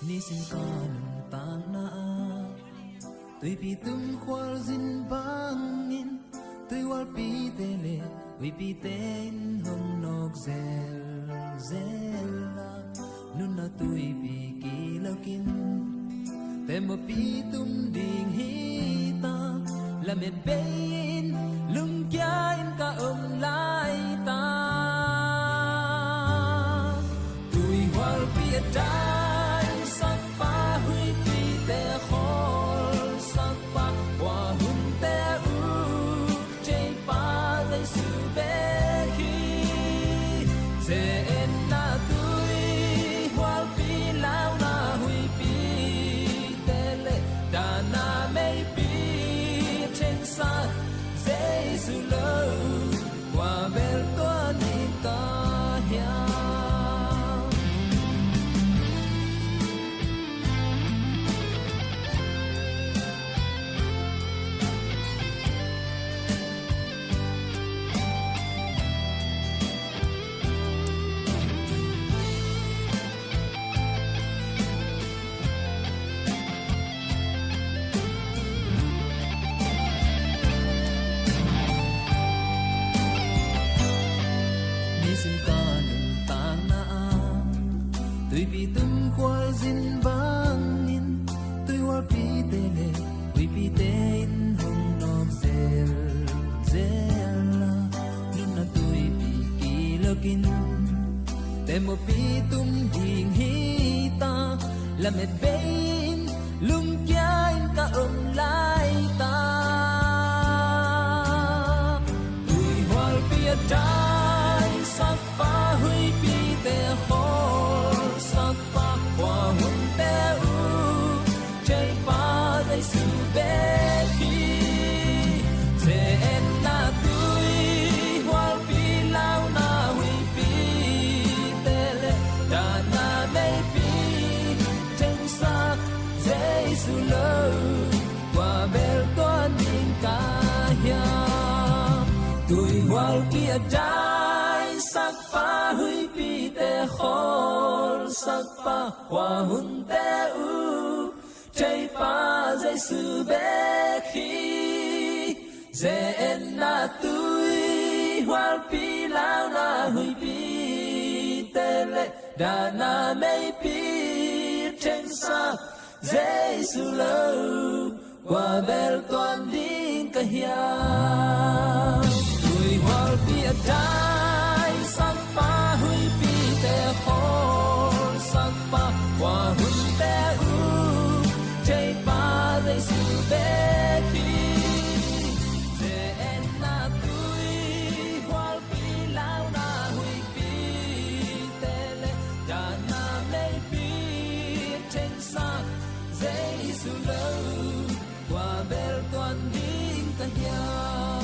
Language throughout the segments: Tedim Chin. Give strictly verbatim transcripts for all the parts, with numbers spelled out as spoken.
Nisim ka nuntakna ah tuipi tum khualzin bangin tuihualpite le huipite in hong nawk zelzel a, nunna tuipi kilokin tembaw pi tum ding hi ta, lamet bei-in lungkia in ka om lai ta. Tuihualpi a daisakpa, huipite khawlsakpa, khuahunte uk theipa Jesu bek hi. Ze-etna tuihualpi, launa huipite le dahna meipi thengsak Jesu lo, kua bel tua ding ka hiam? Nisim ka nuntakna ah tuipi tum khualzin bangin tuihualpite le huipite in hong nawk zelzel a, nunna tuipi kilokin tembaw pi tum ding hi ta, lamet bei-in lungkia in ka om lai ta. Tuihualpi a daisakpa, huipite khawlsakpa, khuahunte uk theipa Jesu bek hi. Ze-etna tuihualpi, launa huipite le dahna meipi thengsak Jesu lo, kua bel tua ding ka hiam? Tuihualpi a daisakpa, huipite khawlsakpa, khuahunte uk theipa Jesu bek hi. Ze-etna tuihualpi, launa huipite le dahna meipi thengsak Jesu lo, kua bel tua ding ka hiam? Tuihualpi a daisakpa, huipite khawlsakpa, khuahunte uk theipa Jesu bek hi. Ze-etna tuihualpi, launa huipite le dahna meipi thengsak Jesu lo, kua bel tua ding ka hiam?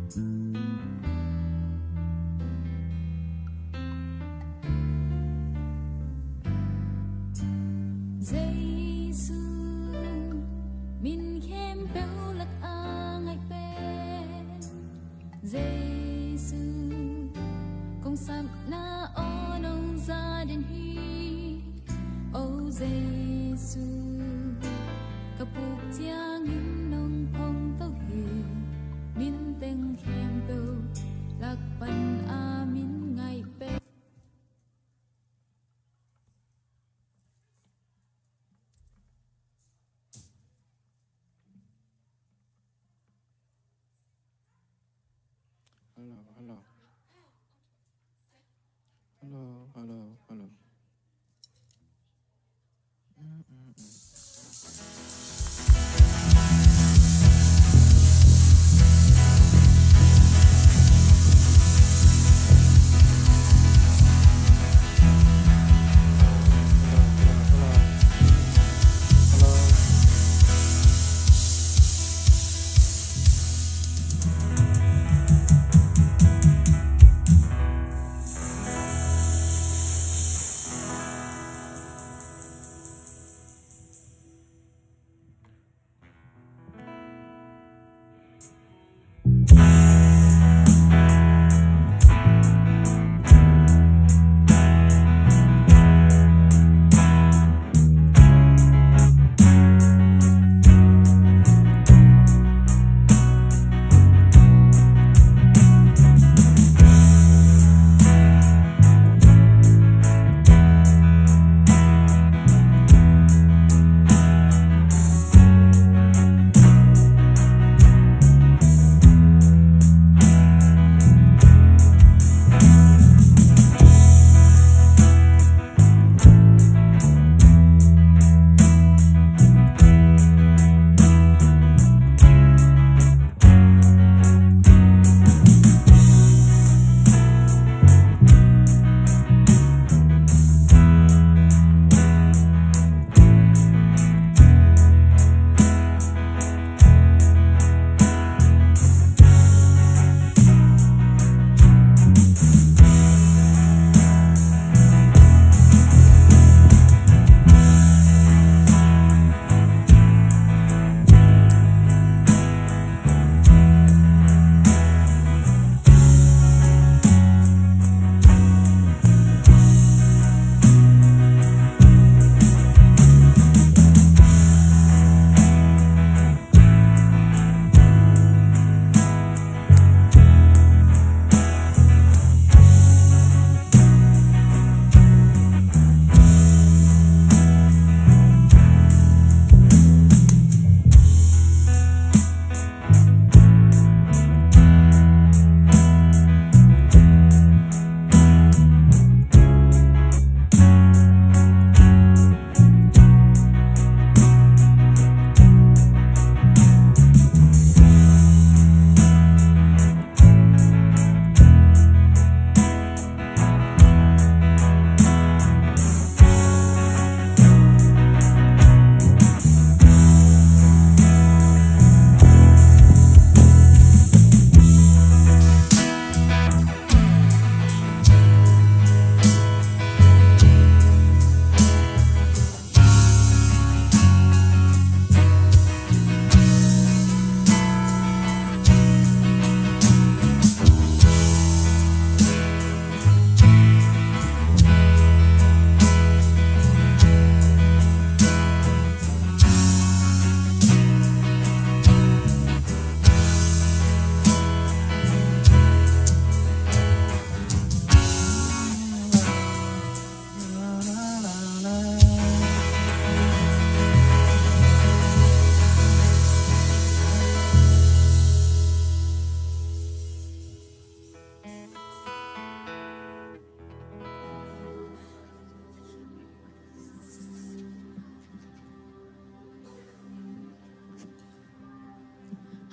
Jesu, min khempeuh lak a ngaih pen Jesu, kong sapna aw nong za den hi. O Jesu, ka puk ciangin nong phong to hi. Min teng khempeuh lak pan a min ngaih pen. Hello, hello. Hello, hello, hello. Mm, mm, mm.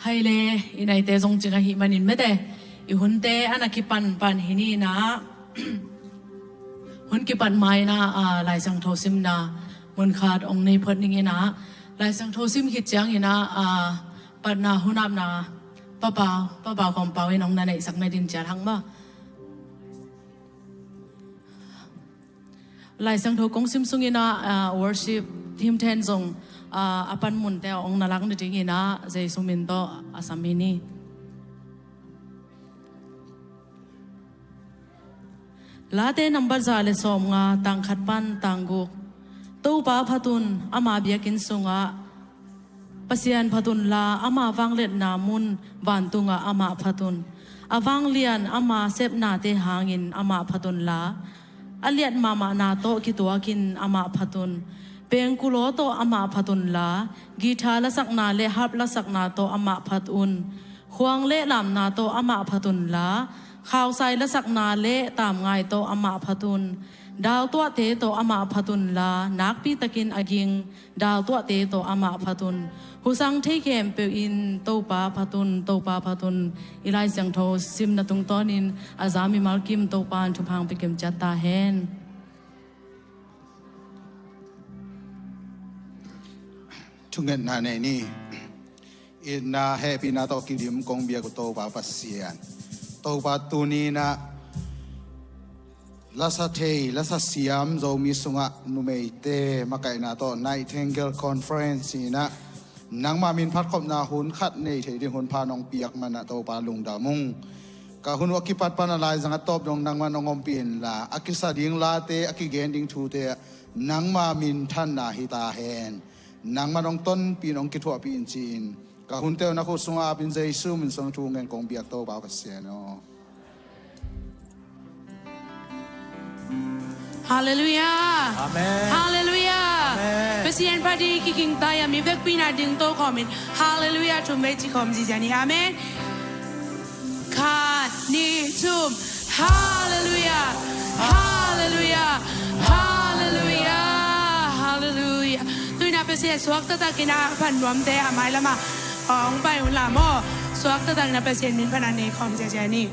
Hai le, i naite zong cing ahih manin mete, i hunte a na kipan pan hi ni in ah, hun kipat ma in ah, ah, Lai Siangtho simna mun khat ong nei phot ning in ah, Lai Siangtho sim khit ciangin ah, ah, patna hun apna Papa, Papa Kawm Pau in hong na neihsak nading ciat hang maw. Lai Siangtho kong sim sungin ah, ah, worship team ten zong, ah, a panmunte hong na lak nadingin ah Jesu min tawh a sam hi ni. Late nambat za le sawmnga, tang khat pan tang guk. Topa phat un, ama biakinn sungah Pasian phat unla, ama vangliatna mun vantungah amah phat un. A vanglian ama sepnate hangin amah phat unla, a liat mahmahna tawh kituakin amah phat un. Pengkulaw tawh amah phat unla, guitar lasakna le harp lasakna tawh amah phat un. Khuang le lamna tawh amah phat unla, khausai lasakna le tamngai tawh amah phat un. Dau tuahte tawh amah phat unla, nakpitakin a ging dau tuahte tawh amah phat un. Husang thei khempeuh in Topa phat un, Topa phat un. I Lai Siangtho simna tungtawnin a za mimal kim Topa in thupha hong pia kim ciat ta hen. Thungetna nei ni. Itna hehpihna tawh kidim kong biak uh Topa Pasian, Topa tuni-in ah lasa thei, lasa siam Zomi sungah numeite makaihna tawh Nightingale Conference in ah nangma min phatkhopna hun khat nei thei ding hun pha nong piak man ah Topa lungdam ung. Ka hun uh a kipat pan a laizang a tawp dong nangman hong ompih inla, a kisa ding late, a kigen ding thute ah nangma minthanna hi ta hen. Nangman hong tonpih in, hong kithuahpih in ci-in ka hunte uh na khut sungah apin Jesu min suang thu ngen kong biak Topa Pasian aw. Halleluiah. Amen. Halleluiah. Amen. Pasian phat hi, kiging ta hi a, mi vekpi in a ding to khawmin Halleluiah thum vei ci khawm ziazia ni. Amen. Khat, nih, thum. Halleluiah. Halleluiah. Halleluiah. Halleluiah. Tu-in ah Pasian suak taktakin a phat nuamte a mailamah hong pai un la maw. Suak taktakin a Pasian min phatna nei khawm ziazia ni.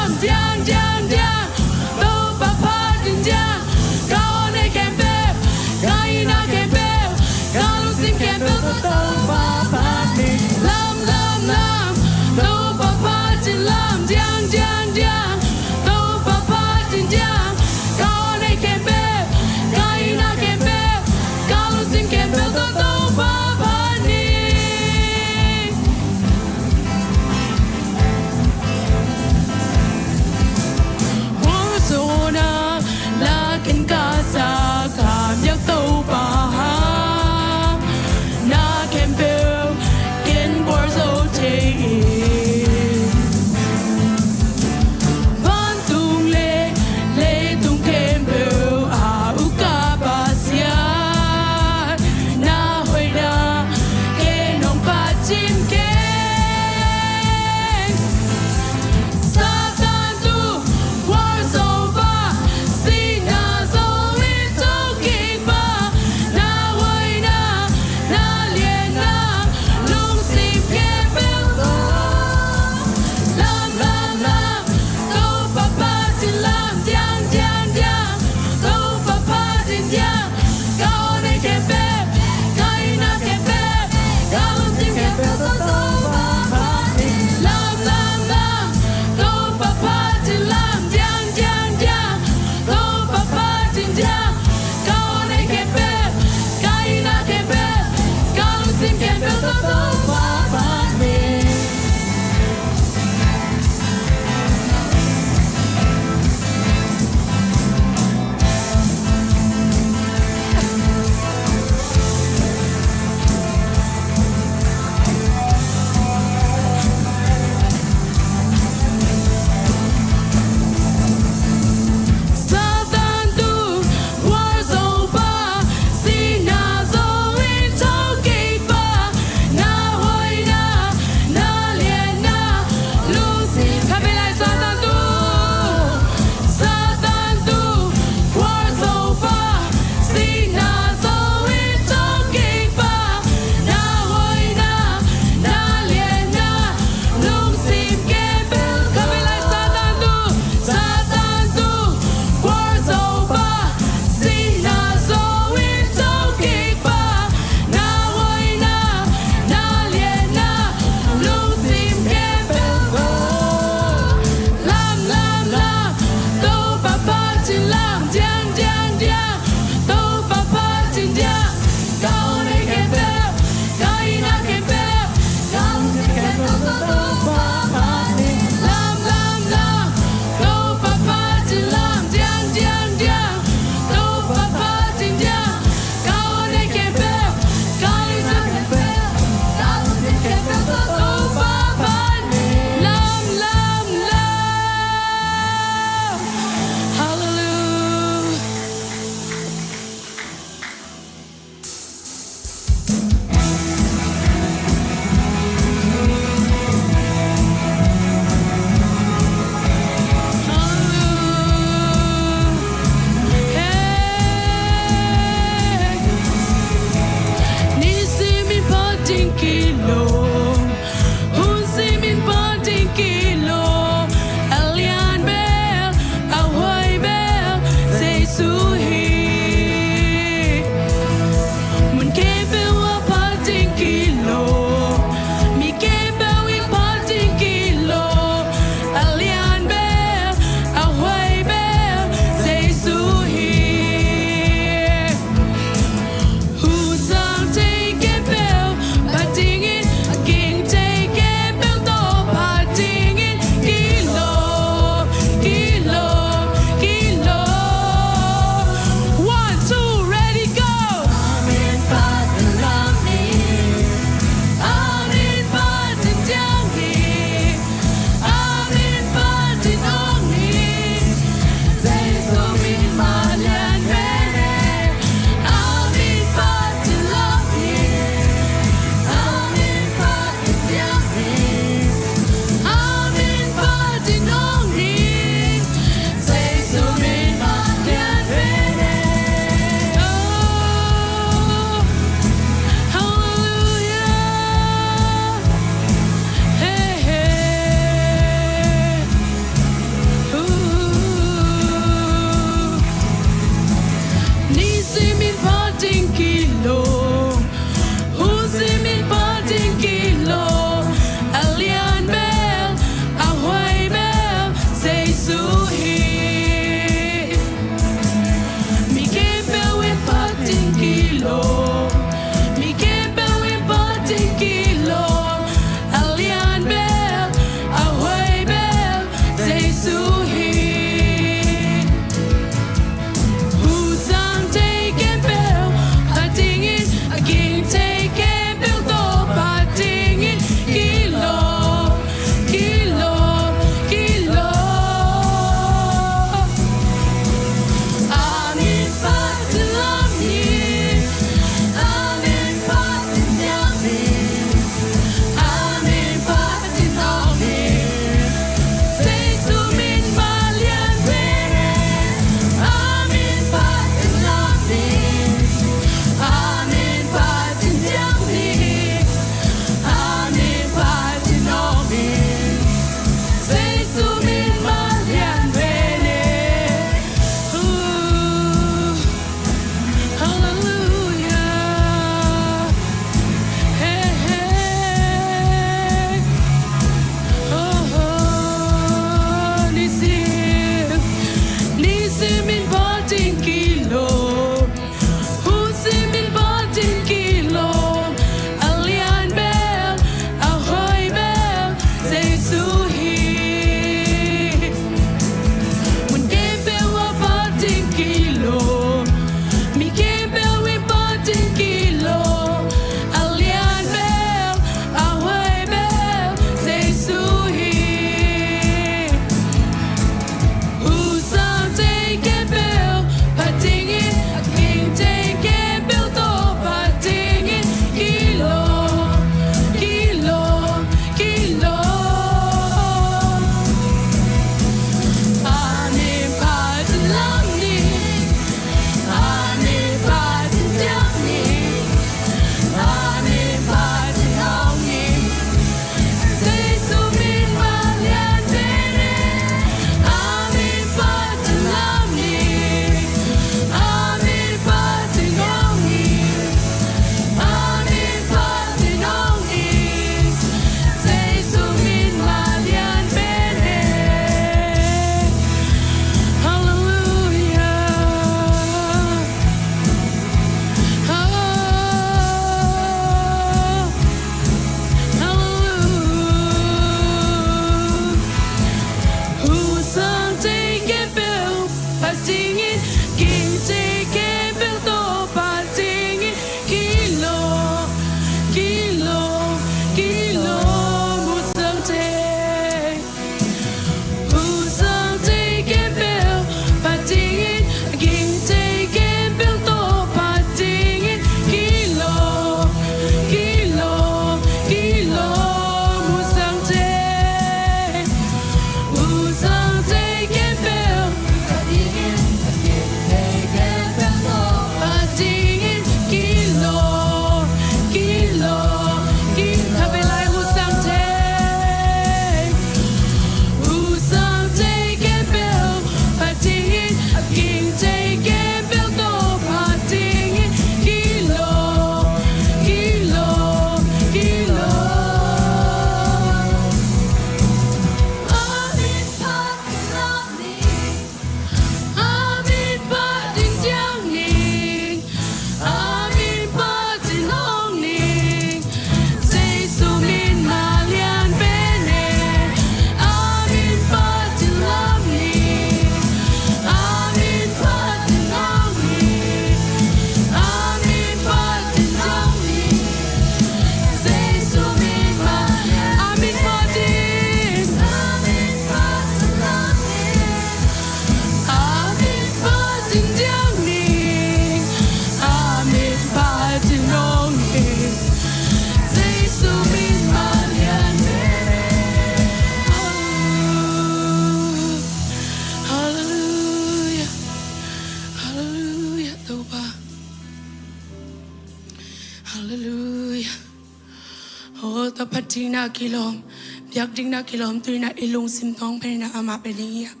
phat dingin ah kilawm, biak dingin ah kilawm, tu-in ah i lungsim tawng panin ah amah pia ding hi hang.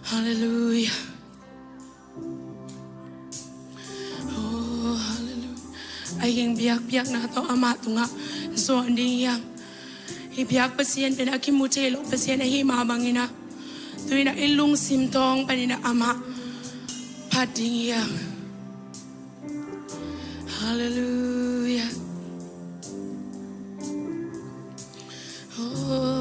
Halleluiah. Oh, halleluiah. A hing biakpiakna tawh amah tungah zuan ding hi hang. Hih biak Pasian pen a kimu thei lo Pasian ahih mah bangin ah, tu-in ah i lungsim tawng panin ah amah phat ding hi hang. Halleluiah. Oh.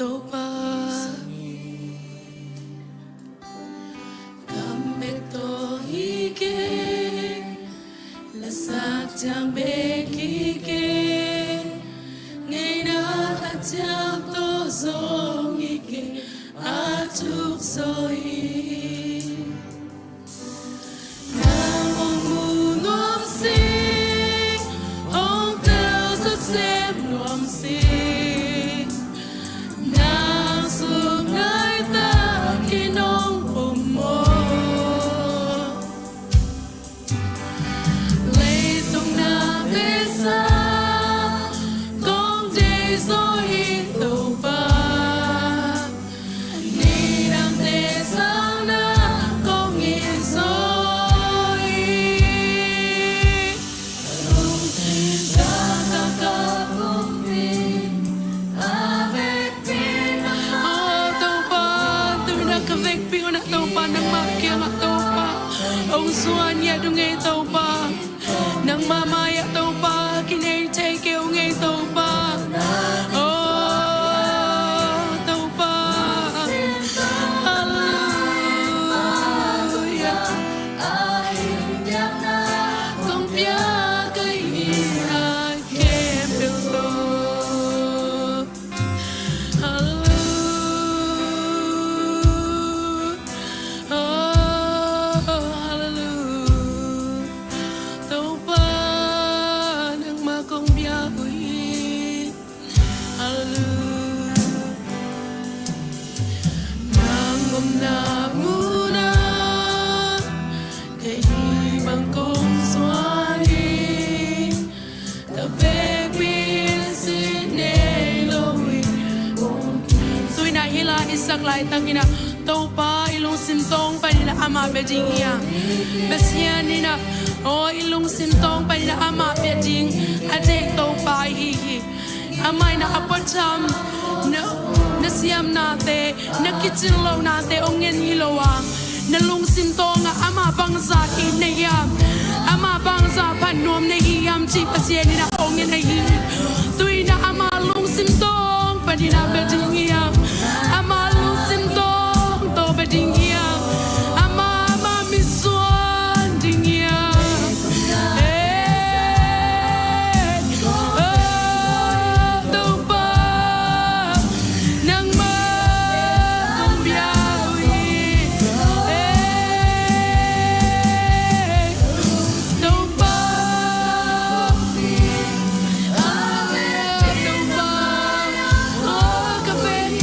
Topa, kam bek tawh hi kei, lasak ciang bek hi kei, ngeina khat ciang tawh zong hi kei, a thuk zaw hi. Nang hong mu nuam sih, hong telzaw sem nuam sih, nang sung ngai takin hong pom maw. Leitung na pesa kong deih zaw hi Topa. Ni dangte sang na kong it zaw hi. Lungsim tawh ka pumpi a vekpi nangmah. Oh Topa, tu-in ah ka vekpi un ah Topa, nangmah kiangah Topa hong zuan ngiat ung ei Topa. Nangmah mai-ah Topa, kinei thei kei ung ei Topa. Oh Topa. Halleluiah. Kong piak ka hihna khempeuh tawh. Halleluiah. Oh, halleluiah. Topa, nangmah kong bia uh hi. Halleluiah. Nang omna munah kei bang kong zuan hi. Tu-in ah hih la i sak laitakin ah Topa i lungsim tawng panin ah amah bia ding hi hang. Pasian in ah, aw, i lungsim tawng panin ah amah bia ding a deih Topa i hi hi. Amah in ah a puatham na, na siamnate, na kicin lohnate hong ngen hi lo a, na lungsim tawngah amah bangzah it na hiam, amah bangzah phat nuam na hi hiam cih Pasian in ah hong ngen ahi hi. Tu-in ah amah lungsim tawng panin ah bia ding hi hang. Amah lungsim tawng tawh bia ding hi hang. Amah, amah misuan ding hi hang. Topa, nangmah kong bia uh hi. Topa, Topa, oh, ka vek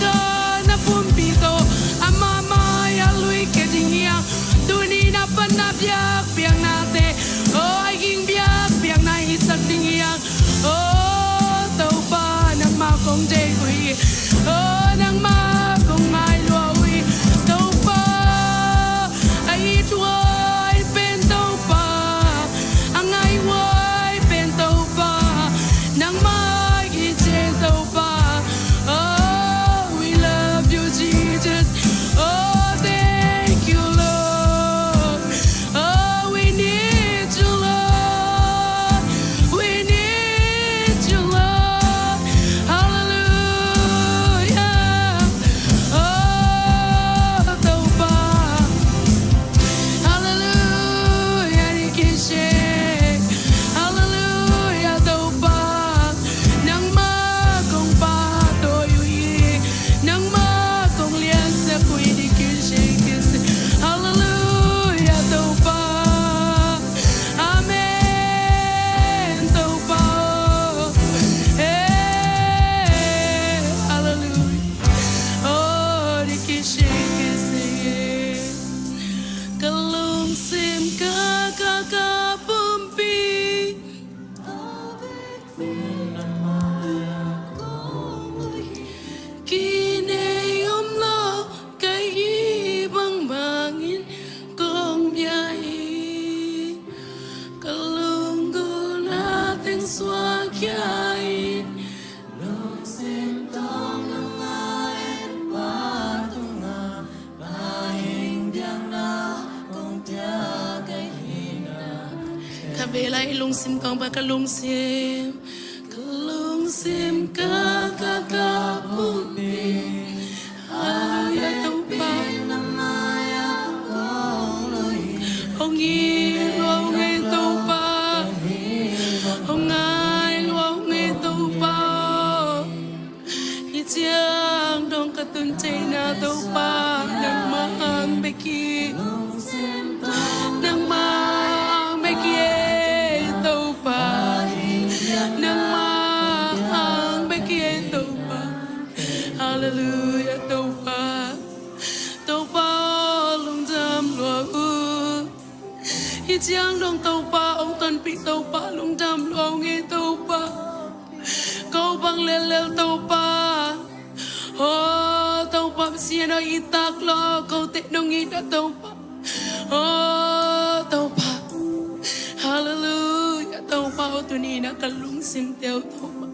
Ka na pumpi tawh ama mai-ah lui khia ding hi hang. Tuni na pan na biakpiaknate, aw, a ging biakpiakna hisak ding hi hang. Aw Topa, nangmah kong deih uh hi. Aw, nangmah kong ngai lua uh hi. Topa, a it huai pen Topa, a ngai huai pen Topa, nangmah hi ci Topa. Oh, we love you, Jesus. Oh, thank you, Lord. Oh, we need you, Lord. We need you, Lord. Hallelujah. Oh, Topa. Hallelujah, dikishe. Hallelujah, Topa. Nangmah kong pahtawi uh hi. Nangmah kong liansak uh hi, dikishe, kishe. Hallelujah, Topa. Amen, Topa. Hey, hallelujah. Oh, dikishe, kishe. Ka lungsim ka, ka, ka pumpi. Kinei om lo ka hih bangbangin kong bia hi. Ka lunggulhna teng suak khia in, lungsim tawh nang a et pa tungah Ka vela i lungsim kong ba ka lungsim, ka lungsim ka, ka, ka pumpi. Hallelujah, Topa. Hong it lua ung ei Topa. Hong ngai lua ung ei Topa. Hih ciang dong ka tun theihna Topa, nangmah hang bek hi. Nangmah hang bek hi ei Topa. Nangmah hang bek hi ei Topa. Hallelujah, Topa. Topa, lungdam lua uh. Hih ciang dong Topa, hong tonpih Topa, lungdam lua ung ei Topa. Ko bang lellel Topa. Oh, Topa Pasian aw, i tak lo, ko teh nong it a Topa. Oh, Topa. Hallelujah, Topa aw, tuni na ka lungsim teu Topa.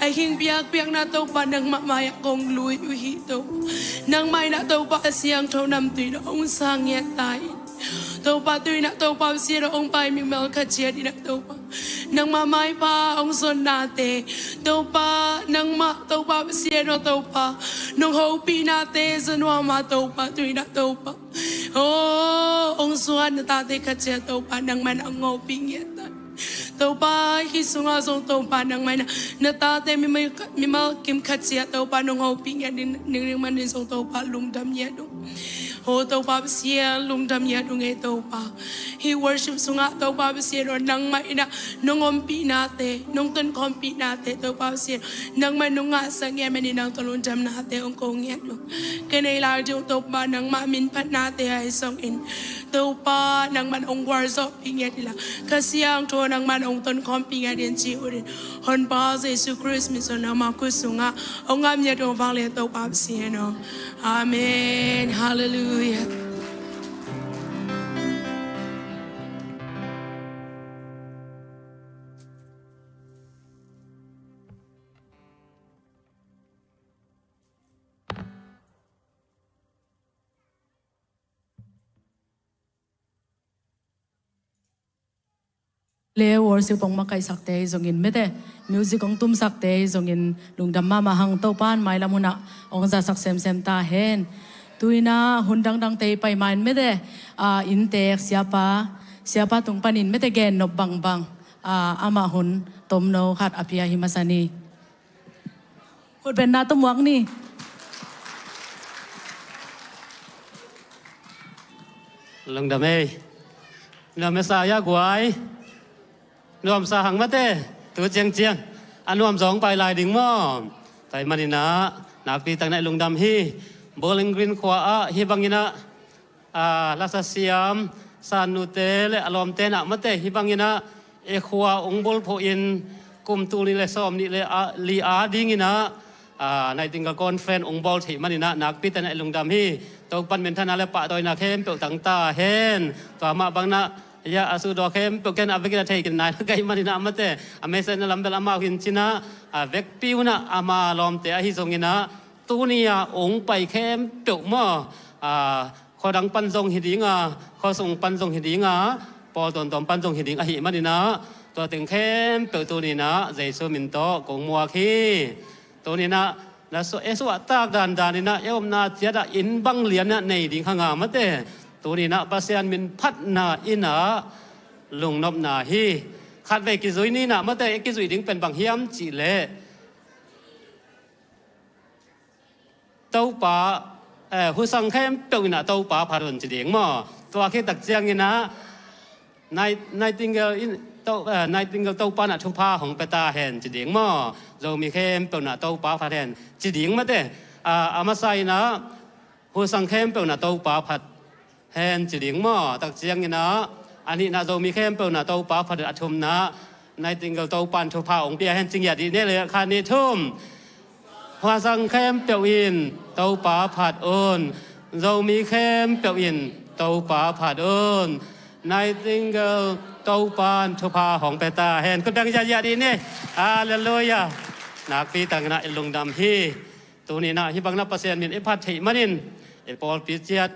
A hing biakpiakna Topa, nangmah mai-ah kong lui uh hi Topa. Nangmah in ah Topa a siangtho namtui na hong sang ngiat ta in. Topa tui na Topa Pasian aw, hong pai mimal khat ciat in ah Topa. Nangmah maipha hong zonnate. Topa, nangmah Topa Pasian aw Topa. Nong hopihnate, za nuam a Topa, tui na Topa. Oh, hong zuan na tate khat ciat Topa, nangmah in ah hong hopih ngiat ta. Topa, hih sungah zong Topa nangmah in ah na tate mimal, mimal kim khat ciat Topa nong hopih ngiat ding, ding, ding manin zong Topa lungdam ngiat ung. Oh Topa Pasian, lungdam ngiat ung ei Topa. Hih worship sungah Topa Pasian aw, nangmah in ah nong ompih nate, nong tonkhawmpih nate Topa Pasian, nangmah in nong ngahsak ngiat manin nang tawh lungdamnate hong ko ngiat ung. Ka nei lai ding uh Topa, nangmah min phatnate ahi zongin Topa, nangmah in hong gualzawhpih ngiat inla, Kha Siangtho nangmah in hong tonkhawmpih ngiat in ci ut in. Honpa Jesu Khrist min suang nangmah khut sungah hong ngap ngiat ung vang le Topa Pasian aw. Amen. Hallelujah. Le worship hong makaihsakte zongin mete, music hong tumsakte zongin lungdam mahmah hang. Topa in mailam hunah hong zasak semsem ta hen. Tuina hun dangdangte i pai main mete, ah, inntek siapa, siapa tung panin mete gennop bangbang, ah, amah hun tomno khat a pia hi masa ni. Khutbetna tawh muak ni. Lungdam ei. Nuam masa ia guai. Nuamsa hang mate. Tu ciangciang a nuam zong pai lai ding maw? Pai maninah Nakpi takin ah i lungdam hi. Bowling Green khua ah hih bangin ah, aa, lasa siam San Nute le a lawmte in ah mate hih bangin ah i khua ong bulphuh in kum tul nih le sawm nih le, aa, li a dingin ah, aa, Nightingale Conference ong bawl theih manin ah nakpi takin ah i lungdam hi. Topa'n minthanna le pahtawina khempeuh tang ta hen. Tua mah bangin ah, ya, a sudaw khempeuh ken a vekin a thei kei nai lo ka hih manin ah mate, a message na lam bel amau hi in cin ah, a vekpi un ah ama lawmte ahi zongin ah, tuni a ong pai khempeuh maw, aa, khua dang pan zong hi ding a, khua sung pan zong hi ding a, pawl tuamtuam pan zong hi ding ahih manin ah, tua teng khempeuh tuni in ah Jesu min tawh kong muak hi. Tuni in ah na suah, e suahtak dandan in ah e omna ciat ah inn bang lian ah nei ding hang a mate, tuni in ah Pasian min phatna in ah lungnopna hi. Khatvei kizui ni in ah mate, e kizui ding pen bang hiam cih leh Topa, eh, huhsang khempeuh in ah Topa phat un ci ding maw? Tua khit tak ciangin ah Night-, Nightingale in To-, eh, Nightingale Topa in ah thupha hong pia ta hen ci ding maw? Zomi khempeuh in ah Topa phat hen ci ding mate. Ah, a masa in ah huhsang khempeuh in ah Topa phat hen ci ding maw? Tak ciangin ah a nihna Zomi khempeuh in ah Topa phat, a thumna Nightingale Topa'n thupha ong pia hen ci ngiat dih ni le, khat nih thum. Huhsang khempeuh in Topa phat un. Zomi khempeuh in Topa phat un. Nightingale Topa'n thupha hong pia ta hen. Khut beng ziahziah dih ni. Halleluiah. Nakpi takin ah i lungdam hi. Tuni in ah hih bangin ah Pasian min i phat theih manin, i pawlpi ciat,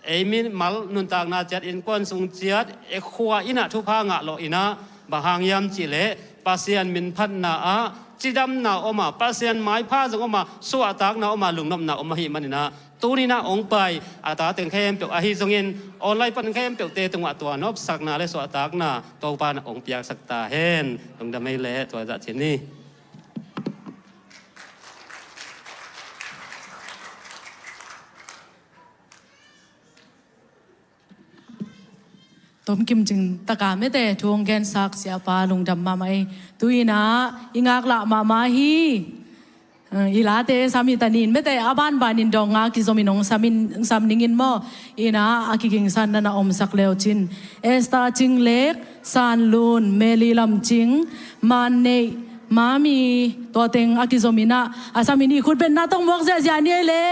ei mimal nuntakna ciat, innkuan sung ciat, i khua in ah thupha ngah lawh in ah, bang hang hiam cih leh Pasian min phatna ah cidamna om a, Pasian maipha zong om a, suahtakna om a, lungnopna om ahih manin ah, tuni in ah ong pai a ta teng khempeuh ahi zongin, online pan khempeuhte tungah tua nopsakna le suahtakna Topa'n ah ong piaksak ta hen. Lungdam ei leh tua zah cin ni. Tomkim cing taka mete thu hong gensak siapa lungdam mahmah ei. Tu-in ah i ngaklah mahmah hi. Eh, i late sam hi ta nin mete, a banbanin dawng nga kizomin hong sam in, sam ning in maw. In ah a kigingsan na na omsak leu cin. Esther Cing Lek, San Lun, Meli Lam Cing, Man Neih, Mami, tua teng a kizomin ah a sam in hi. Khut beng na tawh muak ziahziah ni ei le.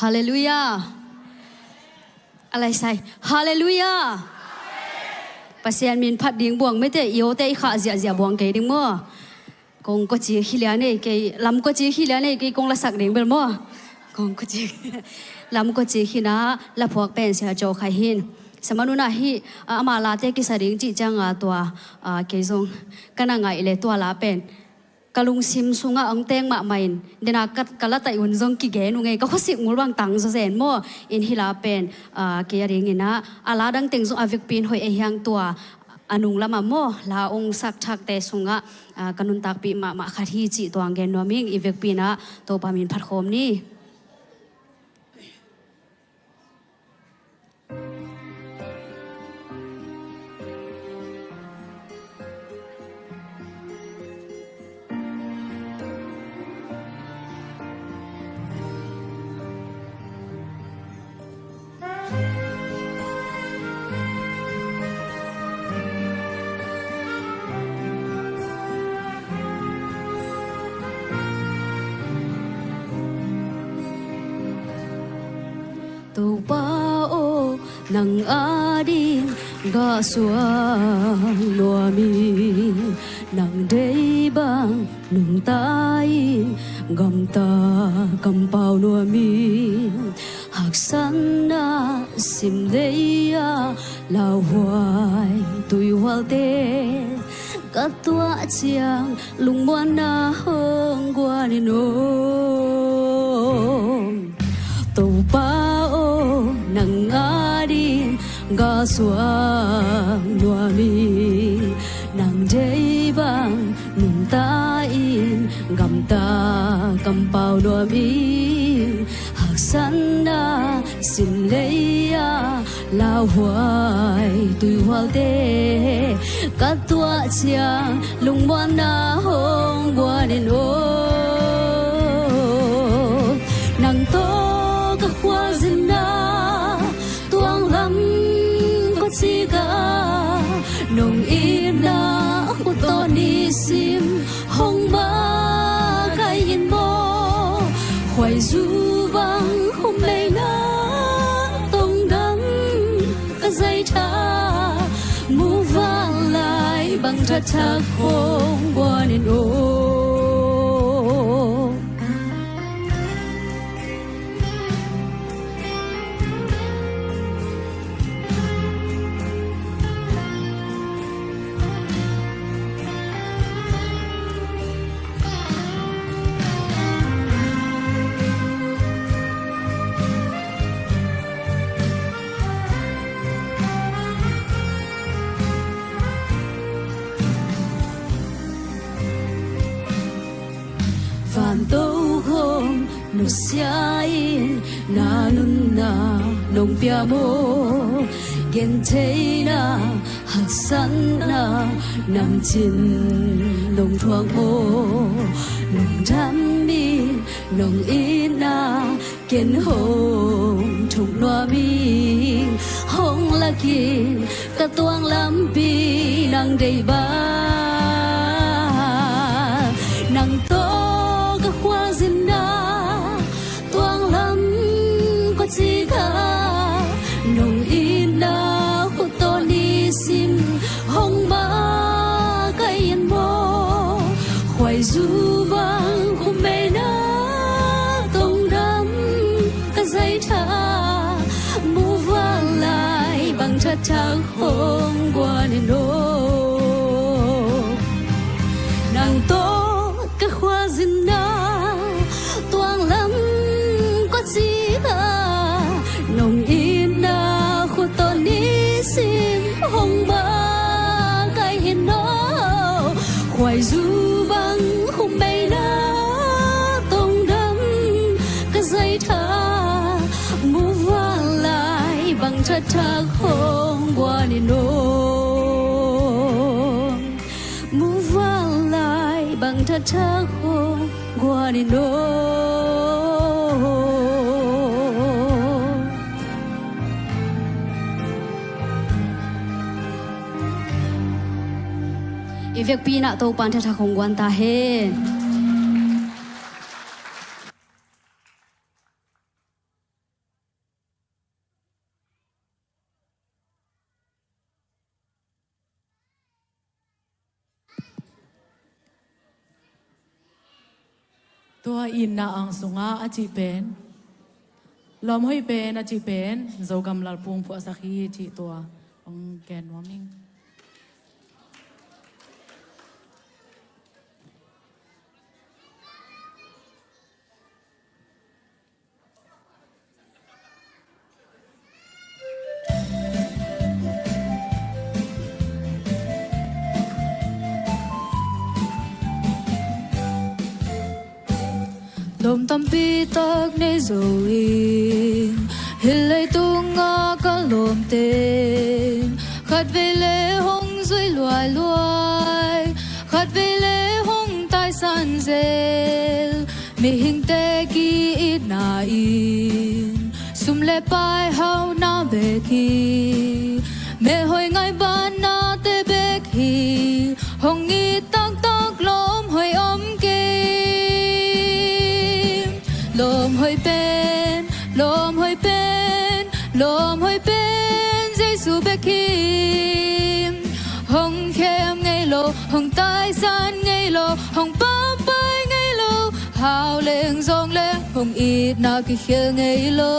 Halleluiah. A lai sai. Halleluiah. Pasian min phat ding buang mete, i awte i khah ziahziah buang kei ding maw? Kong kua ci hi lian ei kei, lam kua ci hi lian ei kei, kong lasak ding bel maw? Kong kua ci. Lam kua ci hi in ah la phuak pen sia caw khai hin. Sa man un ah hih, ah, ama late kisa ding cih ciang a tua, ah, kei zong ka na ngaih le tua la pen ka lungsim sungah hong teng mahmah in, den a ka, ka la taih un zong kigen ung ei, ka khuasik ngul bang tang zaw zen maw. In hih la pen, ah, kei a dingin ah a la dang teng zong a vekpi in hoih ei hiang, tua a nung lamah maw, la hong sak thakte sungah, ah, ka nuntakpih mahmah khat hi cih tua hong gen nuam ing. I vekpi in ah Topa min phat khawm ni. Topa aw, nang ading gah suak nuam ing, nang deih bang nungta in gamta kampau nuam ing. Haksatna sim lei-a lauhuai tuihualte ka tuah ciang lungmuanna hong guan in om. Topa aw, nang ading gah suak nuam ing, nang deih bang nungta in gamta kampau nuam ing. Sanna simlei-a lauhuai tuihualte ka tuah ciang lungmuanna hong guan in aw. Nang tawh ka khualzinna tuanglam khuacik a, nong itna khut tawh nisim hong makaih in maw. Khuaizu bang khumbeina tongdam ka zaitha, muvanlai bang thathak hong guan in aw. Van tokhom nusia in na nunna nong pia maw. Gentheihna haksatna namcin nong thuak maw. Nong dam in nong itna ken hong thuk nuam ing. Hong lak in ka tuang lampi nang deih bang. Nang tawh ka khualzinna tuanglam khuacik a, nong itna khut tawh nisim hong makaih in maw. Khuaizu bang khumbeina tongdam ka zaitha, muvanlai bang thathak hong guan in aw. Nang tawh ka khualzinna tuanglam khuacik a, nong itna khut tawh nisim hong makaih in aw. Khuaizu bang khumbeina tongdam ka zaitha, muvanlai bang thathak hong guan in aw. Muvanlai bang thathak hong guan in aw. I vekpi in ah Topa'n thathak hong guan ta hen. Tua itna ang sungah a cih pen, lawm hoih pen a cih pen Zogam Lalpung phuahsak hi cih tua hong gen nuam ing. Lawm tampi tak nei zo in, hih leitungah ka lawmte in khatvei le hong zui luailuai, khatvei le hong taisan zel. Mihingte ki-itna in sum le pai hauhna bek hi, melhoih ngaihbahnate bek hi. Hong it taktak lawm hoih om kei. Lawm hoih pen, lawm hoih pen, lawm hoih pen Jesu bek hi. Hong khem ngei lo, hong taisan ngei lo, hong pampai ngei lo, hau leng zong le hong itna kikhial ngei lo.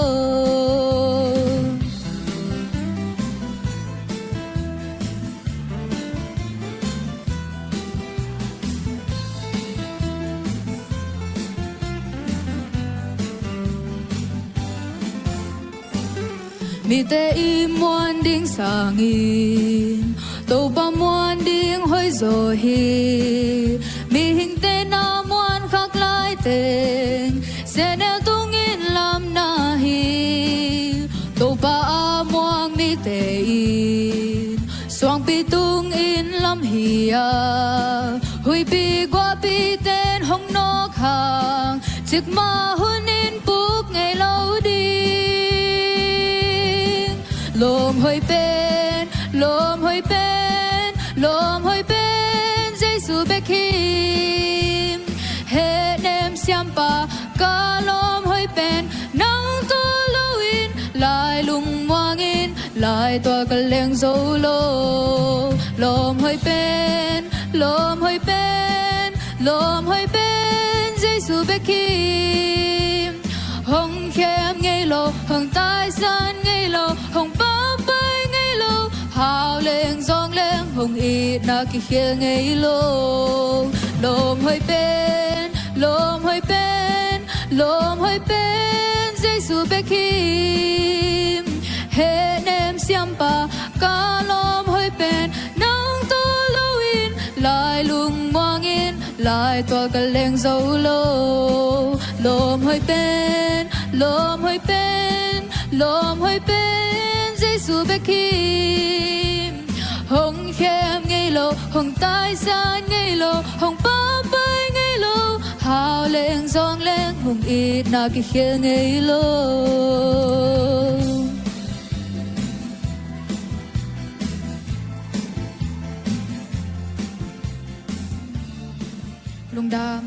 Mite i muan ding sangin Topa muan ding hoih zaw hi. Mihingte na muan khak lai teng sehnel tungin lamna Huipi guahpi ten hong nawk hang, cikmah hun in puk ngei lo ding. Lawm hoih pen, lawm hoih pen, lawm hoih pen Jesu bek hi. Hehnem siampa, ka lawm hoih pen nang tawh lo in, lai lungmuang in, lai tual ka leng zo lo. Lawm hoih pen, lawm hoih pen, lawm hoih pen Jesu bek hi. Hong khem ngei lo, hong taisan ngei lo, hong pampai ngei lo, hau leng zawng leng hong itna kikhial ngei lo. Lawm hoih pen, lawm hoih pen, lawm hoih pen Jesu bek hi. Hehnem siampa, ka lawm hoih pen nang tawh lo in, lai lungmuang in, lai tual ka leng zo lo. Lawm hoih pen, lawm hoih pen, lawm hoih pen Jesu bek hi. Hong khem ngei lo, hong taisan ngei lo, hong pampai ngei lo, hau leng zawng leng hong itna kikhial ngei lo. Lungdam.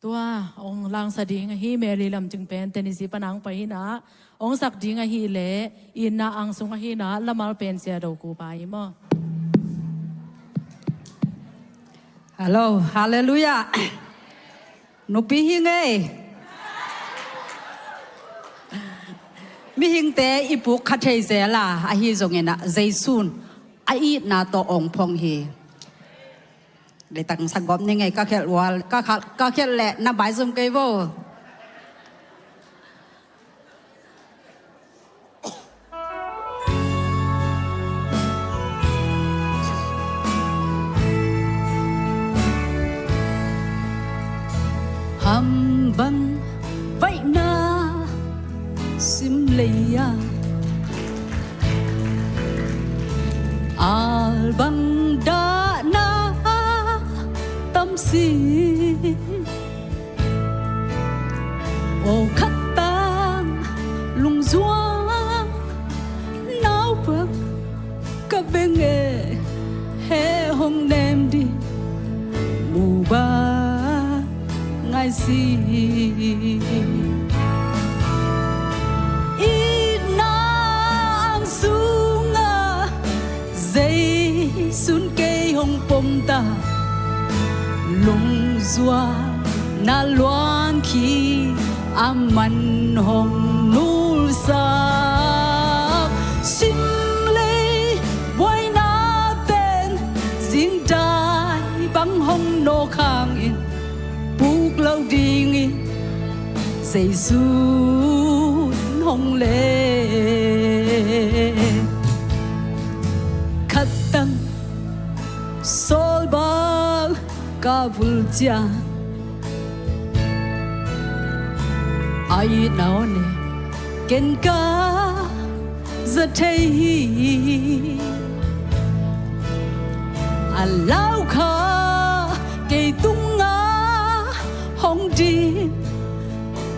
Tua hong langsa ding ahi Mary Lam Cing pen Tennessee pan hong pai hi na, hong sak ding ahih leh Itna Angsung ahi na, Lamal pen Sia Do Kupa hi maw. Hello, hallelujah. Nupi hi ngei. Mihingte i puk kha thei zel a, ahi zongin ah Jesu'n a itna tawh hong phong hi. Leitang sa gawp ni ngei, ka khelh ual, ka kha-, ka khelh leh na bai zum kei vo. Ham bang vaihna sim lei a, al bang dahna tam si. Aw khat tang lungzuang naupang ka veng e, heh hong nem ding mu bang ngai si. Itna Angsung a Jesu'n kei hong pom ta, lungzuan na luang khi a man hong nulsak. Sim lei buaina ten zingdai bang hong nawk hangin, puk lo dingin Jesu'n hong leng. Khat tang sawlbal ka vul ciang a itna aw ne, ken ka za thei hi. A lau kha kei tungah hong dim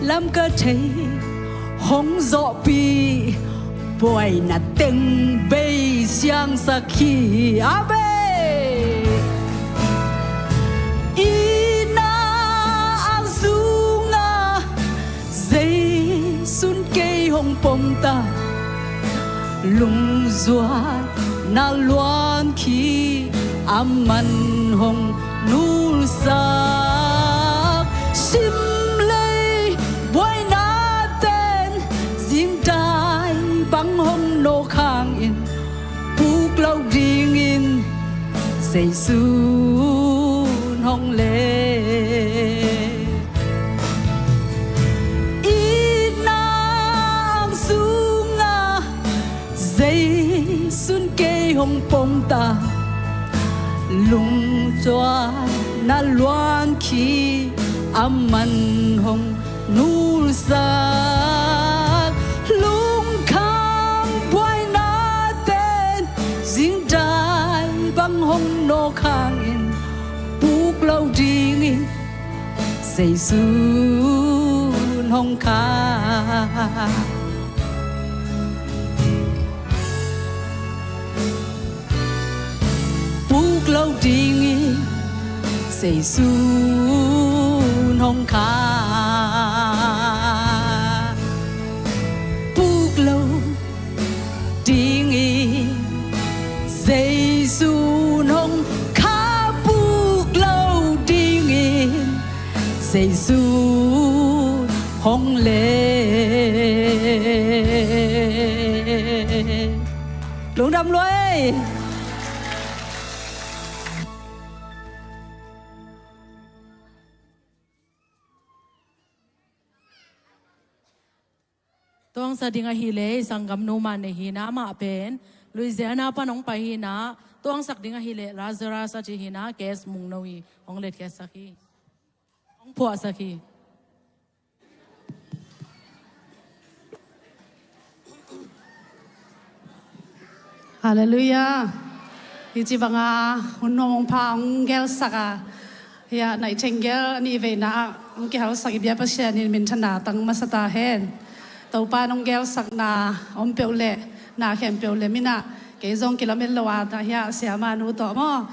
lam ka thei, hong zawhpih buaina teng bei siangsak hi. Amen. Itna Angsung a Jesu'n kei hong pom ta, lungzuan na luang khi a man hong nulsak. Sim lei buaina ten zingdai bang hong nawk hangin, puk lo dingin Jesu'n hong leng. Itna Angsung a Jesu'n kei hong pom ta, Lungtuah na luan khi a man hong nulsak, lungkham buaina ten zingdai bang hong nawk hangin, puk lo dingin Zeisu in hong kha. Puk lo dingin Zeisu in hong kha. Puk lo dingin Zeisu in hong kha. Puk lo dingin Zeisu in hong len. Lungdam lua ei. Tuangsak ding ahih leh sanggamnu mah nei hi-in ah, amah pen Louisiana pan hong pai hi-in ah, tuangsak ding ahih leh Lazarus a cih hi-in ah, case mungno hi, hong letkhiatsak hi. Hong phuahsak hi. Halleluiah. Hih ci banga hun nuam hong pha hong gelsak a, hiah Naih Theng Gel a nih veina ah hong kihalsak i biak Pasian in minthanna tang masa ta hen. Topa in hong gelsakna a om peuh leh na khempeuh lem in ah, kei zong kilamen lo a, hiah siamahnu tawh maw,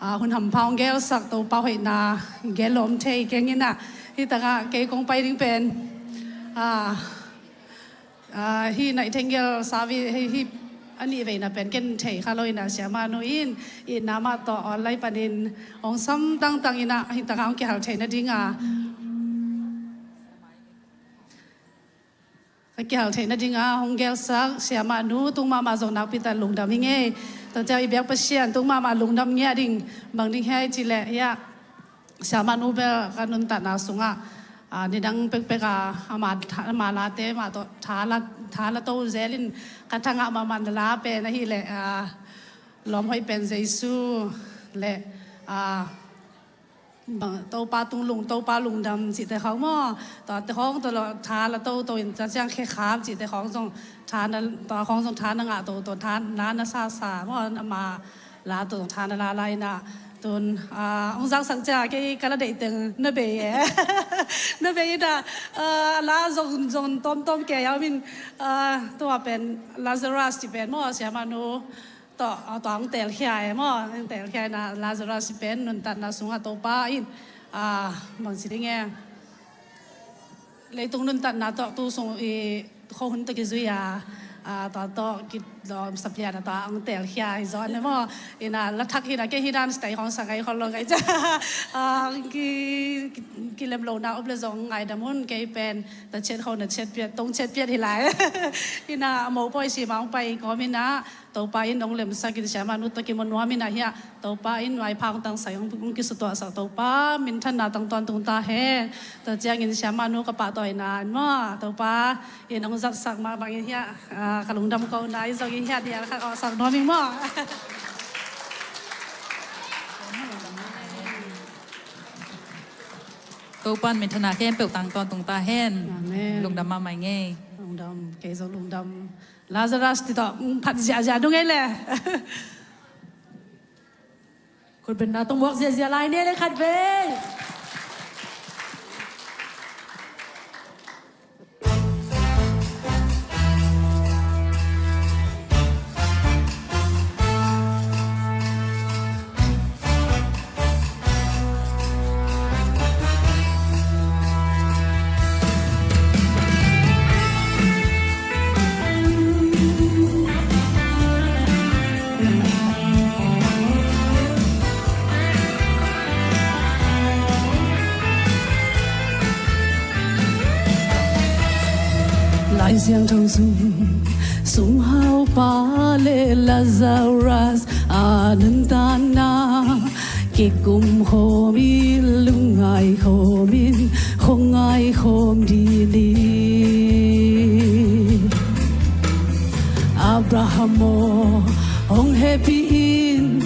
a, hun hampha hong gelsak Topa hoihna gen lo om thei keng in ah, hih tangah kei kong pai ding pen, a, a, hih Naih Theng Gel savi, hih, hih a nih veina pen ken thei kha lo in ah, siamahnu in itna mah tawh online panin hong sam tangtang in ah, hih tangah hong kihal theih nading a, ka kihal theih nading a hong gelsak siamahnu tung mahmah zong nakpi tak lungdam ing ei. Tua ciang i biak Pasian tung mahmah lungdam ngiat ding, bang ding hiam cih leh, hiah siamahnu bel ka nuntakna sungah, a, nidang pekpek a, ama tha-, ama late mah tawh tha la, tha la to zel in, ka thangah mahmah na la pen ahih leh, a, lawm hoih pen Jesu le, a, bang, Topa tung lung, Topa lungdam cihte khawng maw, tuate khawng tawh lo tha la toto in, tua ciang khekhap cihte khawng zong tha na, tua khawng zong tha na ngah toto, tha na na sasa maw, ama la to tha na la la in ah, tun, a, hong zaksak ciang kei ka la deih teng na bei e. Na bei in ah, a, la zong, zong tawmtawm kei a om in, a, tua pen Lazarus cih pen maw, siamahnu tawh, a, tua hong telkhia e maw, hong telkhia in ah, Lazarus cih pen nuntakna sungah Topa in, a, bangci ding e, leitung nuntakna tawh tu sung i khuahun tawh kizui a, a, tua tawh kilawm sapian a tua hong telkhia hi zaw ne maw. In ah la thak hi in ah, kei hi dan stai khawng sa ngai khol lo ngai cia. A, ki, ki, kilem lo na om le zong ngaidam un, kei pen ta ciat khawng na ciat piat, tong ciat piat hi lai. In ah a mopawi si ma hong pai kawm in ah, Topa in hong lemsak in siamahnu tawh kimu nuam in ah, hiah Topa in vaipha hong tangsak, hong, hong kisutuahsak Topa minthanna tang tawntung ta hen. Tua ciangin siamahnu ka pahtawina in maw, Topa in hong zatsak mah bangin hiah, a, ka lungdam kohna in zong in hiah dial khat awhsak nuam ing maw. Topa in minthanna khempeuh tang tawntung ta hen. Amen. Lungdam mahmah ing ei. Lungdam, kei zong lungdam. Lazarus cih tawh, mm, phat ziahziah dong ei le. Khutbetna tawh muak ziahziah lai ni le khat vei. Lai Siangtho sung, sunghaupa le Lazarus a nuntakna kikum khawmin, lungngai khawmin, khuangai khawm dih ni. Abraham aw, hong hehpih in,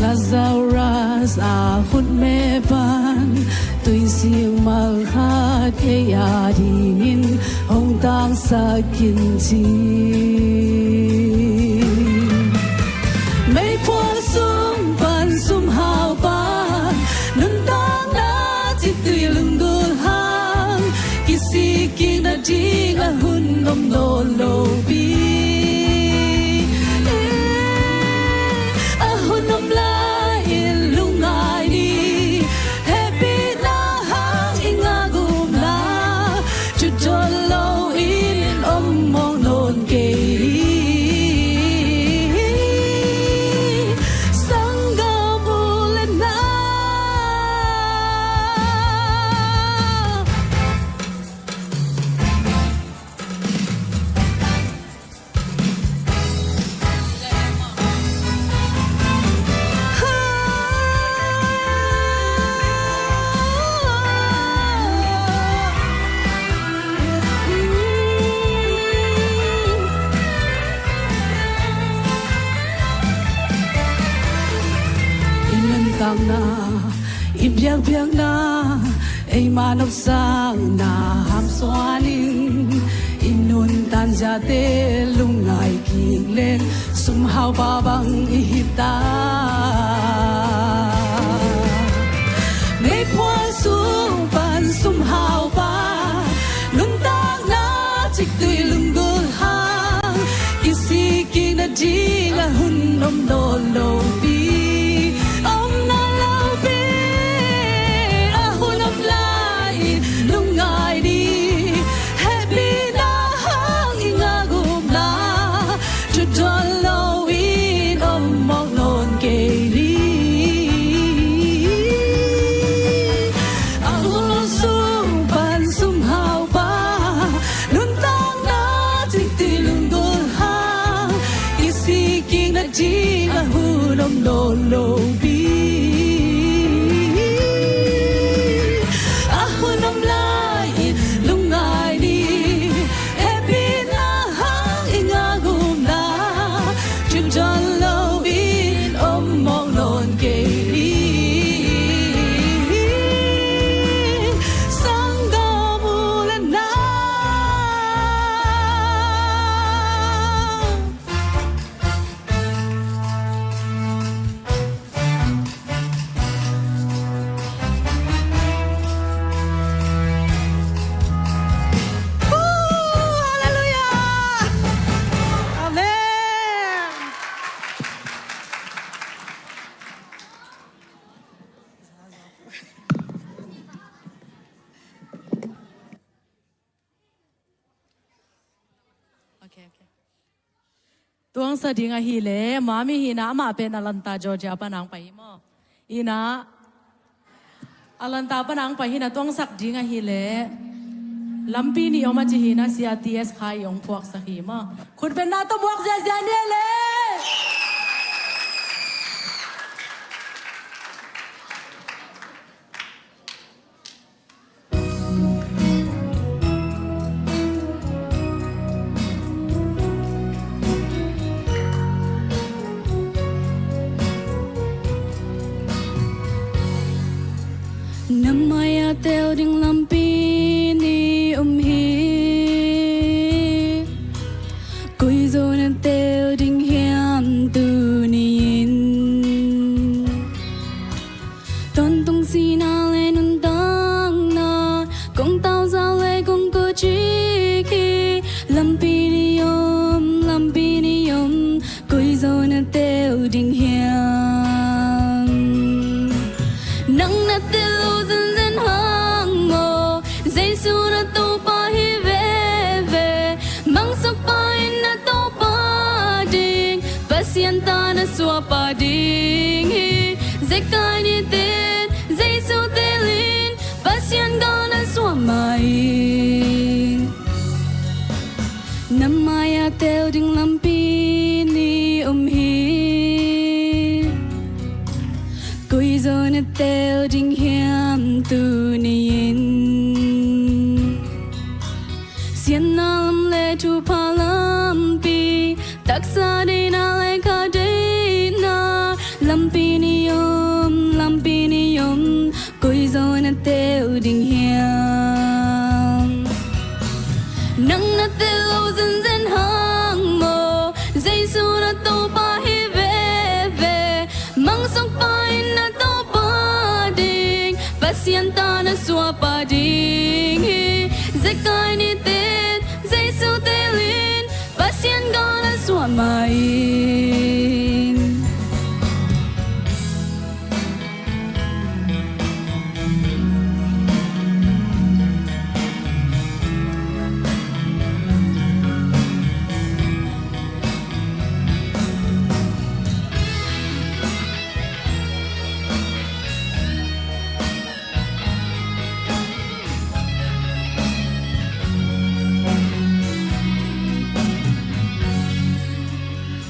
Lazarus a khutme pan tuisik malkhat ei adingin hong tangsak in ci. Meiphual sung pan sumhaupa nuntakna ciktui lunggulh hang, kisik kik nading a hun om nawn lopi. Eh, a hun om lai-in lungngai ni, hehpihna hang i ngak upna, thudon loin om mawk nawn kei hi. Sanggam u le nau. I nuntakna, i biakpiakna, eima nopsakna hamsuan in, i nuntan ziate lungngai kik leng sumhaupa bang i hi ta. Meiphual sung pan sumhaupa nuntakna ciktui lunggulh hang, kisik kik nading a hun om nawn lopi. Om nawn lopi, a hun om lai-in lungngai ni, hehpihna hang i ngak upna, thudon loin om mawk nawn kei ni. A hun sung pan sumhaupa nuntakna ciktui lunggulh hang, kisik kik nading a hun om nawn lopi. A hun om lai-in lungngai ni, hehpihna hang i ngak upna, thudon loin om mawk nawn kei ni. Sanggam u le nau. Hallelujah! Amen. Okay, okay. Tuangsak ding ahih leh, mami hi-in ah, amah pen Atlanta, Georgia pan hong pai hi maw. Hi-in ah, Atlanta pan hong pai hi-in ah, tuangsak ding ahih leh, lampi nih om a ci hi-in ah, Sia T S Khai hong phuaksak hi maw. Khut bengna tawh muak ziahziah ni leh. Na mai-ah teel ding lampi nih om hi. Koi zaw na teel ding hiam tuni-in? Tawntung sihna le nuntakna, kong tawlzau le kong kawkcik hi. Lampi nih om, lampi nih om, koi zaw na teel ding hiam? Nang na teel lo zenzen hang maw, Jesu na Topa hi veve. Mangsukpa in na Topa ding, Pasian ta na suahpa ding hi. Zekai nitin Jesu teelin, Pasian gal na suah mai. Na mai-ah teel ding lampi nih om hi. Koi zaw na teel ding hiam tuni-in? Siatna lam le thupha lampi, taksa deihna le kha deihna lampi nih Jesu na Topa hi veve, mangsukpa in na Topa ding, Pasian ta na suahpa ding hi. Zekai nitin Jesu telin, Pasian gal na suah mah in.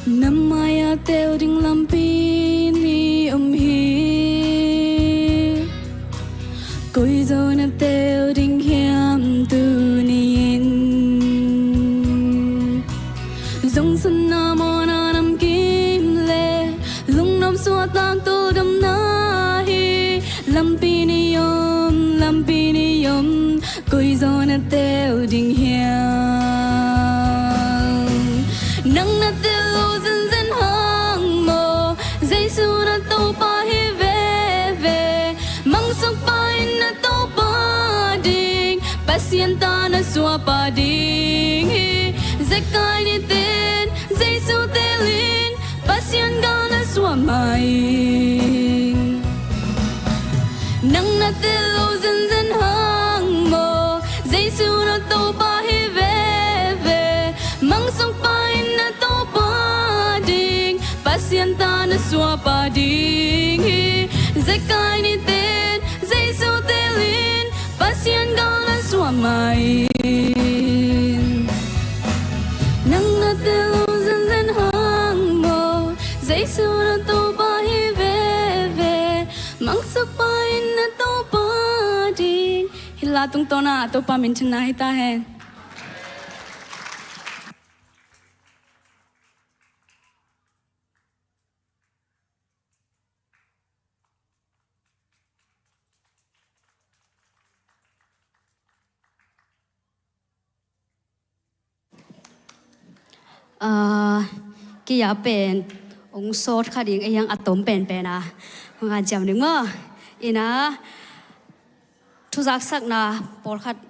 Na mai-ah teu ding lampi nih om hi. Koi zaw na teu ding hiam tuni-in? Zong sunna mawhna namkim le lungnop suahtak tawldamna hi. Lampi nih om, lampi nih om, koi zaw na teu ding hiam? Nang na tel lo zenzen hang maw, Jesu na Topa hi veve, mangsukpa in na Topa ding, Pasian ta na suahpa ding hi. Zekai nitin Jesu telin, Pasian gal na suah mah in. Nang na tel lo zenzen hang maw, Jesu na Topa hi veve, mangsukpa in na Topa ding, Pasian ta na suahpa ding hi. Zekai nitin Jesu telin, Pasian gal na suah mah in. Nang na tel lo zenzen hang maw, Jesu na Topa hi veve, mangsukpa in na Topa ding. Hih la tungtawn ah Topa minthanna hi ta hen. Ah, kei a pen hong sawt kha ding, ei hang a tom penpen a hong hanciam ding maw? Ina, thuzaksakna pawlkhat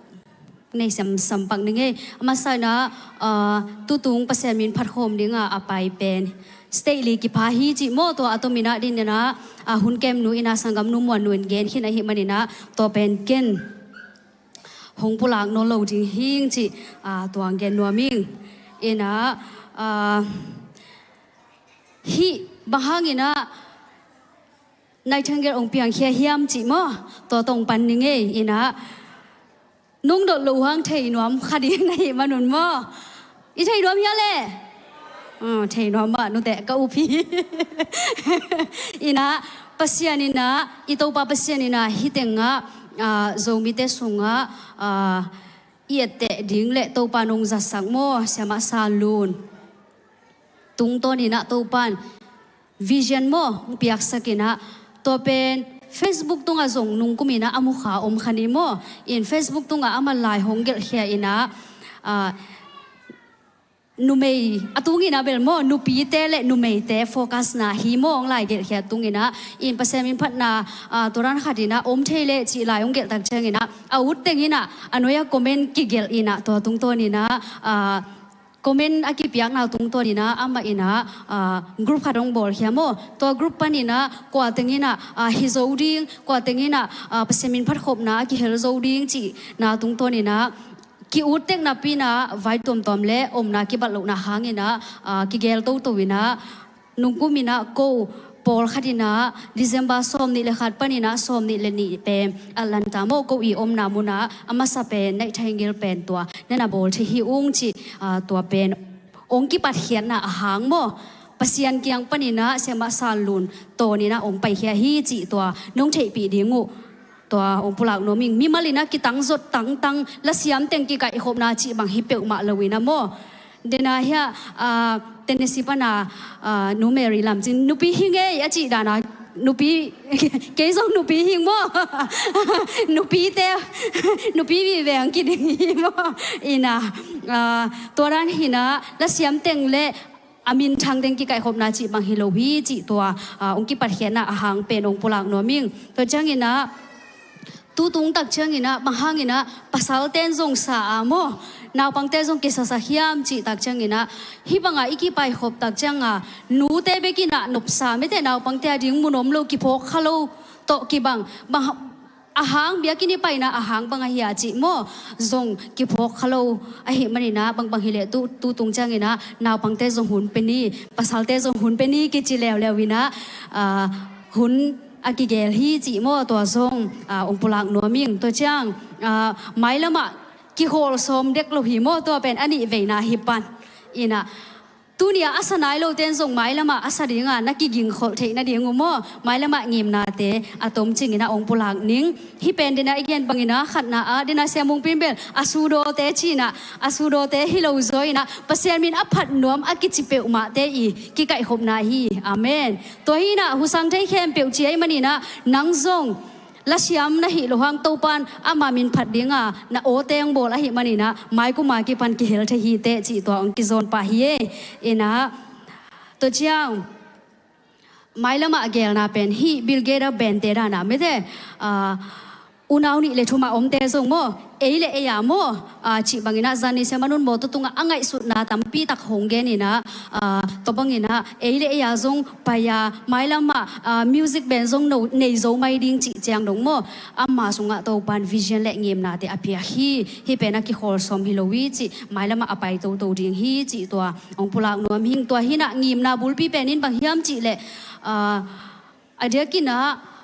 nei samsam pak ning ei. A masa ina, ah, tutung Pasian min phatkhawm dinga a pai pen state li kipha hi cih maw, tua a tom ina din ina, ah, hun kemnu ina, sanggamnu Muannu in gen khin ahih man ina, tua pen ken hong pulak nawn lo ding hing cih, ah, tua gen nuam ing. Ina, ah, hih bang hang ina Nightingale hong piangkhia hiam cih maw? Tua tawh pan ning ei. Ina, nung dot lo hang thei nuam kha ding na hih manun maw? I thei nuam hia le? Ah, thei nuam mah, nute ka up hi. Ina, Pasian ina, i Topa Pasian ina hih tengah, ah, Zomite sungah, ah, i etteh ding le Topa nong zatsak maw, Siamah San Lun tungtawn ina Topan vision maw hong piaksak ina, tua pen Facebook tungah zong nungkum ina a mukha om kha ni maw? In Facebook tungah a man lai hong gelhkhia ina, ah, numei a tung ina bel maw, nupite le numeite focus na hi maw, hong lai gelhkhia tung ina, in Pasian min phatna, ah, tua dan khat ina om thei le cih lai hong gelh tak ciang ina, a ut teng ina a nuai-a comment kigelh ina, tua tungtawn ina, ah, comment a kipiakna tungtawn ina amah ina, ah, group khat hong bawlkhia maw? Tua group pan ina kua teng ina, ah, hi zo ding, kua teng ina, ah, Pasian min phatkhopna a kihel zo ding cihna tungtawn ina ki-ut tek napi ina vai tuamtuam le omna kibat lohna hang ina, ah, kigel toto ina, nungkum ina ko pawlkhat ina December sawm nih le khat pan ina sawm nih le nih pen Atlanta maw, ko i omna mun ah a masa pen Nightingale pen tua na na bawl thei hi ung cih, ah, tua pen hong kipatkhiatna a hang maw, Pasian kiang pan ina Siamah San Lun tawn ina hong paikhia hi cih tua nong theihpih ding uh. Tua hong pulak nuam ing. Mimal ina kitang zot tangtang, lasiam teng kikaihkhopna cih bang hi peuhmah lo ina maw? Dena hia, ah, Tennessee pana, ah, Nu Mary Lam Cin, nupi hi ngei a cih dana, nupi, kei zong nupi hi maw? Nupite, nupi vive ang kiding hi maw? Ina, ah, tua dan hi ina, lasiam teng le a minthang teng kikaihkhopna cih bang hi lo hi cih tua, ah, hong kipatkhiatna a hang pen hong pulak nuam ing. Tua cianginah tutung tak cianginah bang hanginah pasalten zong sa a maw, naupangte zong kisasak hiam cih tak cianginah hih banga i kipaikhop tak cianga nute bekinah nopsa mete naupangte a ding mun om lo kiphawk kha lo tawh kibang bang a hang biakinn i paina a hang bang ahi a cih maw zong kiphawk kha lo ahi manina bangbang hileh tu, tutung ciangina naupangte zong hun pe ni, pasalte zong hun pe ni kici leuleu ina, ah, hun a kigel hi cih maw tua zong, ah, hong pulak nuam ing. Tua ciang, ah, mailamah kikhawl sawm dek lo hi maw tua pen a nih veina hi pan ina. Tunia a sa nai loten zong mailamah a sa dinga na kigingkholh theih nading uh maw? Mailamah ngimnate a tomcingin a hong pulak ning. Hih pen dena i gen bangina khatna ah dena siamung pinbel a sudawte cina a sudawte hi lo zawina Pasian min a phat nuam a kici peuhmahte i kikaihkhopna hi. Amen. Tua hina husang thei khempeuh ci ahi manina nang zong lasiam na hih lo hang Topan ama min phat dinga na awte hong bawl ahi manina maikuma kipan kihel thei hi teh cih tua hong kizawn pah hi e. Ina tua ciang mailamah a gelna pen hih Bill Gates a bente dana mete, ah, unau nih le thumah omte zong maw ei le ei a maw, ah, cih bangina zani siamanun mawtaw tunga a ngaihsutna tampi tak hong genina, ah, tua bangina ei le ei a zong pai a mailamah, ah, music band zong no, nei zo mai ding cih ciang dong maw ama sungah Topan vision le ngimnate a piak hi. Hih pen a kikhawl sawm hi lo hi cih mailamah a pai toto ding hi cih tua hong pulak nuam hing. Tua hinah ngimna bulpi penin bang hiam cih leh, ah, a diakinah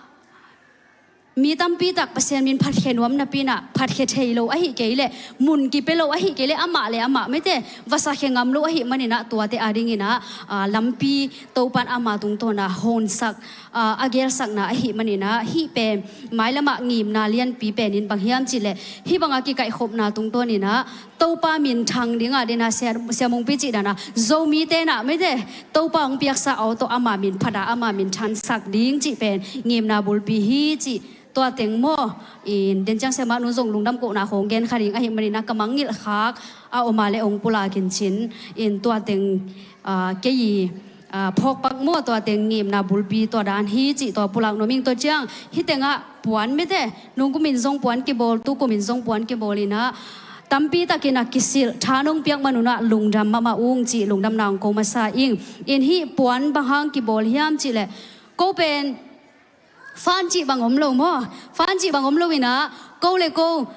mi tampi tak Pasian min phatkhia nuam napinah phatkhia thei lo ahi kei leh mun kipia lo ahi kei leh amah le amah mete vasa khia ngam lo ahi maninah tuate a dinginah, ah, lampi Topan ama tungtawna honsak, ah, a gelsakna ahi maninah hih pen mailamah ngimna lianpi penin bang hiam cih leh hih banga kikaihkhopna tungtawninah Topa min thang dinga dena sia, siamungpi cih dana Zomite na mete Topa hong piaksa aw tawh ama min phata ama min thansak ding cih pen ngimna bulpi hi cih tua teng maw in den ciang siamah nun zong lungdam kohna khong gen kha ding ahi manina ka mangngilh khak a oma le hong pulakin cin in tua teng, ah, kei i, ah, phawkpak maw tua teng ngimna bulpi tua dan hi cih tua pulak nuam ing. Tua ciang hih tengah puan mete nungkumin zong puan kibawl tukumin zong puan kibawl inah tampi takin a kisilh tha nong piak manunah lungdam mahmah ung cih lungdamna hong ko masa ing. In hih puan bang hang kibawl hiam cih leh ko pen fan cih bang om lo maw? Fan cih bang om lo inah ko le ko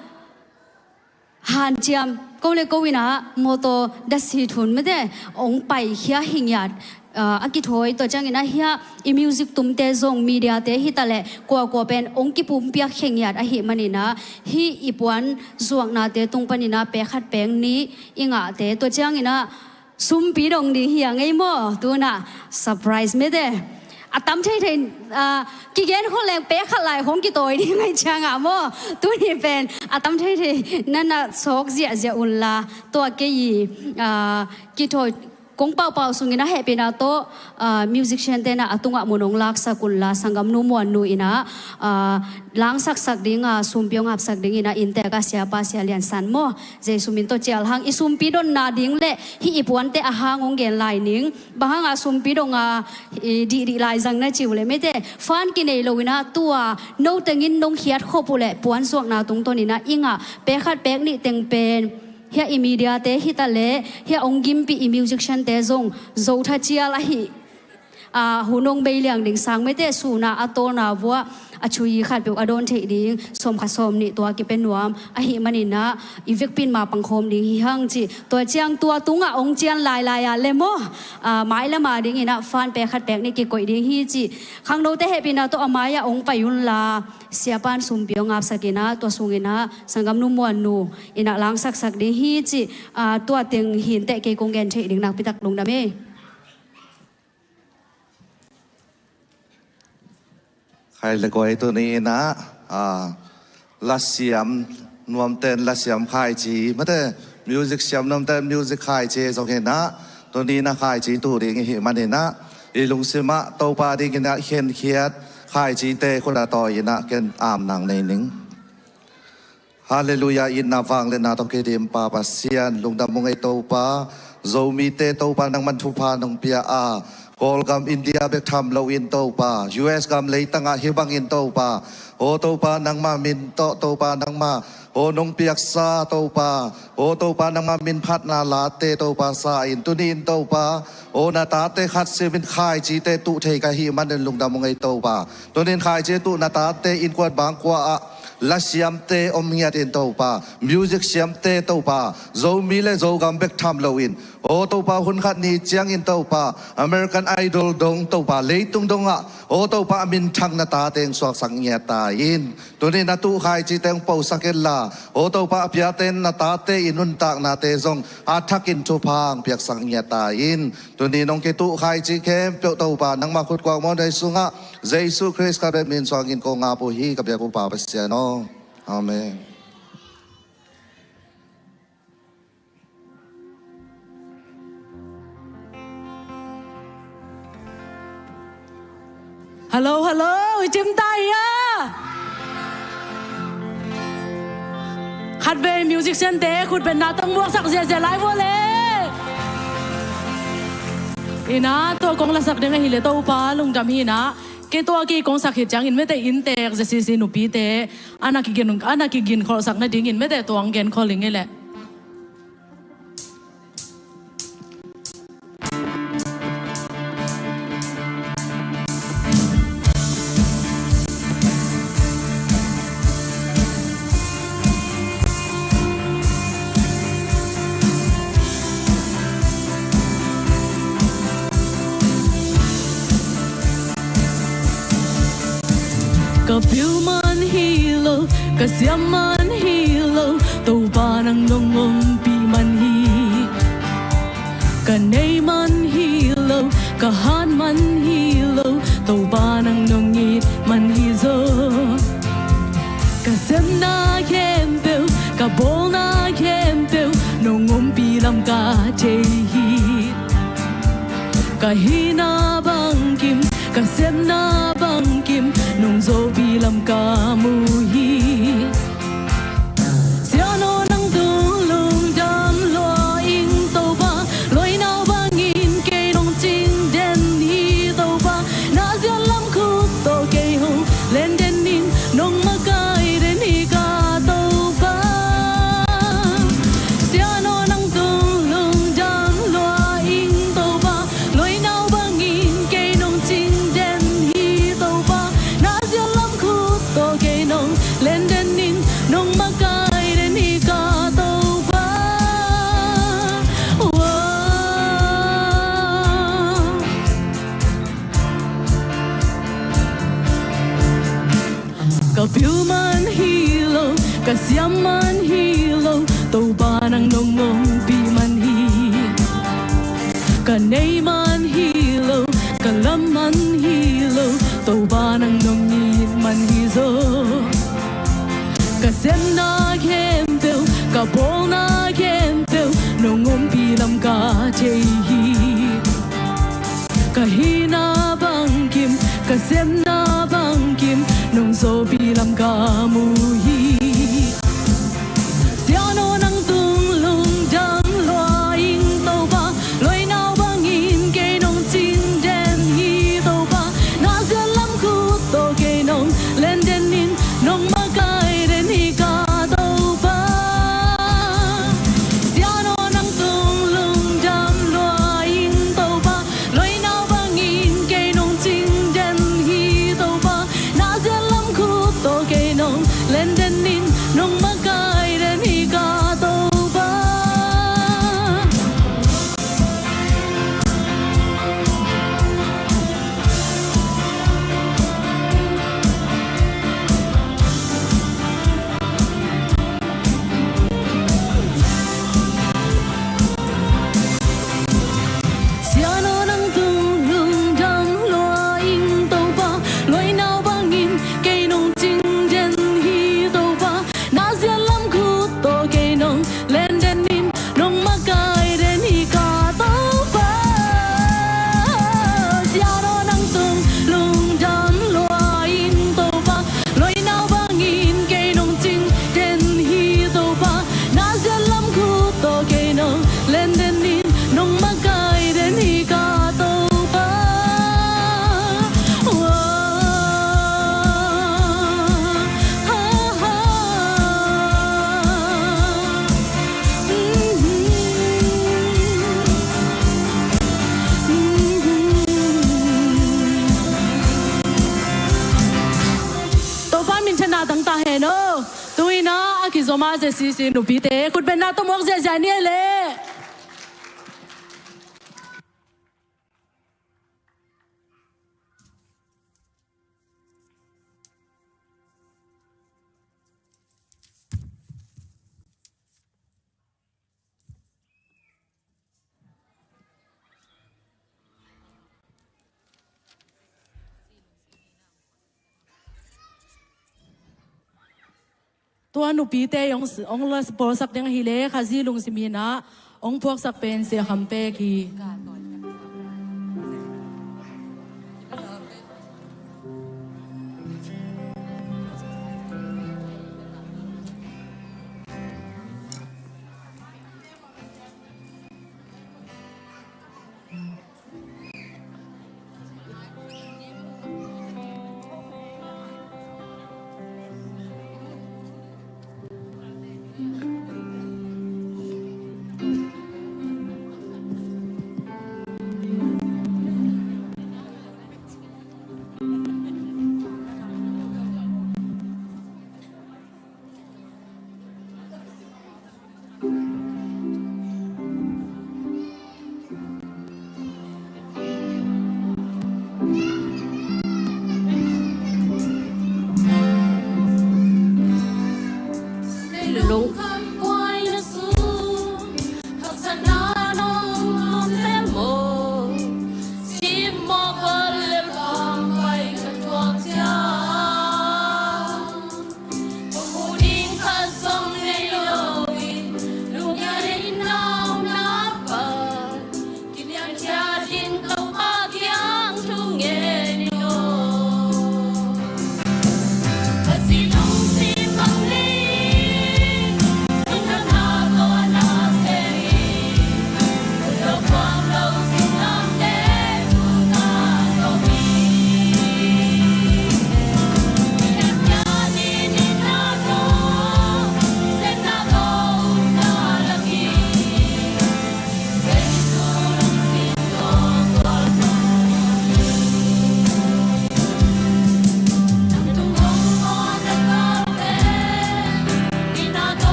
hanciam ko le ko inah mawtaw dasi thun mete hong paikhia hi ngiat, ah, a kithawi tua cianginah hia i music tumte zong mediate hita le kuakua pen hong kipumpiak hi ngiat ahi manina hih i puan zuaknate tung panina pek khat pek nih i ngahte tua cianginah sumpi dong ding hi a ngei maw? Tunah surprise mete a tam theithei, ah, kigen khol leng pek khat lai khong kitawi ding ngai ciangah maw? Tuni pen a tam theithei nana sawk ziahziah unla tua kei i, ah, kitawi kong paupau sungin a hehpihna tawh, ah, musician tena a tungah mun hong laksak unla sanggamnu Muannu inah, ah, langsaksak dinga sumpi hong hapsak dingin a inntek a siapa Sia Lian San maw Jesu min tawh cial hang i sumpi donna ding le hih i puante a hang hong gen lai ning. Bang hanga sumpi donga i dihdih lai zang na ci uh le mete fan kinei lo inah tua no tengin nong khiat khop uh le puan zuakna tungtawn inah i ngah pek khat pek nih teng pen hia i mediate hita le hia hong gimpi i musiciante zong zo tha cial ahi. Ah, hun hong bei liang ding sang mete suna a tawlna vua a chui khat peuh a dawn theih ding sawm khat sawm nih tua kipia nuam ahi maninah i vekpin ma pangkhawm ding hi hang cih tua ciang tua tungah hong cian lailai ah le maw, ah, mailama dinginah fan pek khat pek nih kikoih ding hi cih khangnote hehpihna tawh a mai-ah hong pai unla siapan sumpi hong hapsakinah tua sunginah sanggamnu Muannu inah langsaksak ding hi cih, ah, tua teng hinteh kei kong gen theih ding nakpitak lungdam e. Khai le guai tuni inah, ah, lasiam nuamten lasiam khaici mate music siam nuamten music khaici zong inah tuni inah khaici tu ding ihi maninah i lungsimah Topa dinginah khenkhiat khaicite khut a tawi inah ken amnang nei ning. Halleluiah, itna vangliatna tawh kidim Pa Pasian, lungdam ung ei Topa, Zomite Topa nangman thupha nong pia a, Kawlgam India bek tham loin Topa, U S gam leitangah hih bangin Topa, aw Topa nangma min tawh Topa nangma aw nong piaksa Topa, aw Topa nangma min phatna late Topa sa in tuni in Topa, aw na tate khat simin khaicite tuh thei ka hih manin lungdam ung ei Topa. Tuni in khaici tuh na tate innkuan bangkua ah lasiamte om ngiat in Topa, music siamte Topa, Zomi le Zogam bek tham loin, aw Topa hun khat ni ciangin Topa, American Idol dong Topa, leitung dongah aw Topa a minthang na tate ong suaksak ngiat ta in. Tuni na tuh khaicite ong posak inla, aw Topa a piate in na tate i nuntaknate zong a thakin thupha ong piaksak ngiat ta in. Tuni nong kituh khaici khempeuh Topa nangma khutkuak mawhnei sungah Jesu Khrist ka bia min suangin kong ap uh hi ka biak uh Pa Pasian aw. Amen. Hello, hello, i cim ta hi a. Khatvei musician te khutbetna tong muaksak ziazia lai vua le. Ina tua kong lasak ding ahile Topa lungdam hi ina. Kei tua kei kong sak hi ciangin mete inntek Z C C nupite ana kigin, ana kigin kholhsak nadingin mete tuang gen khol ing ei le. Ka pil man hi lo, ka siam man hi lo, Topa nang nong ompih man hi. Ka nei man hi lo, ka hat man hi lo, Topa nang nong it man hi zaw. Ka sepna khempeuh, ka bawlna khempeuh, nong ompih lam ka thei hi. Ka hihna bangkim, ka sepna bangkim, nong zawhpih lam ka mu hi. Sian aw nang tung lungdam lua ing Topa, loinau bangin kei nong cing den hi Topa, na ziat lam khut tawh kei hong len den in, nong makai den hi ka Topa. Sian aw nang tung lungdam lua ing Topa, loinau bangin kei nong cing den hi Topa, na ziat lam khut tawh kei nong len den in, nong makai den hi ka Topa. Wow. Ka pil man hi lo, ka siam man hi lo, Topa nang nong ompih man hi. Ka nei man hi lo, ka lam man hi lo, Topa nang nong it man hi zaw. Ka sepna khempeuh, ka bawlna khempeuh, nong ompih lam ka thei hi. Ka hihna bangkim, ka sepna bangkim, nong zawhpih lam ka mu hi. Sian aw nang tung lungdam lua ing Topa, loinau bangin kei nong cing den hi Topa, na ziat lam khut tawh kei nong len den in, nong makai den hi ka Topa. Sian aw nang tung lungdam lua ing Topa, loinau bangin kei nong cing den hi Zoma Z C C nupite khutbetna tawh muak ziahziah ni e leh. Tua nupite hong, hong la bawlsak ding ahih leh Khazih lungsim in ah hong phuaksak pen Sia Kham Pek hi.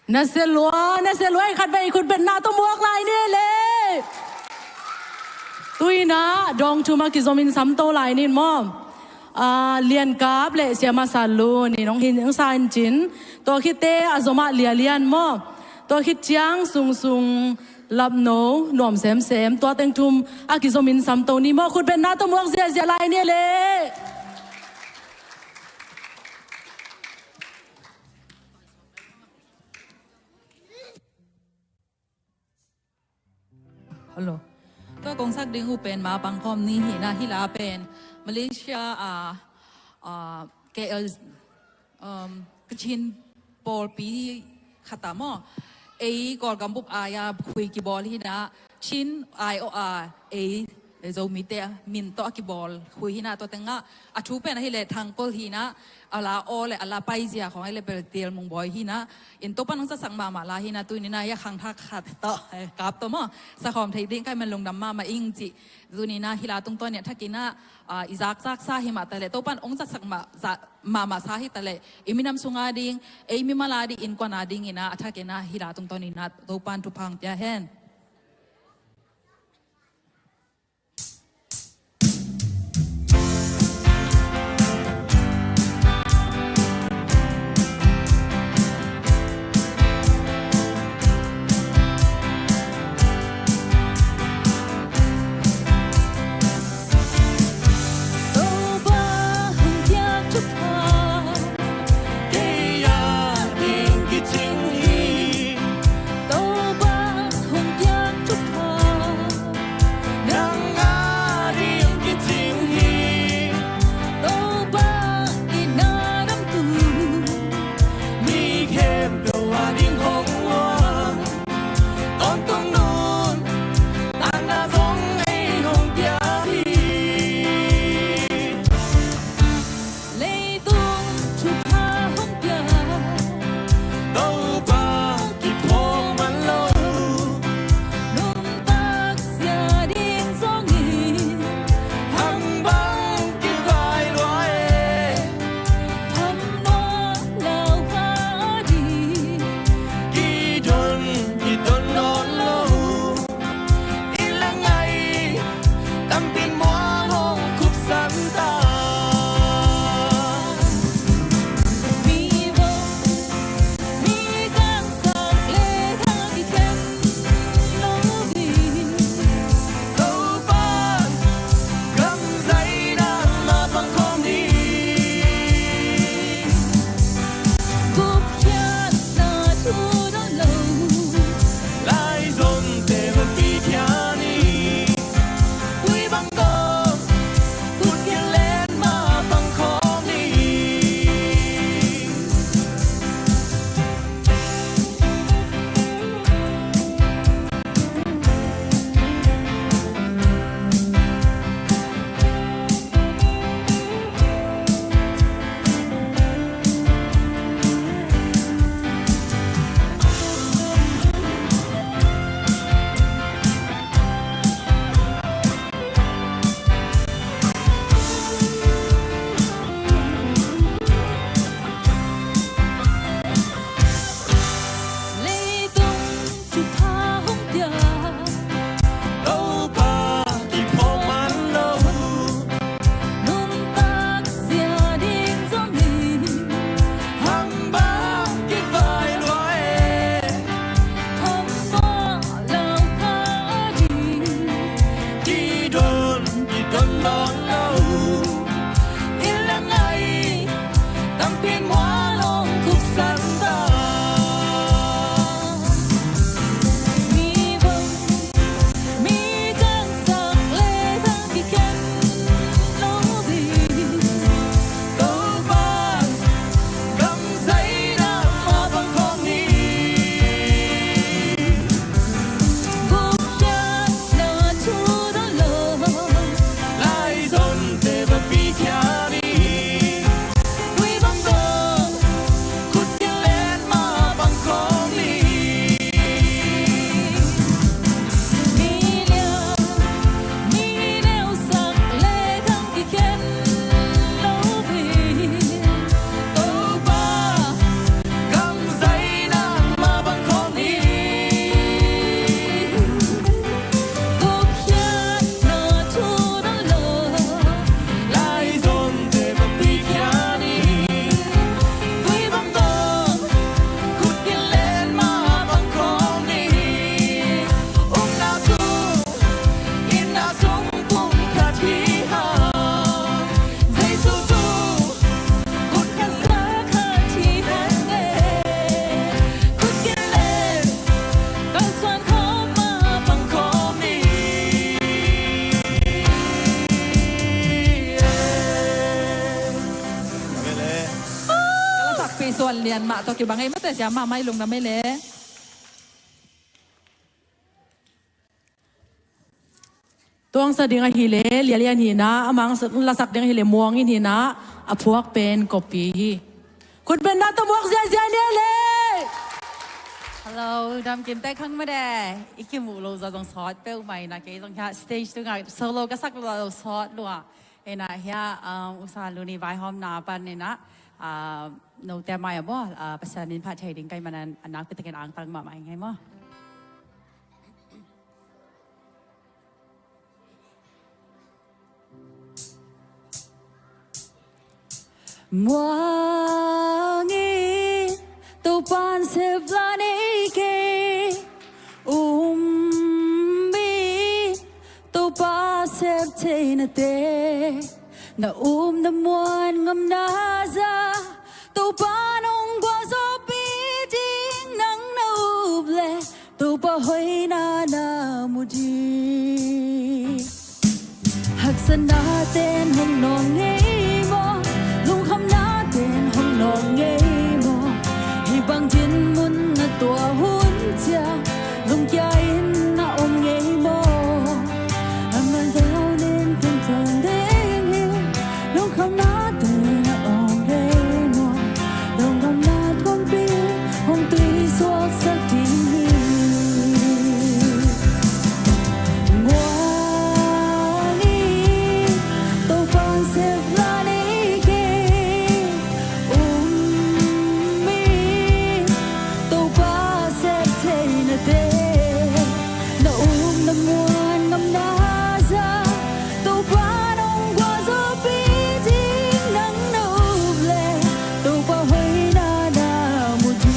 Na sia lua, na sia lua, i khat vei khut betna tawh muak lai ni le. Tuinah dawng thum a kizom in samto lai nin maw? Ah, Lian Kap le Siama Sa Lu nin hong hin hong sa in cin. Tua khitte a zomah Lia Lian maw? Tua khit ciang Sung Sung, Lapno, Nuam Semsem, tua teng thum a kizom in samto ni maw? Khut betna tawh muak ziahziah lai ni le. Hello. Tua kong sak ding uh pen ma pangkhawm ni hi na, hih la pen Malaysia, ah, ah, K L, um, Kachin pawlpi khat ah maw, ei Kawlgam bup ai-a khui kibawl hi na, Chin ai-awh a ei Zomite min tawh a kibawl khui hi na, tua tengah a thu pen ahih leh Thangkol hi na, a la aw le a la paizia khawng ahih leh Beltel Mungbawi hi na, in Topan hong zatsak mahmah la hi na, tuni na hih a khangthak khat tawh, eh, Kap tawh maw, sakhawm thei ding ka hih man lungdam mahmah ing ci. Tuni na hih la tungtawn in a thakin ah, ah, i zakzaksa hi mah taleh Topan hong zatsak mah, za-, mahmah sa hi taleh i minam sung a ding, ei mimal a ding, innkuan a dingin ah a thakin ah hih la tungtawn in ah Topan thupha hong pia hen. lian mah tawh kibang ei mate, siam mahmah i lungdam ei le. Tuangsa ding ahih leh Lianlian hi na, a mang lasak ding ahih leh Muang In hi na, a phuak pen Kopi hi. Khutbenna tawh muak ziazia ni le. Hello, dam kim tek khang mah de. I kimuh lo zaw zong sawt peuhmah in ah, kei zong hiah stage tungah solo ka sak lo sawt lua. Ina hiah, um, usa luni vaihawmna pan ina, um, note mai a maw, uh, Pasian min phat thei ding ka hih manin a nakpi takin angtang mahmah ing ei maw. Muang in, Topa'n sep la nei kei. Um in, Topa sep theinate. Na up na muan ngamna zah Topa'n hong gualzawhpih ding. Nang na up leh Topa hoihna na mu ding. Haksatna ten hong nawng ngei maw? Lungkhamna ten hong nawng ngei maw? Hih bang dinmun na tuah hun ciang lungkia in na om ngei maw? A man veu nin tungtawn ding hi. Lungkhamna ten na om ngei maw? Lungkhamna tuampi hong tuisuaksak ding hi. Muang in, Topa'n sep la nei kei. Um in, Topa sep theinate. Na up na muan ngamna zah Topa'n hong gualzawhpih ding. Nang na up leh Topa hoihna na mu ding.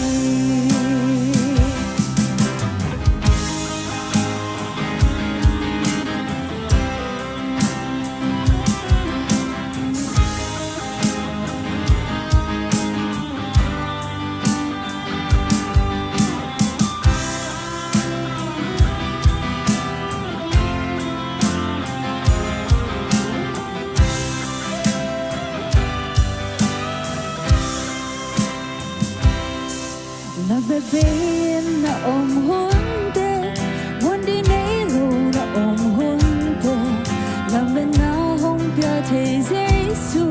Lam bebe in na om hunte, muan ding nei lo na om hunte, lametna hong pia thei Jesu,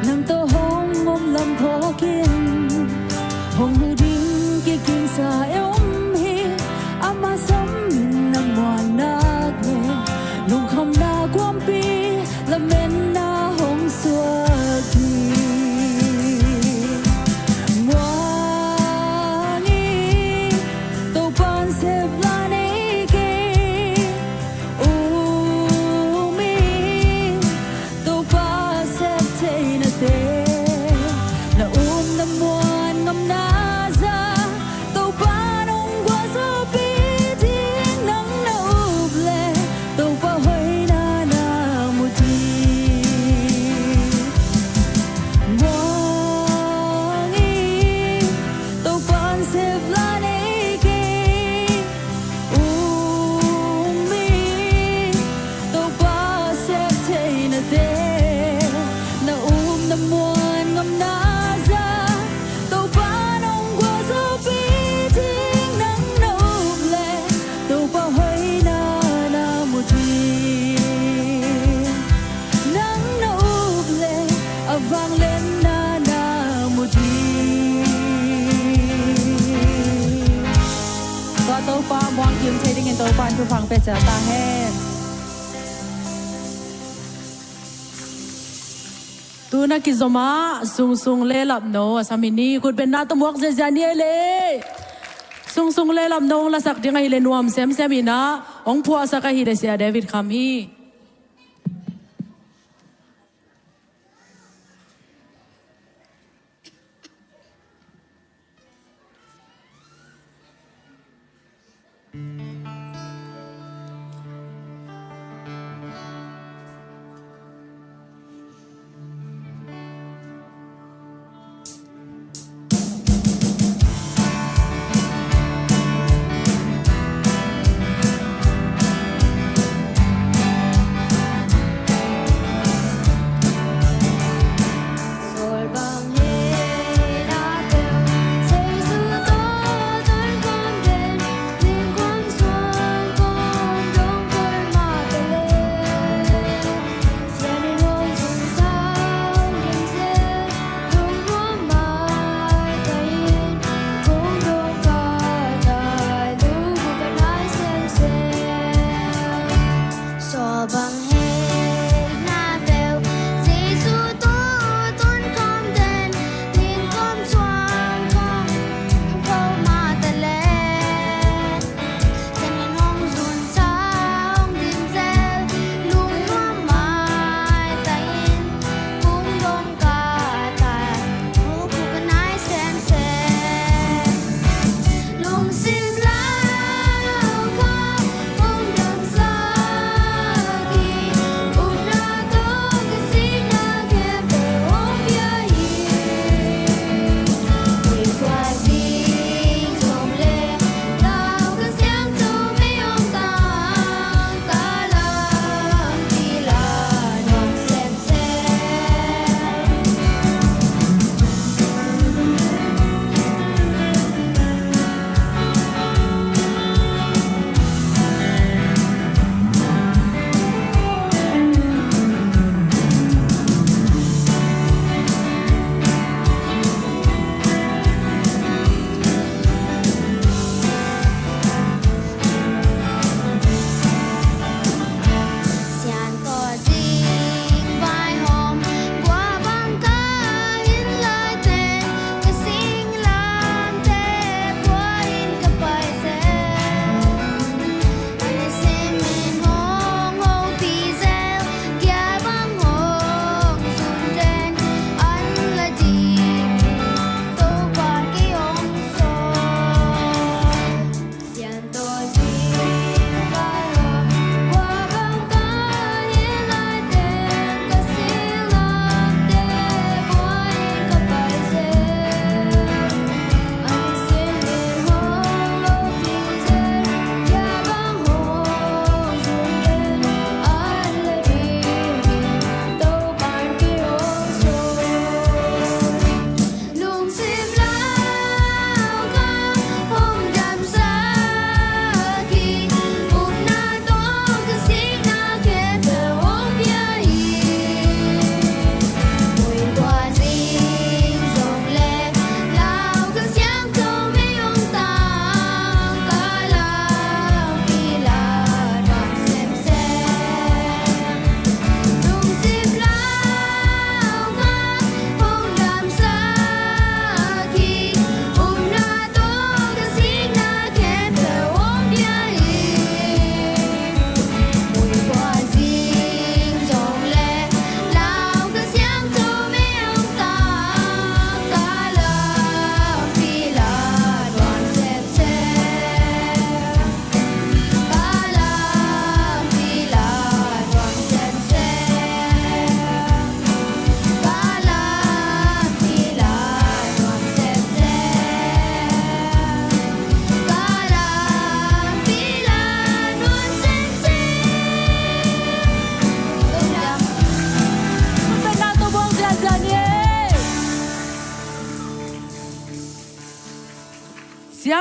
nang tawh hong om lam phawk in. Hong mu ding kikimsa i om hi, ama sam in na muan nak leh, lungkhamna kuampi lametna hong suak hi. Muang in, Topa'n sep la nei kei. Um in, Topa sep theinate. Na up na muan ngamna zah Topa'n hong gualzawhpih ding. Nang na up leh Topa hoihna na mu ding. Muang in, Topa'n sep la nei kei. Um in, Topa sep theinate. Na up na muan ngamna zah Topa'n hong gualzawhpih ding. Nang na up leh Topa hoihna na mu ding. Nang na up leh a vangliatna na mu ding. Tua Topa muang kim thei dingin Topa'n thupha hong pia ciat ta hen. Tu-in a kizom ah Sungsung le Lapno a sam hi ni. Khutbenna tawh muak ziazia ni ei le. Sungsung le Lapno hong lasak ding ahih leh nuam semsem in ah, hong phuahsak ahih leh Sia David Kham hi.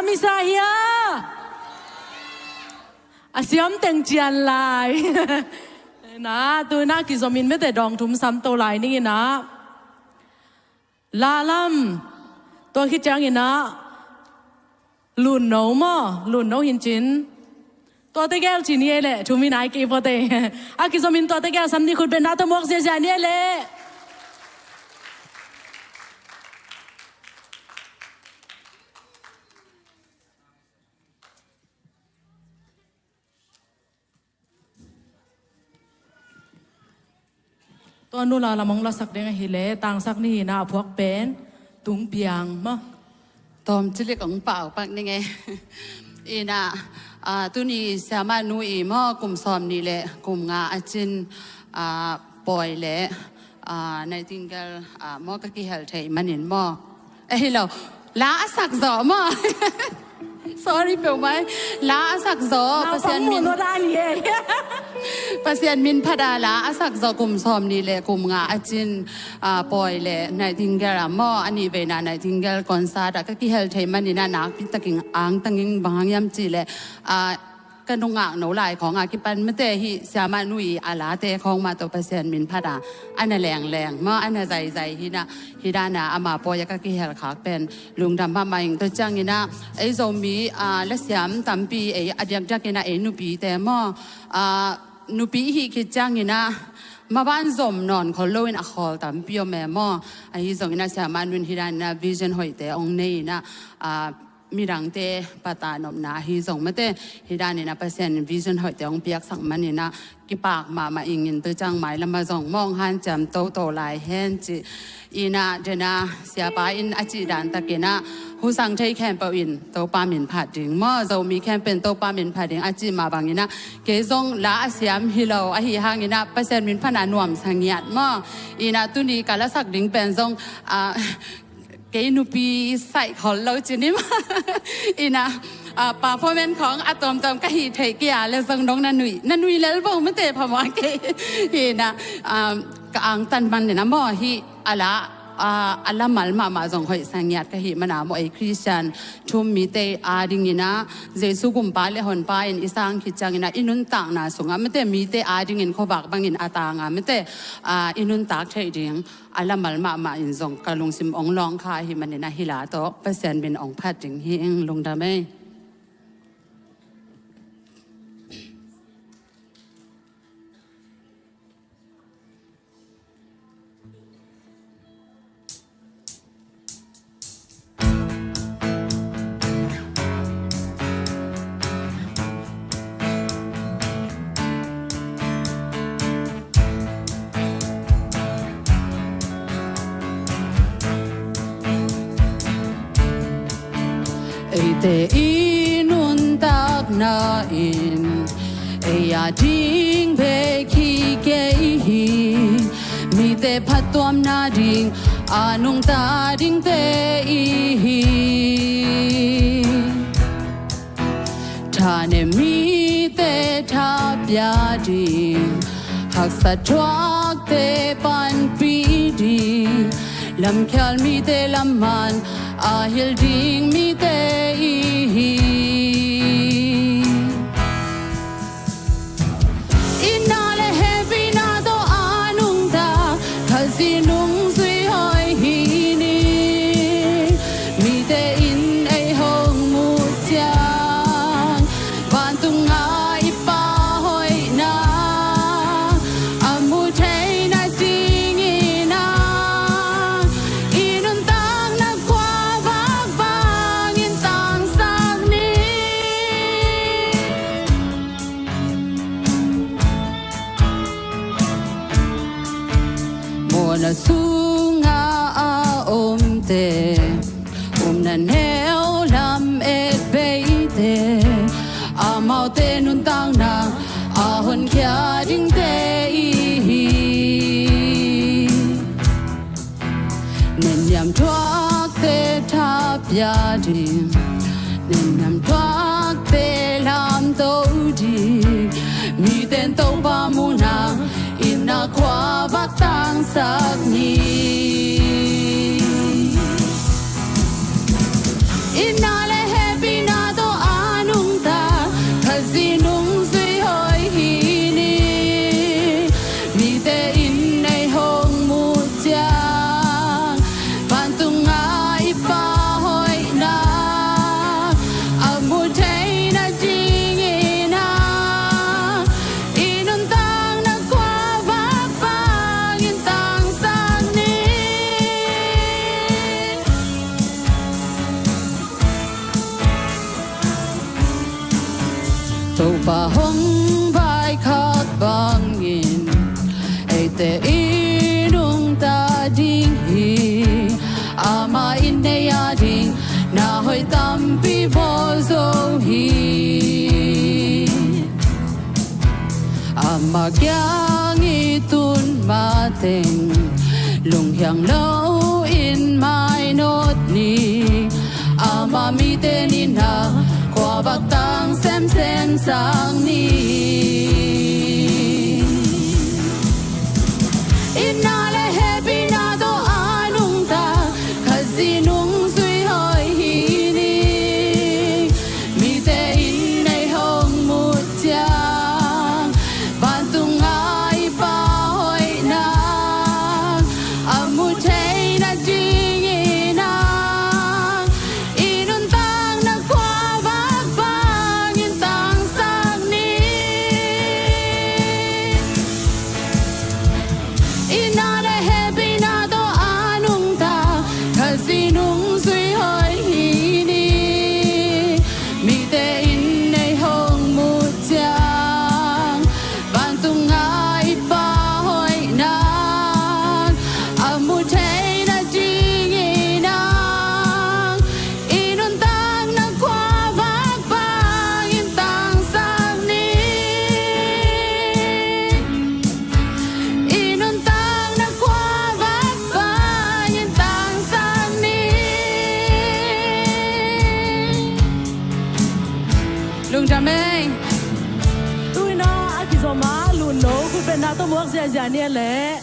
Misa hia? A siam teng cian lai. Na, tu na kizomin mete dawng thum sam to lai ning ina. Lalam. Tua khit ciang ina. Lun no maw, lun no hin cin. Tuate gel ci ni ei leh, thum in ai kei pawte. A kizomin tuate gel sam ni khut beng na tawh muak ziazia ni ei leh. Tua nula lam hong lasak ding ahih leh, tangsak ni hi ina a phuak pen, tung piang maw. Tawm cilik hong pau pak ning e. Ina, a, tuni siamah nu i maw, kum sawm nih le kum nga a cin, a, pawi le, a, Nightingale, a, maw ka kihel thei manin maw. Eh, hi lo. La a sak zawh maw. Sorry peuhmah. La a sak zawh. Pasian min. Pasian min phat a la a sak zawh kum sawm nih le kum nga a cin, a, pawi le Nightingale a maw. A nih veina Nightingale concert a ka kihel thei manin a nakpi takin angtang ing, bang hang hiam cih leh, a, ka nungak no lai khawng a kipan mate hi siamah nu i a late khawng mah tawh Pasian min phat a, a na lengleng maw, a na zaizai hi ina, hi dan a ama pawi a ka kihel khak pen lungdam mahmah ing. Tua ciang ina, ei Zomi, a, lasiam tampi ei a diakdiak ina ei nupite maw, a, nupi i hih khit ciang ina, maban zom nawn khol lo in a khawl tampi om e maw. Ahi zong ina siamah nu in hi dan ina vision hoihte hong nei ina, a, midangte pata nopna ahi zong mate, hi dan ina Pasian in vision hoihte hong piaksak man ina kipak mahmah ing in. Tua ciang mailam a zong maw hong hanciam toto lai hen ci ina, dena siapa in a cih dan tak ina husang thei khempeuh in Topa min phat ding maw, Zomi khempeuh in Topa min phat ding a cih mah bang ina, kei zong la a siam hi lo, ahi hang ina Pasian min phat a nuamsa ngiat maw. Ina tuni ka lasak ding pen zong, a, kei nupi saih khol lo ci ni maw. Ina, a, performance khawng a tuamtuam ka hih theih kei a leh zong dong na nui, na nui lel bo mate phamawh kei. Ina, a, ka angtan man ina maw hi a la, a, a la mal mahmah zong hoihsa ngiat ka hih man a maw, ei Christian thu-um mite a ding ina Jesu gumpa le honpa in i sang khit ciang ina i nuntakna sungah mate mite a dingin khuavak bangin a tang a mate, a, i nuntak theih ding a la mal mahmah in zong ka lungsim hong lawng kha ahih man ina hi la tawh Pasian min hong phat ding hi ing. Lungdam ei. Eite i nuntakna in ei a ding bek hi kei hi. Mite phattuamna ding a nungta dingte i hi. Thanem mite thapia ding, haksa thuakte panpih ding, lamkhial mite lam man a hilh ding mite i hi. Itna le hehpihna tawh a nungta Khazih nungzui hoih hi ni. Mite in ei hong muh ciang vantunga i Pa hoihna a muh theihna dingin a, i nuntakna khuavak bangin tangsak ni. Mawhna sunga a omte, upna neu lam et beite, amaute nuntakna a honkhia dingte i hi. Nenniam thuakte thapia ding, nenniam thuakte lamto ding, miten Topa muhna itna khuavak tangsak ni. Itna le hehpihna Topa hong vaikhak bangin eite i nungta ding hi. Amah i nei a ding na hoih tampi bawl zo hi. Amah kiang i tun mateng lunghiang lo in mainawt ni. Amah mite nina khuavak tang semsem sang ni. Itna le hehpihna tawh a nungta Khazih nungzui hoih hi ni. Mite in ei hong muh ciang vantunga i Pa hoihna a mu theina dingin a i nuntakna khuavak bangin tangsak ni. Itna le hehpihna tawh a nungta Khazih nungzui hoih hi ni. Mite in ei hong muh ciang vantunga i Pa hoihna a mu theina dingin a i nuntakna khuavak bangin tangsak ni. I nuntakna khuavak bangin tangsak ni. Lungdam ei. Tuina a kizom a lun lo khutbetna tawh muak ziahziah ni a leh.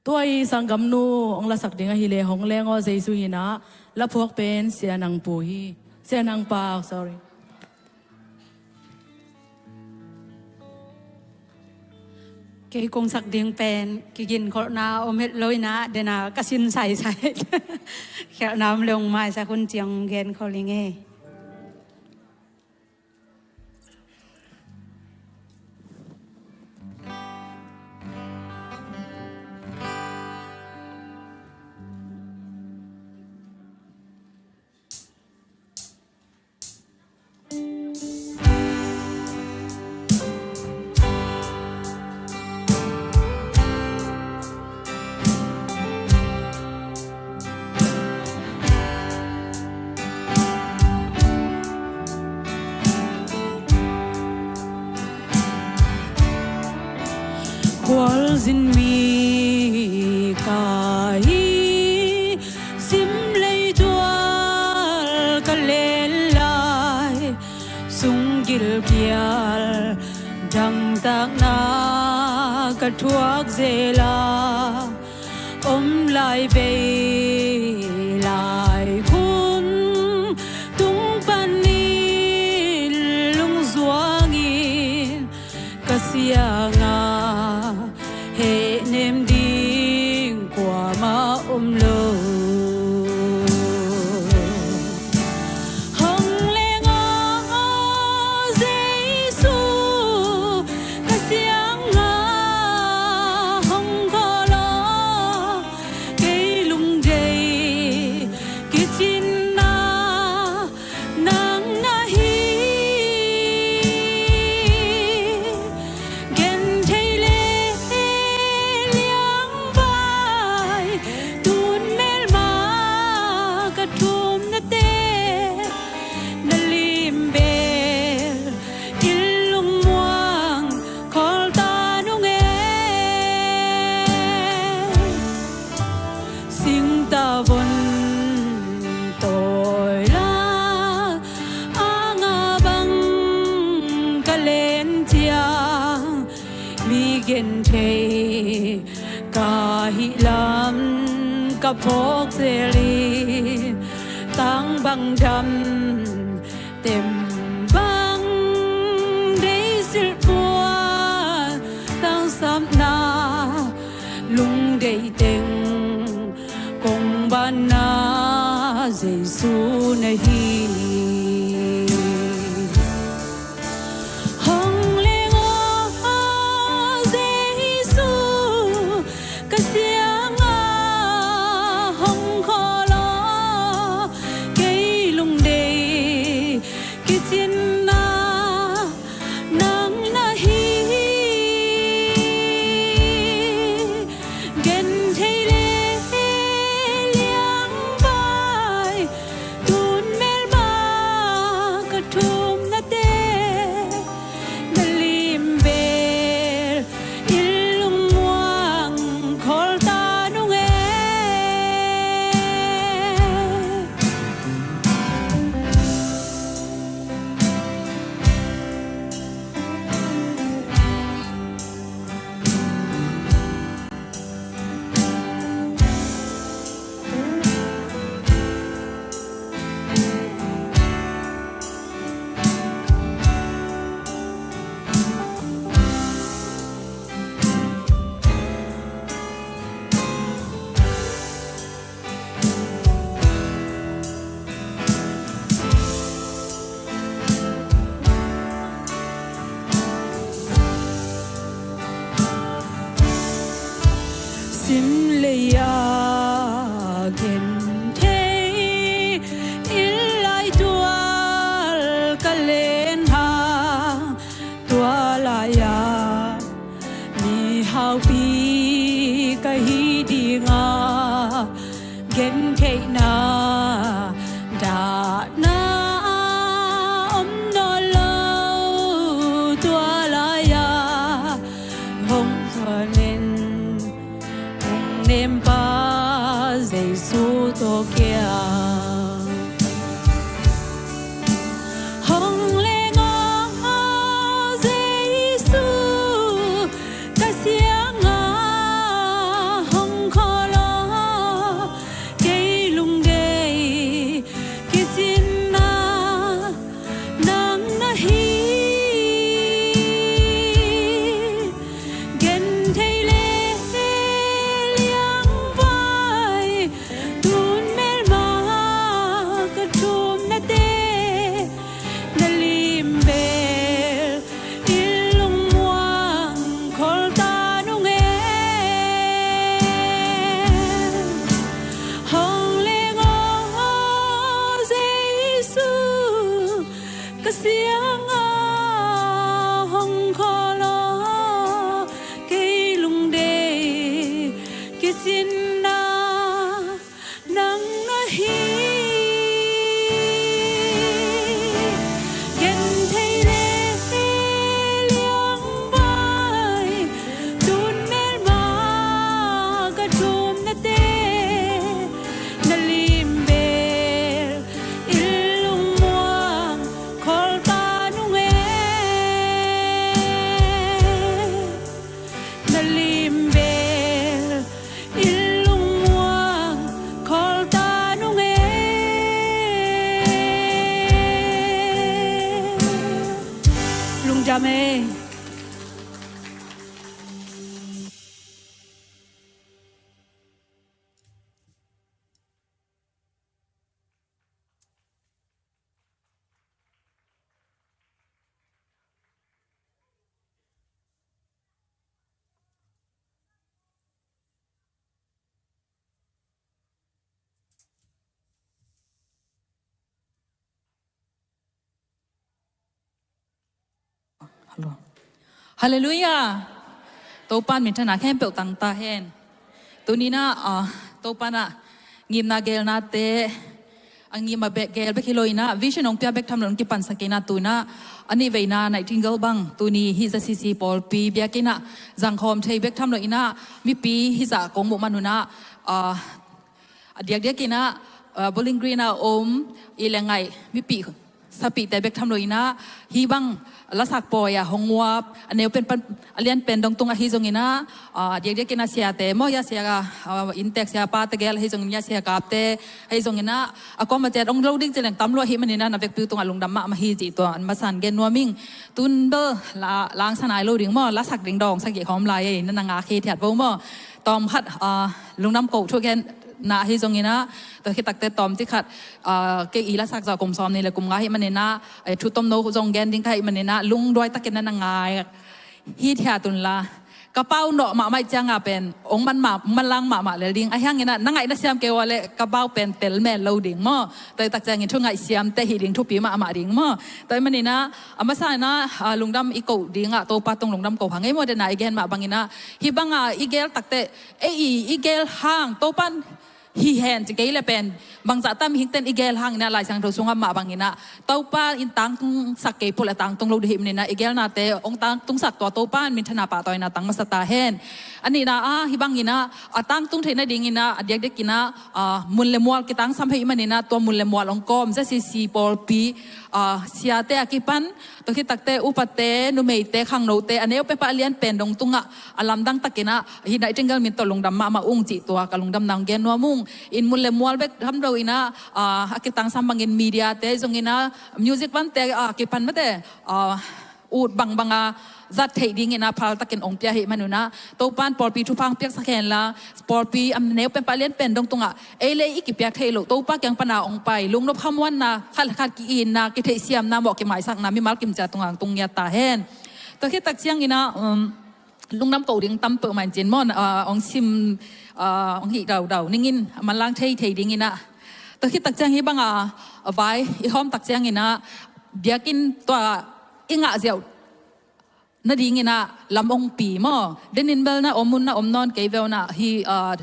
Tua i sanggamnu hong lasak ding ahih leh hong leng aw, Jesu hi in ah, la phuak pen Sia Nang Pu hi. Sia Nang Pau, sorry. Kei kong sak ding pen kiginkholhna om het lo in ah, den a ka sin saisai. Khelhna om leh hong maisak un ci-in hong genkhol ing ei. Khualzin mi ka hi, sim lei tual ka len lai, sung gilkial dangtakna ka thuak zel a, om lai vei lai khun tung panin lungzuangin ka siang a, hehnem ding kuamah om lo. Hong leng aw Jesu, ka siang a hong khawl aw, kei lungdei kicinna nang na hi. Genthei le liangvai, tun melma ka thumnate, na lim bel in lungmuang khawl ta nung e. Singtavon tawi la, anga bang ka len ciang, mi genthei ka hih lam ka phawk zel in, tang bang dam tem bang dei silh puan, tangsapna lungdei teng kong banna Jesu na hi. Hong leng aw Sim lei-a genthei inn lai tual ka len hang, tua lai-a mihaupi ka hi dinga, gentheihna dahna om nawn lo. Tua lai-a hong zuanin hong nempa Jesu tawh kiang hong leng aw Jesu, ka sianga hong khawl aw. Kei lungdei kicinna nang na hi. Genthei le liangvai, tun melma ka thumnate, na lim bel inn lungmuang khawl ta nung e. Hong leng aw Jesu, ka sianga hong khawl aw. Kei lungdei kicinna nang na hi. Genthei le liangvai, tun melma ka thumnate, na lim bel inn lungmuang khawl ta nung e. Na lim bel inn lungmuang khawl ta nung e. Lungdam e. Halleluiah. Topa'n minthanna khempeuh tang ta hen. Tuni-in ah, ah, Topa'n ah ngimna gelnate, a ngim a bek gel bek hi lo-in ah, vision hong pia bek tham lo-in kipansak-in ah, tu-in ah a nih veina Nightingale bang tuni hih ZCC pawlpi biakinn ah zangkhawm thei bek tham lo-in ah, mipi hih zah kong muh man un ah, ah, a diakdiakin ah, ah, Bowling Green ah om i le ngaih mipi sapihte bek tham lo-in ah, hih bang lasak pawi ah hong uap a neu pen pan a lian pen dong tung ahi zongin ah, ah, diakdiakin ah siate maw, hih a sia, ah, inntek siapate gel ahi zongin, hih a sia kapte ahi zongin ah, a kuamah ciat hong lo ding ci leng tam lua ahih manin ah, na vekpi-u tungah lungdam mahmah hi cih tua a masa-in gen nuam ing. Tun bel la, la sak nai lo ding maw, lasak ding dawng sagih khawm lai ei, na na ngak hithiat vo maw. Tawm khat, ah, lungdam ko thu gen na ahi zongin ah, tua khit takteh tawm ci khat, ah, kei i lasak zawh kum sawmnih le kum nga ahih manin ah, eh, thu tomno zong gen ding ka hih manin ah, lungduai takin na na ngak hithiat un la. Ka pau nawh mahmah ahih ciangin pen hong man mah, manlang mahmah lel ding. Ahih hangin ah na ngaih na siam kei uh leh ka pau pen tel mel lo ding maw. Tua hi tak ciangin thu ngaihsiamte hih ding thupi mahmah ding maw. Tua ahih manin ah, a masa-in ah, ah, lungdam i koh ding ah, Topa tung lungdam ko hang ei maw, den a i gen mah bangin ah, hih bang a i gel takteh, ei i, i gel hang Topa'n hi hen ci kei leh pen, bangzah tam hingten i gel hangin ah, Lai Siangtho sungah mah bangin ah, Topa in tangtungsak kei peuh leh tangtung lo ding ahih manin ah, i gelnate hong tangtungsak tua Topa'n minthanna pahtawina tang masa ta hen. A nihna ah, hih bangin ah, a tangtung theih nadingin ah, a diakdiakin ah, ah, mun le mual kitangsam ahih manin ah, tua mun le mual hong kawm ZCC pawlpi, ah, siate a kipan, tua khit takteh upate, numeite, khangnote, a neu pen pan a lian pen dong tungah, a lamdang takin ah, hih Nightingale min tawh lungdam mahmah ung cih tua ka lungdamna hong gen nuam ung. In mun le mual bek tham lo-in ah, ah, a kitangsam bangin mediate zongin ah, music vante, ah, kipan mate, ah, ut bangbang a zat theih dingin ah phal takin hong pia ahih man un ah, Topa'n pawlpi thupha hong piaksak hen la, pawlpi a neu pen pan a lian pen dong tungah, ei le ei i kipiak theih loh, Topa kiang pan a hong pai, lungnop khamuanna, khat le khat ki-itna, kitheihsiamna, mawh kimaisakna, mimal kimciat tungah hong tung ngiat ta hen. Tua khit tak ciangin ah, um, lungdam ko ding tam peuhmah in cin maw, ah, hong sim, ah, hong hih daudau ningin a manlang thei thei dingin ah. Tua khit tak ciang hih banga, ah, vai i hawm tak ciangin ah, biakinn tua i ngah ziau nadingin ah lam hong pi maw. Denin bel na om un na om nawn kei veu na hi, ah,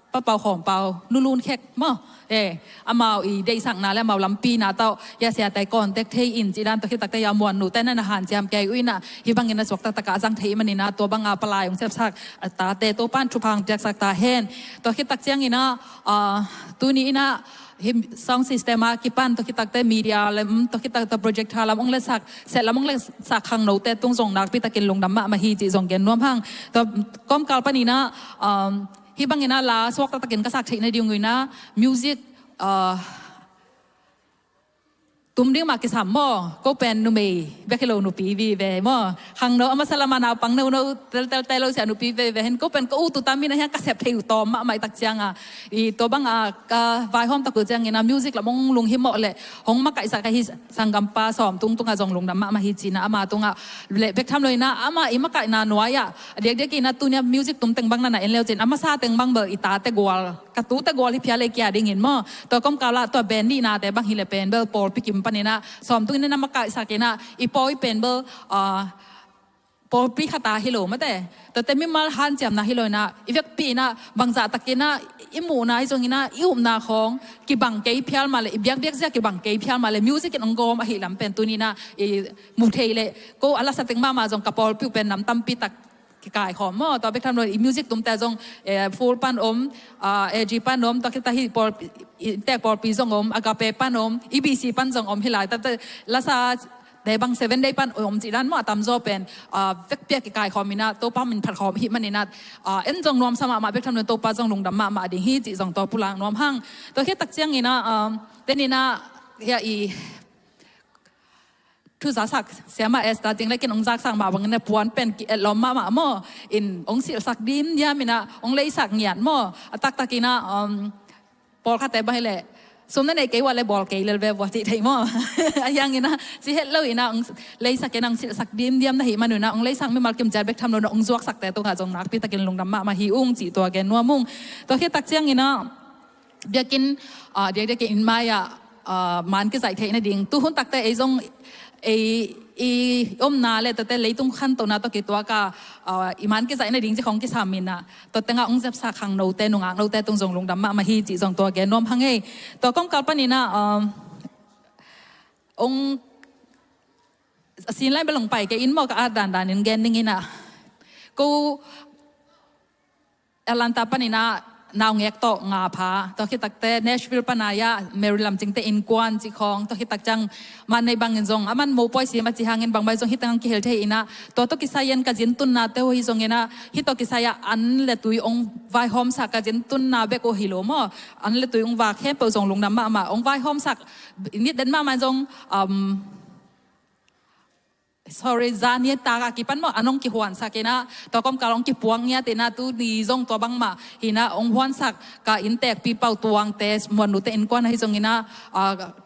Pa Pau Khawm Pau Nu Lun Khek maw. Eh, amau i deihsakna le amau lampina tawh, ya siate contact thei in ci dan tua khit takte ya Muan nute na na hanciam kei uh in ah, hih bangin a suak taktak a zang thei manin ah, tua banga palai hong sepsak a tate Topan thupha hong piaksak ta hen. Tua khit tak ciangin ah, ah, tuni in ah, hih sound system a kipan tua khit takte media le, um, tua khit takte projector lam hong lesak, set lam hong lesak khangnote tung zong nakpi takin lungdam mahmah hi cih zong gen nuam hang. Tua kawmkal panin ah, um, hih bangin ah la suak taktakin ka sak theih nading uh in ah music, ah, tum ding mah kisam maw, ko pen numei bek hi lo, nupi vive maw. Khangno a masa lama naupang nono teltelte lo sia nupi vive hen, ko pen ka ut uh tam in ah hiang ka sep thei uh tawm mahmah i tak cianga, i tua banga ka vaihawm tak uh ciangin ah music lam hong lunghimawh le hong makaihsak ahi sanggampa Sawm Tung tungah zong lungdam mahmah hi cin ah, ama tungah le bek tham lo in ah ama i makaihna nuai-ah a diakdiakin ah tuni-a music tum teng bang na na en leu cin a masa teng bang bel i tate gual, ka tute gual hi phial ei kia dingin maw. Tua kawmkal ah tua band nihnate bang hi le pen bel pawlpi kim panin ah Sawm Tung in ah na makaihsak in ah i pawi pen bel, ah, pawlpi khat a hi lo mate. Tuate mimal hanciamna hi lo in ah i vekpi in ah bangzah takin ah i muhna hi zongin ah i upna khawng kibang kei phial mah le, i biakbiak zia kibang kei phial mah le, music in hong gawm ahih lam pen tuni in ah i mu thei le, ko a lasa teng mahmah zong ka pawlpi uh pen nam tampi tak kikaikhawm maw. Tua bek tham lo in i music tumte zong, eh, Full pan om, ah, A G pan om, tua khit tak hih pawl, i tek pawlpi zong om, Agape pan om, E B C pan zong om hi lai. Tate lasa te bang Seven Day pan om cih dan maw, a tamzaw pen, ah, vekpi a kikaikhawm in ah Topa min phatkhawm ahih manin ah, ah, en zong nuamsa mahmah bek tham lo in Topa zong lungdam mahmah ding hi cih zong tua pulak nuam hang. Tua khit tak ciangin ah, um, denin ah hia i thuzasak siamah Esther Ting le kin hong zaksak mah bangin ah puan pen ki-etlawm mahmah maw, in hong silhsak dimdiam in ah hong leisak ngiat maw. A taktakin ah, um, pawlkhatte bang hi leh sum na nei kei uh a le bawl kei lel ve vua cih thei maw. A hiangin ah ci het lo in ah hong leisak in ah hong silhsak dimdiam na hih man un ah hong leisak mimal kim ciat bek tham lo in ah hong zuaksakte tungah zong nakpi takin lungdam mahmah hi ung cih tua gen nuam ung. Tua khit tak ciangin ah biakinn, ah, diakdiakin inn mai-ah, ah, man kizaih theih nading. Tuhun takte ei zong ei i omna le tuate leitung khantohna tawh kituak a, ah, i man kizaih nading ci khawng kisam in ah tua tengah hong zepsak khangnote, nungaknote tung zong lungdam mahmah hi cih zong tua gen nuam hang ei. Tua kawmkal panin ah, um, hong a sin lai bel hong pai kei in maw, ka at dandan in gen ning in ah. Ko Atlanta panin ah naungek tawh nga pha. Tua khit takte Nashville pan a ya Mary Lam Cingte innkuan cih khawng. Tua khit tak ciang man nei bangin zong a man mopawi sim a ci hangin bangmah zong hih tengah kihel thei in ah. Tua tawh kisai-in ka zintunnate uh hi zongin ah hih tawh kisai-ah an le tui hong vaihawmsak ka zintunna bek uh hi lo maw. An le tui hong vak khempeuh zong lungdam mahmah. Hong vaihawmsak nit den mahmah zong, um, sorry, zani tak a kipan maw, an hong kihuansak in ah, tua kawmkal hong kipuang ngiat in ah, tuni zong tua bangmah hi in ah, hong huansak ka innteekpi Pau Tuangte, Muan nute innkuan ahi zongin ah, ah,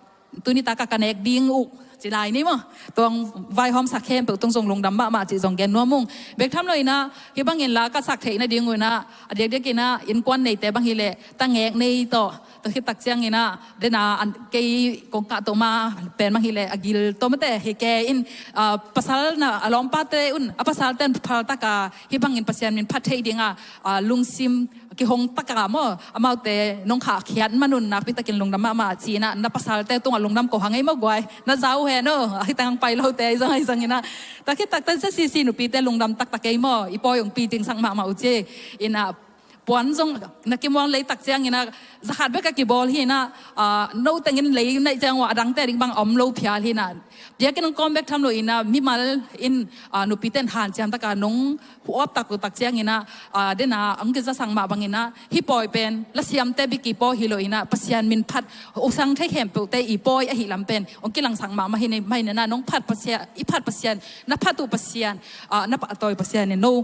tuni tak a ka nek ding uh ci lai ni maw. Tua hong vaihawmsak khempeuh tung zong lungdam mahmah cih zong gen nuam ung. Bek tham lo in ah, hih bangin la ka sak theih nading uh in ah, a diakdiakin ah innkuan neite bang hi leh, ta ngek nei tawh, tua khit tak ciangin ah, den a, an, kei kong kahtoh ma pen bang hi leh a gil tawh mate hi kei in, ah, pasal na a lawmpate un, a pasalte un phaltak a hih bangin Pasian min phat theih ding a, ah, lungsim kihong tak a maw, amaute nong khahkhiat man un nakpi takin lungdam mahmah ci in ah, na pasalte tungah lungdam ko hang ei maw guai, na za uh hen aw, hih teng hong pai lote ahi zong, ahi zongin ah. Tua khit takte ZCC nupite lungdam taktak ei maw, i pawi hong pi dingsak mahmah uh ci in ah, puan zong na kimuang lei tak ciangin ah, za khat bek a kibawl hi in ah, ah, no tengin lei naih ciang uh a dangte ding bang om lo phial hi in ah. Biakinn hong kawm bek tham lo in ah, mimal in, ah, nupite in hanciam tak a nong huap tak uh tak ciangin ah, ah, den a hong kizasak mah bangin ah, hih pawi pen lasiamte bek i pawi hi lo in ah, Pasian min phat hong sang thei khempeuhte i pawi ahih lam pen hong kilangsak mahmah hi in ah, nong phat Pasian, i phat Pasian, na phat uh Pasian, ah, na pahtawi Pasian in no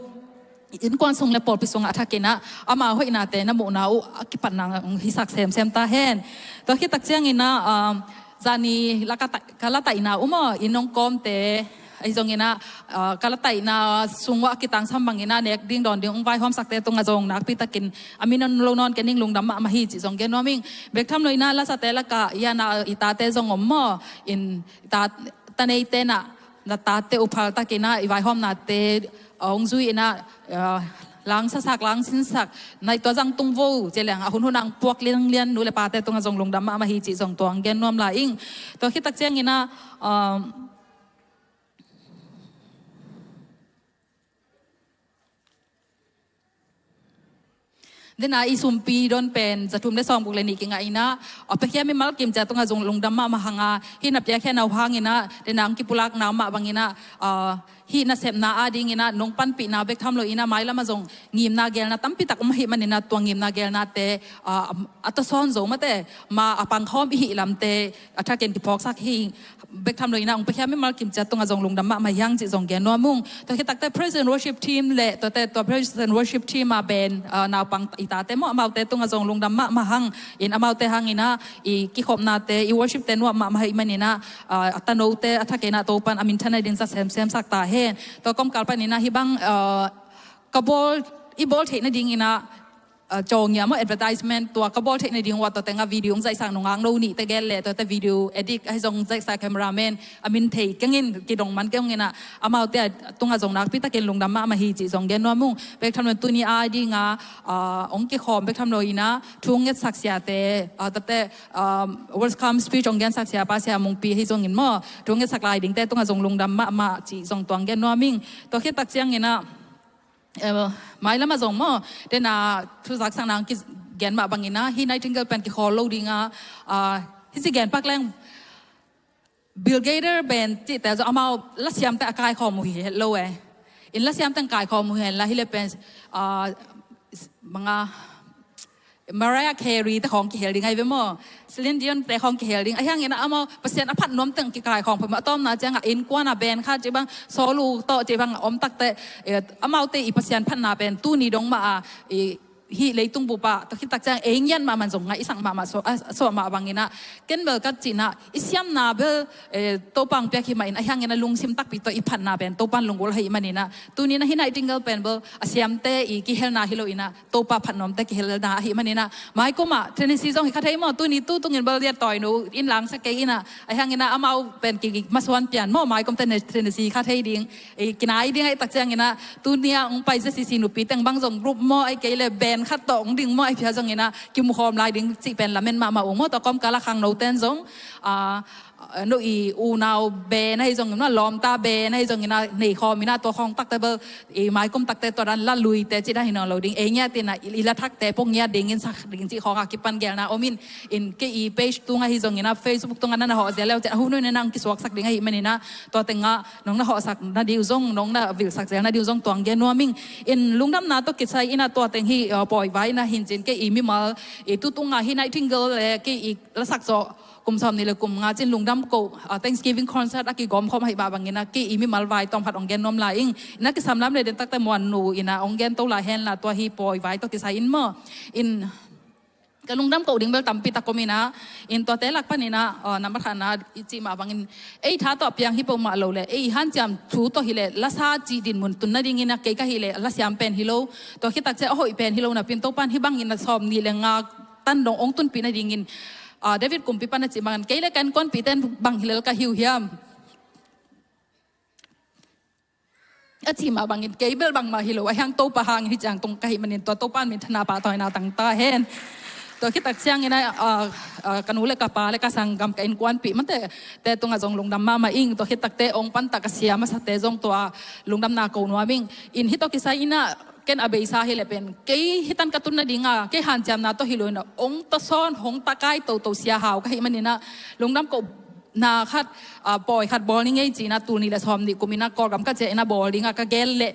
innkuan sung le pawlpi sungah a thakin ah, ama hoihnate na muhna uh a kipatna hong hisak semsem ta hen. Tua khit tak ciangin ah, um, zani la ka ta-, ka la taihna uh maw, inn hong kawmte, Ahi zongin ah, ah, ka la taihna sung uah kitangsam bangin ah nek ding dawn ding hong vaihawmsakte tungah zong nakpi takin a min hong lo nawn kei ning, lungdam mahmah hi cih zong gen nuam ing. Bek tham lo in ah lasate lakah i ana i tate zong om maw, in ta, ta neite in ah na tate uphal takin ah i vaihawmnate, ah, hong zui in ah, ah, langsasak, langsinsak, nai tua zang tung vo ci leng a hunhun ah hong puak lianlian nu le pate tungah zong lungdam mahmah hi cih zong tua hong gen nuam lai ing. Tua khit tak ciangin ah, ah, dena i sumpi don pen za thum le sawm guk le nih kingah in ah, a piakhia mimal kim ciat tungah zong lungdam mahmah hang a, hih na piakhia nau hangin ah, dena hong kipulak nau mah bangin ah, ah, hih nasepna adingin ah nong panpihna bek tham lo in ah mailam ah zong ngimna gelna tampi tak om ahih manin ah tua ngimna gelnate, ah, a tasawn zo mate, ma a pangkhawm i hih lamte a thakin kiphawksak hi. Bek tham lo in ah hong piakhia mimal kim ciat tungah zong lungdam mahmah hi hang cih zong gen nuam ung. Tua khit takte praise and worship team le tuate tua praise and worship team a band, ah, naupang i tate maw, amaute tungah zong lungdam mahmah hang. In amaute hangin ah i kikhopnate, i worshipte nuam mahmah ahih manin ah, ah, a tanote a thakin ah Topan a minthan nading za semsemsak ta hen. Tua kawmkal panin ah hih bang, ah, ka bawl, i bawl theih nadingin ah, ah, cawngia maw, advertisement tua ka bawl theih nading uah tua tengah video hong zaihsak nungak no nihte gel le tuate video edit ahi zong zaihsak cameraman a min thei keng in, kidong man keng in ah, amaute a tungah zong nakpi takin lungdam mahmah hi cih zong gen nuam ung. Bek tham lo in tuni a dingah, ah, hong kikhawm bek tham lo in ah thu ngetsak siate, ah, tuate, ah, welcome speech hong gensak siapa Sia Mungpi ahi zongin maw, thu ngetsak lai dingte tungah zong lungdam mahmah cih zong tua hong gen nuam ing. Tua khit tak ciangin ah, eh, mailam ah zong maw, dena thuzaksakna hong kigen mah bangin ah hih Nightingale pen kikhawl lo ding a, ah, hih ci gen pak leng Bill Gaither band cihte zong amau lasiamte a kaikhawm uh hi het lo e. In lasiamte hong kaikhawm uh hen la hi le pen, ah, banga Mariah Carey te khawng kihel ding ahi ve maw, Celine Dion te khawng kihel ding. Ahi hangin ah amau Pasian a phat nuam teng kikaikhawm phamawh. A tawpna ciangah innkuan a band khat cih bang, solo tawh cih bang a om takte, eh, amaute i Pasian phatna pen tuni dong mah a, i, hih leitung bup ah tua khit tak ciang ei ngiat mahmah zong ngaihsak mahmah suah, a, suah mah bangin ah ken bel ka cihna i siamna bel, eh, Topa hong piak hi mah in, ahi hangin ah lungsim takpi tawh i phatna pen Topa in lunggulh ahih manin ah tuni in ah hih Nightingale pen bel a siamte i kihelna hi lo in ah Topa phatnuamte kihelna ahih manin ah, maikum ah Tennessee zong hi kha thei maw, tuni tu tungin bel liat tawi no in langsak kei in ah, ahi hangin ah amau pen ki, ki masuan pian maw, maikum Tenne-, Tennessee hi kha thei ding, eh, kinai ding ahih tak ciangin ah, tuni ah hong pai Z C C nupi teng bang zong group maw, ahih kei le band khat tawh hong ding maw, ahih phial zongin ah kimukhawm lai ding cih pen lamen mahmah ung maw, tua kawmkal ah khangno ten zong, ah, no i unau band ahi zongin ah, lawmta band ahi zongin ah, nei khawm in ah tua khawng takte bel, i maikum takte tua dan la luite cih dan hi nawn lo ding. Ei ngiat in ah i, i la thakte pong ngiat dingin sak ding cih khawng a kipan gelna om in, in kei i page tung ahi zongin ah, Facebook tung ah na na hawh zel leu ciang a hun hun in ah hong kisuaksak ding ahih manin ah tua teng ah nong na hawhsak na ding uh zong, nong na vilsak zel na ding uh zong tua hong gen nuam ing. In lungdamna tawh kisai in ah tua teng hi, uh, pawi vai in ah hi in cin kei i mimal, i tu tung ah hih Nightingale le kei i lasak zawh kum sawm nih le kum nga cin Lungdam Koh, ah, Thanksgiving concert a kigawm khawm ahih mah bangin ah kei i mimal vai tawm khat hong gen nuam lai ing. In ah kisam lam le den takte Muan nu in ah hong gen to lai hen la, tua hi pawi vai tawh kisai in maw. In ka lungdam koh ding bel tampi tak om in ah, in tuate lak panin ah, ah, nambat khatna i cih mah bangin ei tha tawh a piang hi peuhmah lo le, ei hanciam thu tawh hi le, lasa cih dinmun tun nadingin ah kei ka hih le lasiam pen hi lo. Tua khit tak ciang a hoih pen hi lo napi in Topa in hih bangin ah sawm nih le nga tan dong hong tunpih nadingin, ah, David Kumpipa in a cih bangin kei le ka innkuanpihte in bang hi lel ka hi uh hiam a cih mah bangin kei bel bangmah hi lo, ahi hang Topa hangin hih ciang tung ka hih manin tua Topa in minthanna pahtawina tang ta hen. Tua khit tak ciangin ah, ah, ah, ka nu le ka pa le ka sanggam ka innkuanpih mate te tungah zong lungdam mahmah ing. Tua khit takte hong pan tak a sia masate zong tua lungdamna ko nuam ing. In hih tawh kisai in ah ken a beisa hi le pen kei hih tan ka tun nading a, kei hanciamna tawh hi lo in ah hong tasawn, hong takai toto sia hau ka hih manin ah Lungdam Koh na khat, ah, pawi khat bawl ni ngei ci in ah tul nih le sawm nih kum in ah Kawlgam ka ciah in ah bawl ding ah ka gel leh,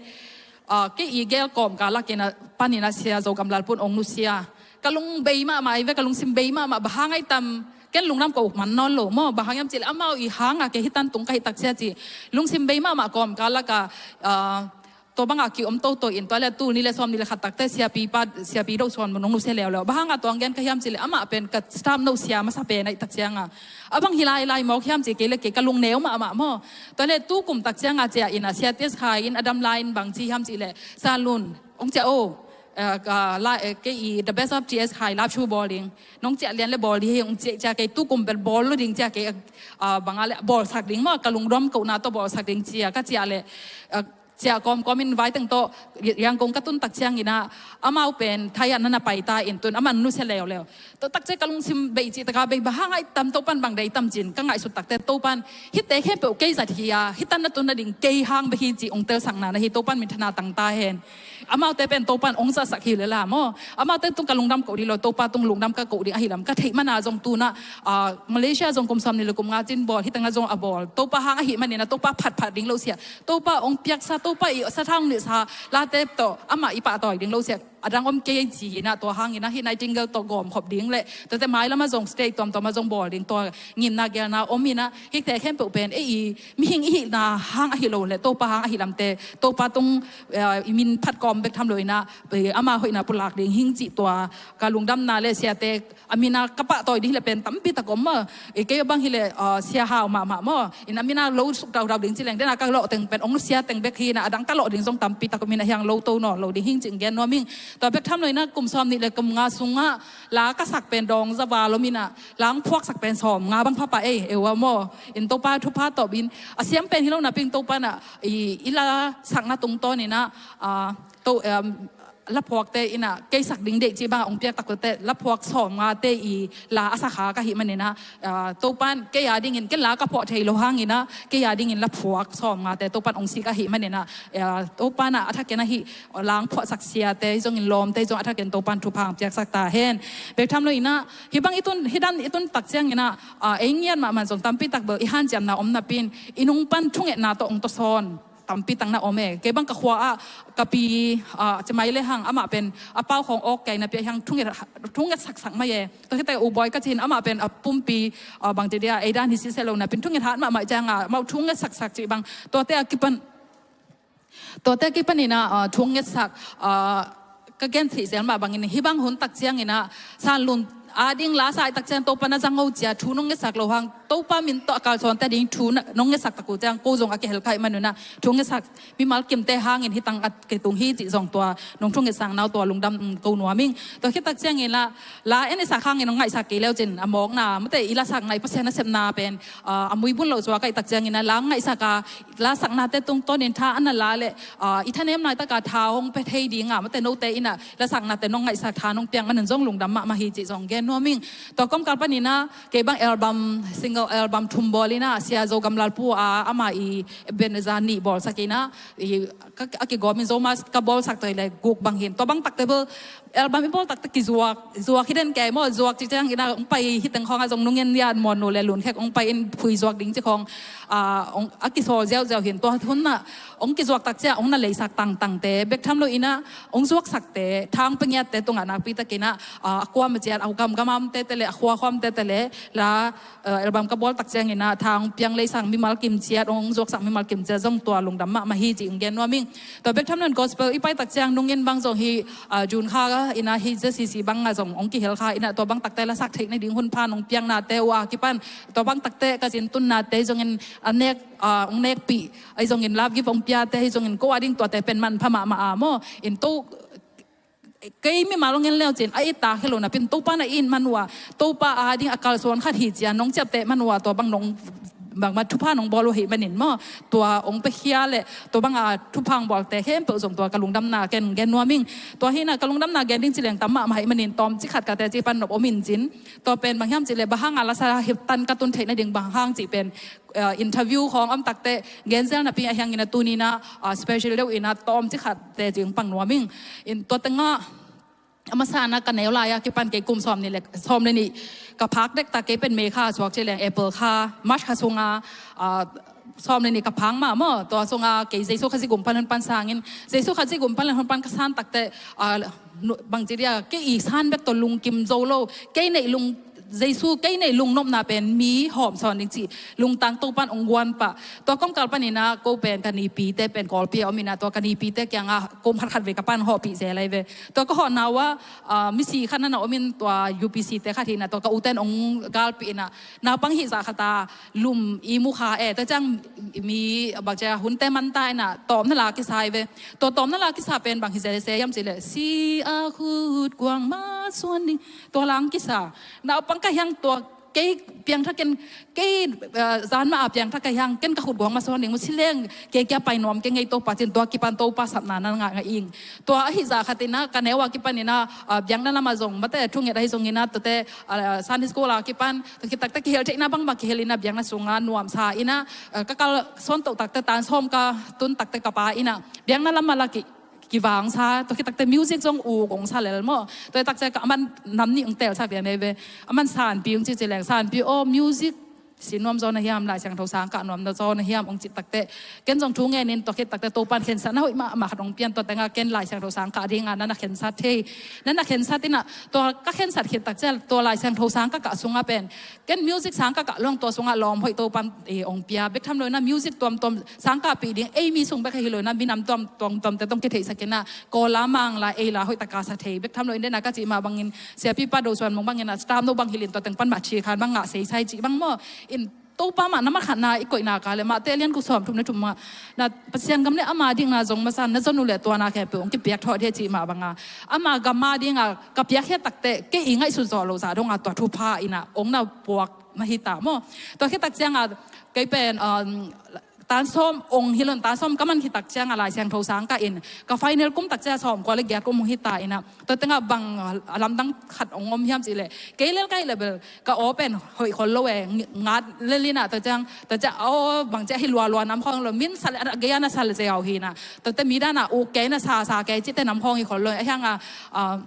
ah, kei i gel kawmkal lak in ah pan in ah Sia Zogam Lalpun hong nusia. Ka lung bei mahmah hi ve, ka lungsim bei mahmah, bang hang ahi tam, ken Lungdam Koh man nawn lo maw, bang hang hiam cih leh amau i hang ah kei hih tan tung ka hih tak sia ci. Lungsim bei mahmah kawmkal lak ah, ah, Tua bangah ki-om toto in, tua le tul nih le sawm nih le khat takte siapi pa, siapi do suan mun nong nusia leuleu. Bang hangah tua hong gen ka hiam cih leh amah pen ka staff no sia masa pen ahih tak ciangah, a bang hi lailai mawk hiam cih kei le kei ka lungneu mahmah maw. Tua le tu kum tak ciangah ciah in a, Sia T S Khai in a dam lai in bang ci hiam cih leh, San Lun, hong ciah o, eh, ka la, eh, kei i The Best of T S Khai live show bawl ding. Nong ciah lian le bawl ding hi, hong ciah, ciah kei tu kum pen bawl lo ding ciah kei, ah, bangah le bawlsak ding maw, ka lungdam kohna tawh bawlsak ding ciah, ka ciah le, ah, ciah kawmkawm in vaiteng tawh Yangon ka tun tak ciangin ah, amau pen Thai ah na na pai ta in tun, amah nusia leuleu. Tua tak ciah ka lungsim bei cih taka bei, bang hang a i tam, Topa'n bang deih tam cin, ka ngaihsut takte Topa'n hihte khempeuh kei zat hi a, hih tan na tun nading kei hang bek hi cih hong telsakna na hi, Topa'n minthanna tang ta hen. Amaute pen Topa'n hong zatsak hi lel a maw. Amaute tung ka lungdam koh ding lo, Topa tung lungdam ka koh ding ahih lam ka theih mana zong tu-in ah, ah, Malaysia zong kum sawm nih le kum nga cin bawl, hih tengah zong a bawl. Topa hang ahih manin ah, Topa phatphat ding lo sia. Topa hong piaksa, Topa i sathau nilhsa late tawh amah i pahtawi ding lo sia. A dang om kei ci-in ah, tua hangin ah hih Nightingale tawh gawmkhop ding le, tuate mailam ah zong state tuamtuam ah zong bawl ding, tua ngimna gelna om in ah, hihte khempeuh pen ei i mihing i hihna hang ahi lo le, Topa hang ahi lamte, Topa tung, eh, i min phat kawm bek tham lo in ah, eh, ama hoihna pulak ding hing cih tua ka lungdamna le siate a min ah ka pahtawi ding hi le pen tampi tak om maw. Eh, kei bang hi le, eh, Sia Hau mahmah maw. In a min ah lo suk daudau ding ci leng, den a ka lawh teng pen hong sia teng bek hi in ah, a dang ka lawh ding zong tampi tak om in ah, hiang lo to nawn lo ding hing cih gen nuam ing. Tua bek tham lo in ah kum sawm nih le kum nga sungah la ka sak pen dawng za val om in ah, la hong phuaksak pen sawm nga bang phapha ei, eu a maw. In Topa thupha tawh in, a siam pen hi lo napi-in Topa'n ah i, i la sakna tungtawn in ah, ah, to, em, la phuakte in ah kei sak ding deih cih bang hong piak tak tawh te la phuak sawm ngate i la a sa kha ka hih manin ah, ah, Topa'n kei a dingin, ken la ka phuah thei lo hangin ah, kei a dingin la phuak sawm ngate Topa'n hong sik ahih manin ah, ah, Topa'n ah a thakin ah hih la hong phuahsak siate hi zongin lawmte hi zong a thakin Topa'n thupha hong piaksak ta hen. Bek tham lo in ah, hih bang i tun, hih dan i tun tak ciangin ah, ah, ei ngiat mahmah zong tampi tak bel i hanciamna om napi-in, i nung pan thungetna tawh hong tawsawn tampi tak na om e. Kei bang ka khua ah ka pi, ah, Cemai le hang, amah pen a pau khawng awk kei napi-in ah, hiang thunget, thunget saksak mai e. Tua khit teh U Bawi ka ci-in, amah pen a pumpi, ah, bang ci dia, ei dan hi siseh lo napi-in thunget hat mahmah ciangah, amau thunget saksak cih bang. Tuate a kipan, tuate a kipan in ah, ah, thunget sak, ah, ka gen theih zel mah bangin, hih bang hun tak ciangin ah, San Lun a ding la sa ahih tak ciang Topa na zang o cia, thu nong ngetsak lo hang, Topa min tawh a kalsuante a ding thu na, nong ngetsak tak uh ciang, ko zong a kihel ka hih manun ah, thu ngetsak mimal kimte hangin hih tang a kitung hi cih zong tua nong thu ngetsakna uh tua lungdam, um, ko nuam ing. Tua khit tak ciangin ah, la en i sak hangin nong ngaihsak kei leu cin, a mawkna, mate i la sakna, i Pasian nasepna pen, ah, a muibun lo zuak ahih tak ciangin ah, la ngaihsak a, la saknate tungtawnin tha a na la le, ah, i thanem laitaka tha hong pia thei dingah, mate note in ah la saknate nong ngaihsak, tha nong piak manun zong lungdam mahmah hi cih zong gen nuam ing. Tua kawmkal panin ah kei bang album, single album thum bawl in ah, Sia Zo Gam Lal Pu a, ama i Ebenezer nih bawlsak in ah, i, ka, a kigawmin Zo Mas ka bawlsak tawh hi le guk bang hi in. Tua bang takte bel album i bawl takte kizuak, zuak hi den kei maw, zuak ci ciangin ah hong pai hi teng khawngah zong nungen lian muan nu le lun khek hong pai in phui zuak ding ci khawng, ah, hong, a kisawl ziauziau hi in. Tua hun ah hong kizuak tak ciang hong na leisak tangtangte bek tham lo in ah, hong zuaksakte, tha hong pia ngiatte tungah nakpi takin ah, ah, a kuam a ciat, a gamgam a omte te le, a khua khua omte te le, la, eh, album ka bawl tak ciangin ah, tha hong piang leisak mimal kim ciat, hong zuaksak mimal kim ciat zong tua lungdam mahmah hi cih hong gen nuam ing. Tua bek tham lo in gospel i pai tak ciang nungin bang zong hi, ah, June kha in ah hi Z C C bang ah zong hong kihel kha in ah, tua bang takte la sak theih nading hun pha nong piaknate uh a kipan, tua bang takte ka zin tunnate zongin a nek, ah, hong nekpih, ahi zongin love gift hong piate, ahi zongin ko a ding tuate pen manpha mahmah a maw. In to, kei mimal hong en leu cin, a i tak hi lo napi-in Topa na i it man uh a, Topa a ding a kalsuan khat hi cia nong ciapteh man uh a, tua bang nong bangmah thupha nong bawl uh ahih manin maw, tua hong piakhia le tua banga thupha hong bawlte khempeuh zong tua ka lungdamna ken gen nuam ing. Tua hi in ah ka lungdamna gen ding ci leng tam mahmah ahih manin tawmcik khat ka teci pan nop om in cin. Tua pen bang hiam cih leh, bang hanga la sa hip tan ka tun theih nading bang hang cih pen, eh, interview khawng om takte gen zel napi-in ah, hiangin ah tuni-in ah, ah, special deuh in ah tawmcik khat teci hong pang nuam ing. In tua tengah a masa-in ah ka neu lai-a kipan kei kum sawm nih le, sawm le nih ka phak dektak, kei pen May kha suak ci leng April kha, March kha sunga, ah, sawm le nih ka phak mah maw. Tua sunga kei Jesu Khazih gum pan hun pan sangin, Jesu Khazih gum pan hun pan ka san takte, ah, nu-, bang ci dia, kei i san bek tawh lungkim zo lo, kei neih lung Jesu kei nei lungnopna pen mi hawm sawn ding cih lungtang Topan ong guan pah. Tua kawmkal panin ah ko pen ka nipite pen Kawlpi a om in ah, tua ka nipite kiangah kum khat khat vei ka pan hawhpih zel lai ve. Tua ka hawhna uh ah, ah, misi khat na na om in, tua U P C te khat hi in ah, tua ka uten ong galpih in ah, naupang hih zah khat a lum i mu kha e, tua ciang mi bangcia hunte man ta in ah tawmna la kisa hi ve. Tua tawmna la kisa pen bang hi zel se hiam cih leh, si a khut kuang masuan ding, tua la ong kisa. Naupang ka hi hang, tua kei piangthak ken, kei, ah, zan mah a piangthak ka hi hang, ken ka khut kuang masuan ding, mu si leng kei kia pai nuam kei ngei, Topa cin, tua kipan Topa sapna na ngah ngah ing. Tua ahih zah khat in ah ka neu a kipan in ah, ah, biakna lam ah zong, mate thunget ahi zong in ah, tuate, ah, Sunday school a kipan, tua khit takte kihel theihna bangbang kihel in ah, biakna sung ah nuamsa in ah, ah, ka kal sawn toh takte tan sawm ka tun takte ka pa in ah biakna lam ah la ki, kivangsa, tua khit takte music zong uk ong sa lel maw. Tua hi tak ciang ka aman nam nih ong telsak lian hi ve. Aman Sanpi ong ci ci leng, Sanpi aw, music sin nuam zaw na hiam, Lai Siangtho sang kah nuam zaw na hiam, ong cih takte, ken zong thu ngen in, tua khit takte Topan khensatna hoih mahmah khat ong pian, tua tengah ken Lai Siangtho sang kah ding a na na khensat thei, na na khensat in ah, tua ka khensat khit tak ciang tua Lai Siangtho sang ka kah sung ah pen, ken music sang ka kah lo hang, tua sung ah lawm hoih Topan, eh, ong pia. Bek tham lo in ah music tuamtuam sang kahpih ding, ei mi sung bek hi lo in ah, minam tuam, tuamtuamte tawh kitheihsak in ah, Kawl la, Mang la, ei la hoih tak a sa thei. Bek tham lo in, den a ka cih mah bangin, Siapipa Do Suan Mung bangin ah, stamp no bang hilh in, tua teng pan mah thikhan bang ngah seisai cih bang maw. In Topa mah na mah khatna i koihna ka leh, Mate alian guk sawm thum le thum ah, na Pasian gam le ama dikna zong masa na zon uh leh tua na khempeuh ong kipiak thawh ding cih mah bang a, ama gam a ding a ka piakkhiat takte kei i ngaihsut zawh loh zah dong a, tua thupha in ah ong na puak na hi ta maw. Tua khit tak ciang a kei pen, um, tan sawm ong hi lo in, tan sawm ka man khit tak ciang a Lai Siangtho sang kah in, ka final kum tak ciang a sawmkua le giat kum ong hi ta in ah, tua tengah bang a lamdang khat ong om hiam cih leh, kei lel ka hih leh bel ka aw pen hoih khol lo e, ngat lel in ah, tua ciang, tua ciang aw bang ciang hi lualua nam khawng lo, min sa leh a gei a na sa leh ziau hi in ah, tuate mi dan a uk kei, na sasa kei cihte nam khawng hi khol lo e. Ahi hang a, ah,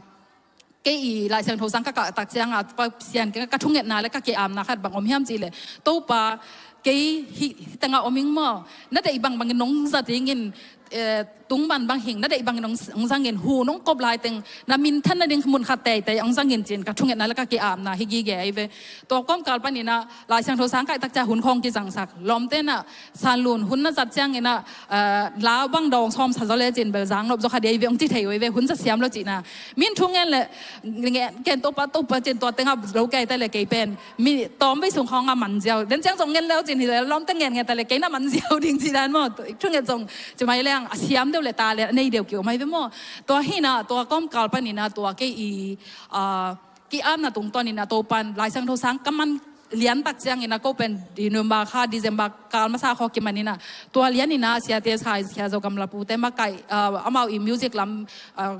kei i Lai Siangtho sang ka kah tak ciang a, Pasian kiang ka thungetna le ka ki-apna khat bang om hiam cih leh, Topa, kei hih, hih teng ah om ing maw, na deih bangbang in nong zat ding in, eh, tung man bang hing, na deih bangin ong, ong zang in, hun ong kop lai teng na minthan nading mun khat teitei ong zang in, ci-in ka thungetna le ka ki-apna hi gige ahi ve. Tua kawmkal panin ah Lai Siangtho sang kah tak ciang hun khawng kizangsak. Lawmte in ah Sanlun hun na zat ciangin ah, eh, la bang dawng sawm sa zaw le cin bel zang nop zaw kha dei ve ong ci thei uh hi ve, hun zat siam lo cihna. Min thu ngen le ngen ken, Topa, Topa, cin tua teng ah lo kei ta le kei pen mi tawm vei sung khawng a man ziau. Den ciang zong ngen leu cin hi le lawmte ngen ngen ta le kei na man ziau ding ci dan maw. Thu ngen zong ci mai leng a siam deuh le ta le a nei deuh ki-om ahi ve maw. Tua hi in ah, tua kawmkal panin ah tua kei i, ah, ki-apna tungtawnin ah Topan Lai Siangtho sang ka man lian tak ciangin ah ko pen November kha, December kal masa khawng kiman in ah, tua lian in ah Sia T S Khai, Sia Zo Kam Lapute makaih, ah, amau i music lam, ah,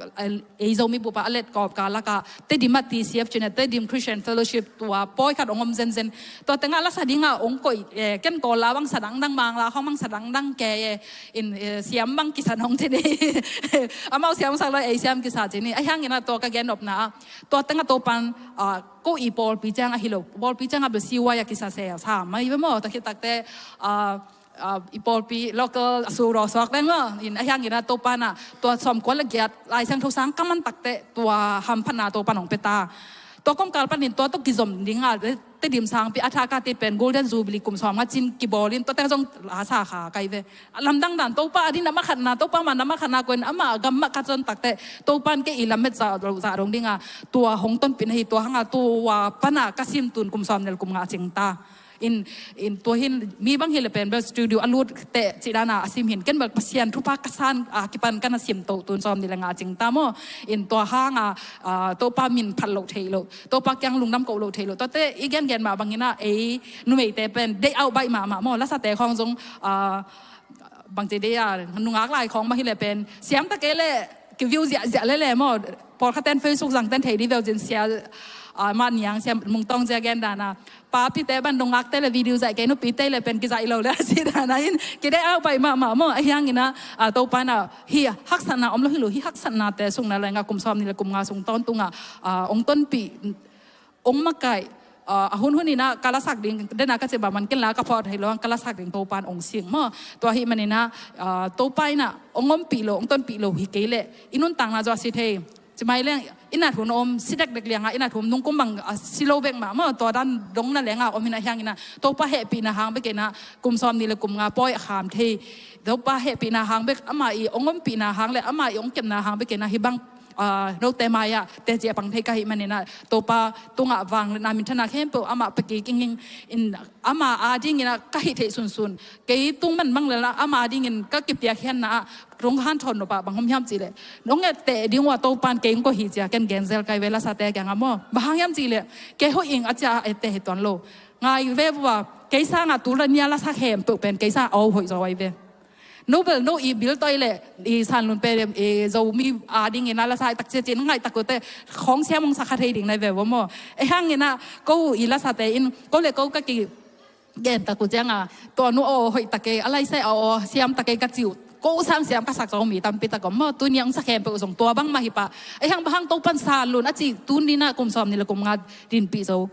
ei Zomi bup ah a let kawmkal lakah Tedim ah T C F ci-in ah, Tedim Christian Fellowship, tua pawi khat ong om zenzen. Tua teng ah la sa ding ah ong koih, eh, ken Kawl la bang sa dangdang, Mang la khawng bang sa dangdang kei e, in, eh, siam bang kisa nong ci ni. Amau siam sak lo, ei siam kisa ci ni. Ahi hangin ah tua ka gen nopna ah, tua teng ah Topan, ah, ko i pawlpi ciang ahi lo, pawlpi ciang a bel C Y a kisa se a sa mai ve maw. Tua khit takte, ah, ah, i pawlpi local a su raw suak leng maw. In ahi hangin ah Topan ah tua sawmkua le giat Lai Siangtho sang ka man takte tua hamphatna Topan ong pia ta. Tua kawmkal panin tua tawh kizom ding a, Tedim sangpi a thakati pen Golden Jubilee kum sawmnga cin kibawl in, tua teng zong la sa kha kai ve. A lamdang dan, Topa a ding na mah khatna, Topa mah na mah khatna, ko in amah gam mah ka zon takte Topan kei i lamet zah, zah dong ding a, tua hong tonpih na hi. Tua hang a tua pan a ka sim tun kum sawmnih le kum nga cing ta. In, in tua hin mi bang hi le pen bel studio a lut teh cih dan a a sim hin, ken bel Pasian thupha ka san a kipan ka na sim to tun sawmnih le nga cing ta maw. In tua hang a, ah, Topa min phat loh theih loh, Topa kiang lungdam koh loh theih loh. Tuate i gengen mah bangin ah ei numeite pen deih auh baih mahmah maw. Lasate khawng zong, ah, bangci deih a, nungak lai khawng bang hi le pen siam ta kei le ki-view ziahziah lele maw. Pawlkhat ten Facebook zang ten thei dih veu cin, Sia, ah, Mah Niang, Sia Mung Tawng zia gen dan a, papite ban nungakte le video zaih kei, nupite le pen kizaih lo le a ci dan a, in kideih auh baih mahmah maw. Ahi hangin ah, ah, Topa in ah hih haksatna om lo hi lo, hih haksatnate sung na leng a kum sawmnih le kum nga sung tawntung a, ah, ong tonpih, ong makaih, ah, a hunhun in ah ka lasak ding, den a ka cih bang man ken la ka phawt hi lo hang, ka lasak ding Topan ong sing maw. Tua ahih manin ah, ah, Topa in ah ong ompih lo, ong tonpih lo hi kei leh i nuntakna zong a si thei. Cimai leng, i nat hun om, si dekdek lianga i nat hun nungkum bang a si lo bek mah maw, tua dan dong na lenga om hi na hiang ina, Topa hehpihna hang bek ina, kum sawm nih le kum nga pawi a kham thei. Topa hehpihna hang bek, ama i ong ompihna hang le ama i ong kepna hang bek ina hih bang, ah, note mai-ah teci a pang thei ka hih man ina, Topa tungah vangliatna minthanna khempeuh amah pia kik ing ing in, ama ading ina ka hih theih sunsun, kei tung man bang lel ah ama dingin ka kipiakkhiatna ah rong hanthawn nop ah bang om hiam cih leh, nong etteh ding uh a Topan kei ong koih hi ci-a ken gen zel ka hi ve, lasate kiangah maw. Bang hang hiam cih leh, kei hoih ing a ci-a etteh hi tuan lo. Ngai ve vua, kei sangah tu la nia lasa khempeuh pen kei sangah a hoih zaw ahi ve. No bel no i bil toi leh i San Lun pen i Zomi ading ina lasa i tak cia cin ngaih tak uh teh khawng siam ong sa kha thei ding na hi ve vua maw. Ei hang ina ko i lasate in ko le ko ka ki gen tak uh cianga, tua nu aw hoih tak ei, a laisai aw siam tak ei ka ci uh, ko sang siam ka sak zong mi tampi tak om maw. Tuni a ong sa khempeuh zong tua bang mah hi pah. Ei hang bang hang Topan San Lun a ci tuni na kum sawm nih le kum nga dinpih zo.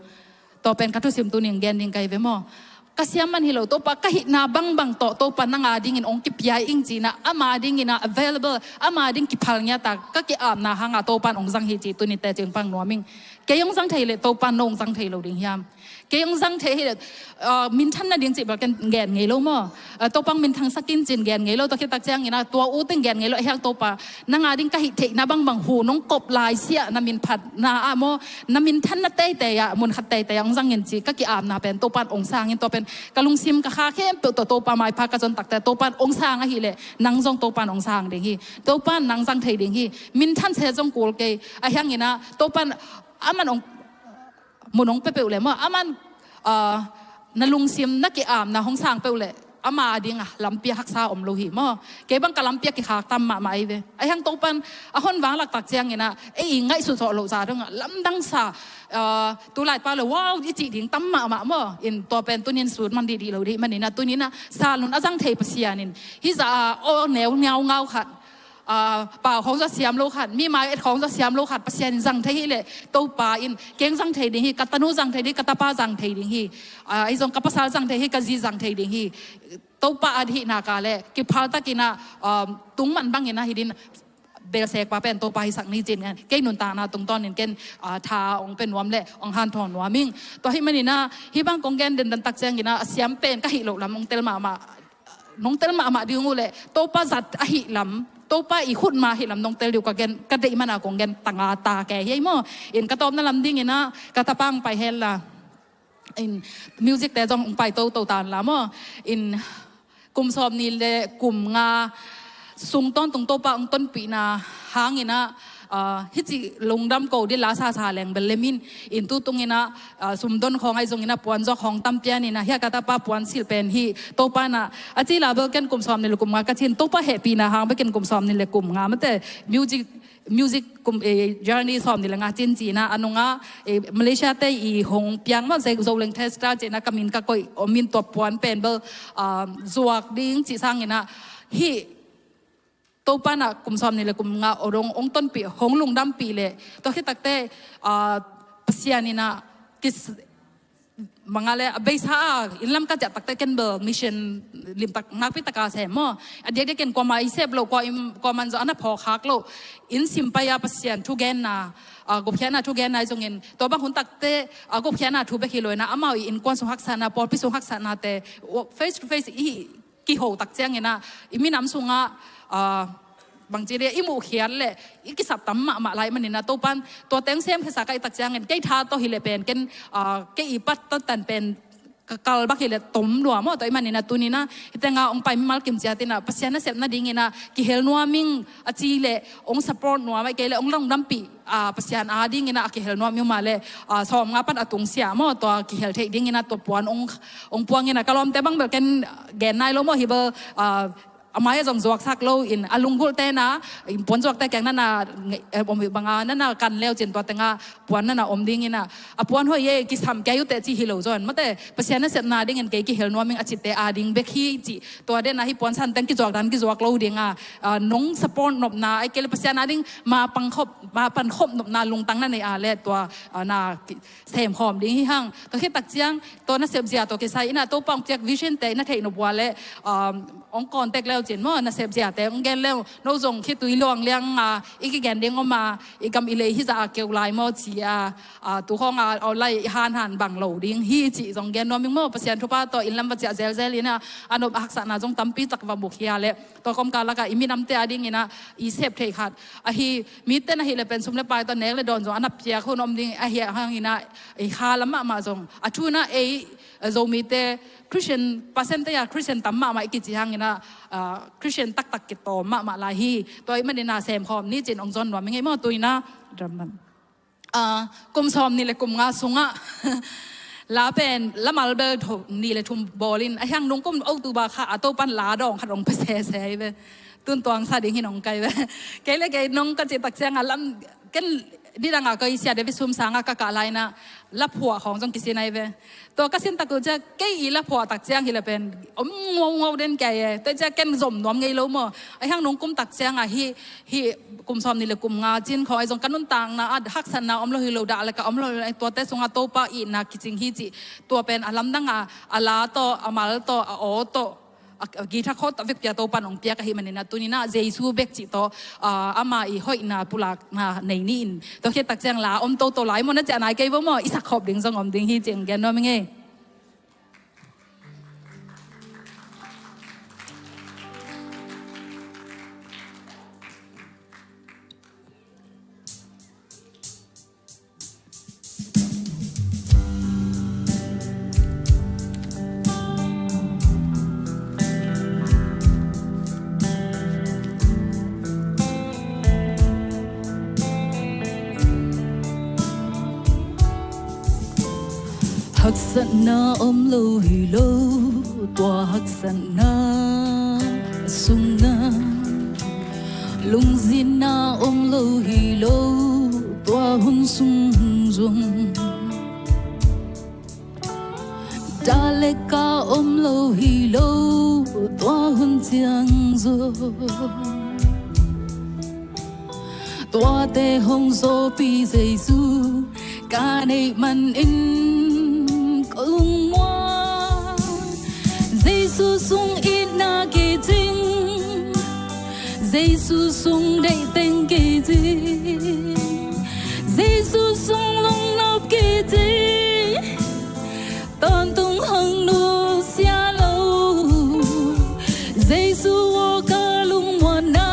Tua pen ka thusim tuni ong gen ding ka hi ve maw. Ka siam man hi lo, Topa ka hihna bangbang tawh Topa nang adingin ong kipia ing ci ina, ama ding ina available, ama ding kiphal ngiat a ka ki-apna hanga Topan ong zang hi ci tuni teci ong pang nuam ing. Kei ong zang thei leh Topan no ong zang thei lo ding hiam? Kei ong zang thei hi leh, ah, minthan nading cih bel ken gen ngei lo maw. Ah, Topa ong minthang sak in cin gen ngei lo, tua khit tak ciang ina tua u teng gen ngei lo, ei hang Topa nang ading ka hih theihna bangbang hu nong kop lai siah na min phatna ah maw, na minthanna teitei ah mun khat teitei ah ong zang in ci ka ki-apna pen Topan ong sang in, tua pen ka lungsim ka kha khempeuh tawh Topa maipha ka zon tak teh Topan ong sang ahih leh nang zong Topan ong sang ding hi. Topan nang zang thei ding hi. Minthan se zong kul kei, a hiang ina Topan aman ong mun ong pia peuh le maw, aman, ah, na lungsim na ki-apna hong sang peuh le ama ading a lampi a haksa om lo hi maw. Kei bang ka lampi a kikhak tam mahmah ahi ve. Ei hang Topan a hon vanglak tak ciang ina ei i ngaihsut zawh loh zah dong a lamdang sa, ah, tu lai pa le wow i cih ding tam mahmah maw. In tua pen tunin sut man dihdih lo dih man ina tuni na San Lun a zang thei Pasian in hih zah a aw neu ngaungau khat, ah, pau khawng zah siam lo khat, mi mai et khawng zah siam lo khat Pasian in zang thei hi leh, Topa in kei ong zang thei ding hi, ka tanu zang thei ding hi, ka tapa zang thei ding hi, ah, ei zong ka pasal zang thei hi, ka zi zang thei ding hi. Topa a hihna ka leh kiphal tak ina, ah, tung man bang ina hi din belsek pa pen Topa hisak ni cin ngan kei nuntakna tungtawnin ken, ah, tha ong pia nuam le ong hanthawn nuam ing. Tua hih man ina hih bang kong gen dendan tak ciang ina a siam pen ka hih loh lam ong tel mahmah, nong tel mahmah ding uh leh Topa zat ahih lam, Topa i khut ma ahih lam nong tel ding uh ka gen, ka deih man a kong gen tanga ta ke hi ei maw. In ka tawpna lam ding ina ka tapa ong pai hen la, in music te zong ong pai toto tan la maw. In kum sawm nih le kum nga sung tawntung Topa ong tonpihna hang ina, ah, hih ci lungdam ko dih la sasa leng bel lem in, in tu tung ina, ah, sumdon khawng ahi zong ina puan zuak khawng tam pian ina hih a ka tapa puan silh pen hi Topa na a ci la bel ken kum sawm nih le kum nga ka cin Topa hehpihna hang bek ken kum sawm nih le kum nga mate music, music kum, eh, journey sawm nih le nga cin ci ina a nunga, eh, Malaysia te i hong piang maw, Zoleng Testa ci ina ka min ka koih om in tua puan pen bel, ah, zuak ding ci sang ina hih Topa na kum sawm nih le kum nga ong, ong tonpih, hong lungdampih le tua khit tak teh, ah, Pasian ina kis manga le a beisa a inn lam ka ciah tak teh ken bel mission limtak nakpi taka sem maw. A diakdiak ken kuamah i sep loh, kua in, kuamah in zong a na phawk khak loh, inn sim pai a Pasian thugenna, ah, gupkhiatna thugenna ahi zongin tua bang hun tak teh, ah, gupkhiatna thu bek hi lo ina amau i innkuan sung haksatna, pawlpi sung haksatna te face to face i kiho tak ciang ina i minam sungah, ah, bangci le i muhkhiat le i kisap tam mahmah lai man ina Topan tua teng semkhia sa ka hih tak ciangin kei tha tawh hi le pen ken, ah, kei i pat tantan pen ka kal bak hi le tom lua maw. Tua ahih man ina tuni na hih tenga ong pai mimal kim ciat ina Pasian nasepna ding ina kihel nuam ing a ci le ong support nuam ahih kei le ong lungdampih, ah, Pasian ading ina a kihel nuam i om a le, ah, sawm nga pan a tung sia maw, tua kihel theih ding ina tua puan ong, ong puang ina ka lawmte bang bel ken gen nai lo maw, hi bel, ah, a mai a zong zuaksak lo in a lunggulh te na in puan zuakte keng na na, eh, om hi banga na na kan leu cin tua tenga puan na na om ding ina a puan hoih e kisam kei uh teh ci hi lo zon mate, Pasian nasepna dingin kei kihel nuam ing a cite ading bek hi ci. Tua den a hi puan san teng kizuak dan kizuak lo ding a, ah, nong support nopna ahih kei le Pasian ading ma pang khop, ma pan khop nopna lungtang na nei a le tua, ah, na ki, sem khawm ding hi hang. Tua khit tak ciang tua nasep zia tua kisai ina Topa ong piak vision te ina theih nop ua le, um, ong contact leu cin maw, nasep ziate hong gen leu, no zong khitui luang liang a i kigen ding om a, i gam i lei hizah a keu lai maw ci a, a, tu khawng a online i hanhan bang lo ding hi cih zong gen nuam ing maw. Pasian thupha tawh inn lam va ciah zelzel in a, a nop a haksatna zong tampi tak va mu khia leh tua kawmkal lakah i minamte a dingin a i sep thei khat ahi, mite na hih leh pen sum le pai tawh nek le dawn zong a na piak hun om ding ahi hangin a, i kha lam mahmah zong a thu in a ei, a, Zomite Christian, percentage a Christian tam mahmah i kici hangin a, a, Christian taktak kitawm mahmah lai hi. Tua ahih manin a semkhawm ni cin hong zon nuam ing ei maw. Tu in a, ram man. A, kum sawm nih le kum nga sungah la pen, la mal bel tho, nih le thum bawl in, a hiang nung kum October kha a Topan la dawng khat hong pia sese hi ve. Tun tuang sa ding hi nong kai ve. Kei le kei nong ka cih tak ciang a lam, ken nidang a kei Sia David Sum sang a ka kah lai in a, la phuah khawng zong kisin ahi ve. Tua ka sin tak uh ciang, kei i la phuah tak ciang hi leh pen om ngau ngau den kei e. Tua ciang ken zom nuam ngei lo maw. A hiang nung kum tak ciang a hih, hih kum sawm nih le kum nga cin khawng ahi zong ka nuntakna ah haksatna om lo hi lo, dah le ka om lo hi lo, tuate sungah Topa itna kicing hi cih. Tua pen a lamdang a, a la tawh, a mal tawh, a aw tawh, a, a guitar chord tawh vekpi a Topan hong piak ahih manin a, tuni in a Jesu bek cih tawh, a, ama i hoihna pulakna nei ni in. Tua khit tak ciang la om toto lai maw, na ciah nai kei vo maw, i sakkhawm ding zong om ding hi cih hong gen nuam ing ei. Haksatna om lo hi lo, tua haksatna sungah lungzinna om lo hi lo, tua hun sung zong dah le ka om lo hi lo, tua hun ciang zong tuate hong zawhpih Jesu ka neih manin ka lungmuan. Jesu sung itna kicing, Jesu sung deihteng kicing, Jesu sung lungnop kicing, tawntung hong nusia lo. Jesu aw ka lungmuanna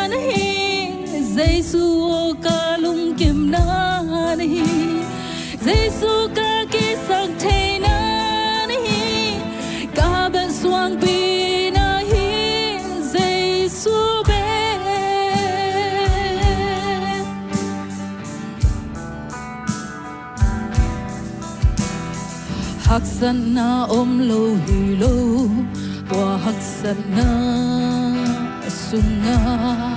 na hi, Jesu aw ka lungkimna na hi, Jesu ka kisaktheihna na hi, ka belhsuangpihna hi, Jesu bek. Haksatna om lo hi lo, tua haksatna sungah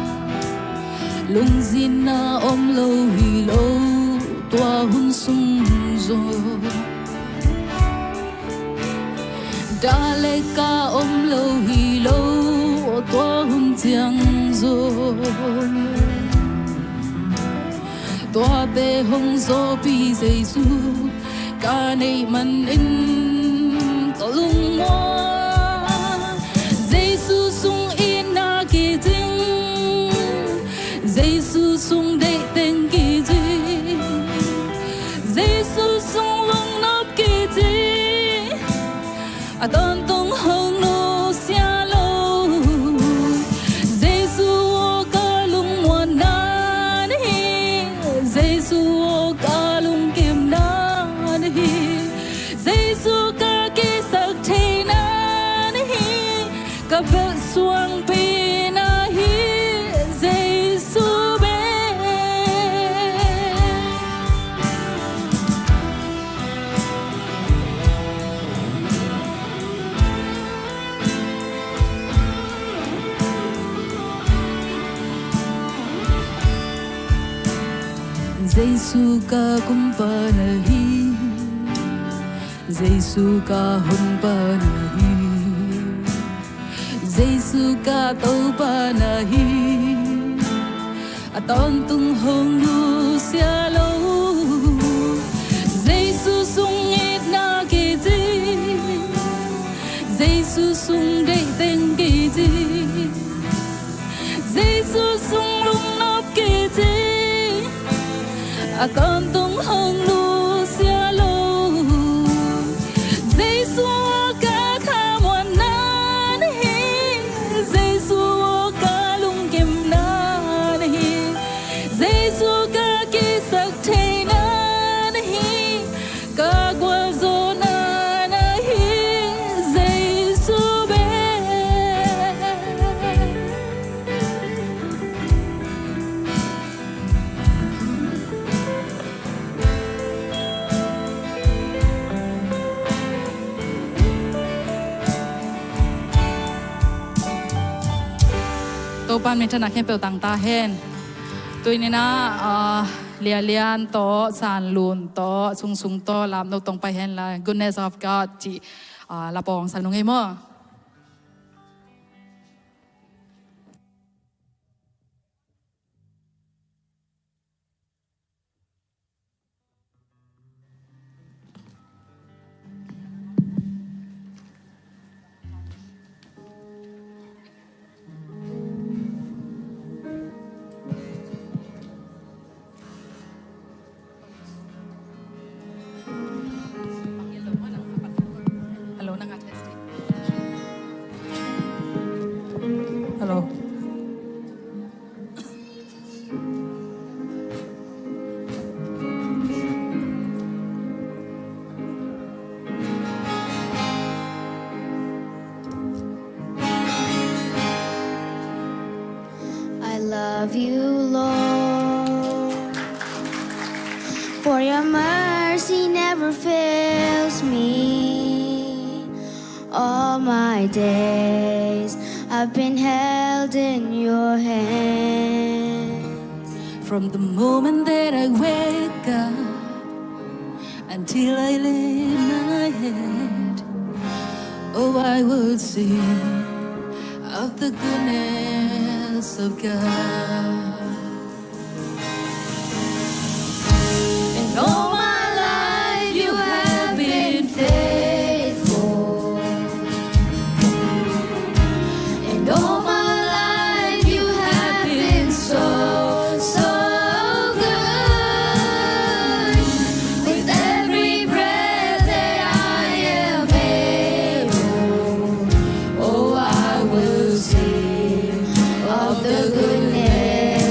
lungzinna om lo hi lo, tua hun sung zong dah le ka om lo hi lo, tua hun ciang zong tuate hong zawhpih Jesu ka neih manin ka lungmuan. Jesu sung itna kicing, Jesu sung deihteng kicing, Jesu sung lungnop kicing, a tawntung hong nusia lo. Jesu aw ka lungmuanna na hi, Jesu aw ka lungkimna na hi, Jesu ka kisaktheihna na hi, ka belhsuangpihna hi, Jesu bek. Jesu ka kumpa na hi, Jesu ka honpa na hi, Jesu ka Topa na hi, a tawntung hong nusia lo. Jesu sung itna kicing, Jesu sung deihteng kicing, Jesu sung lungnop kei ci, a tawntung hong lusia lo. Jesu ka khamuanna na hi, Jesu ka lungkimna na hi, Jesu ka kisaktheina na hi, ka gualzawhna na hi, Jesu bek. Topa'n minthanna khempeuh tang ta hen. Tuni-in ah, Lia Lian tawh, San Lun tawh, Sung Sung tawh, Lam No tawh pai hen la, Goodness of God cih, ah, la pawng sak nung ei maw. Hello, nang a testing. Hello. I love you, Lord, for your mercy never fails me. All my days I've been held in your hands. From the moment that I wake up until I lay my head, oh, I will sing of the goodness of God. And all my life you have been faithful. And all my life you have been so, so good. With every breath that I am able, oh, I will sing of the goodness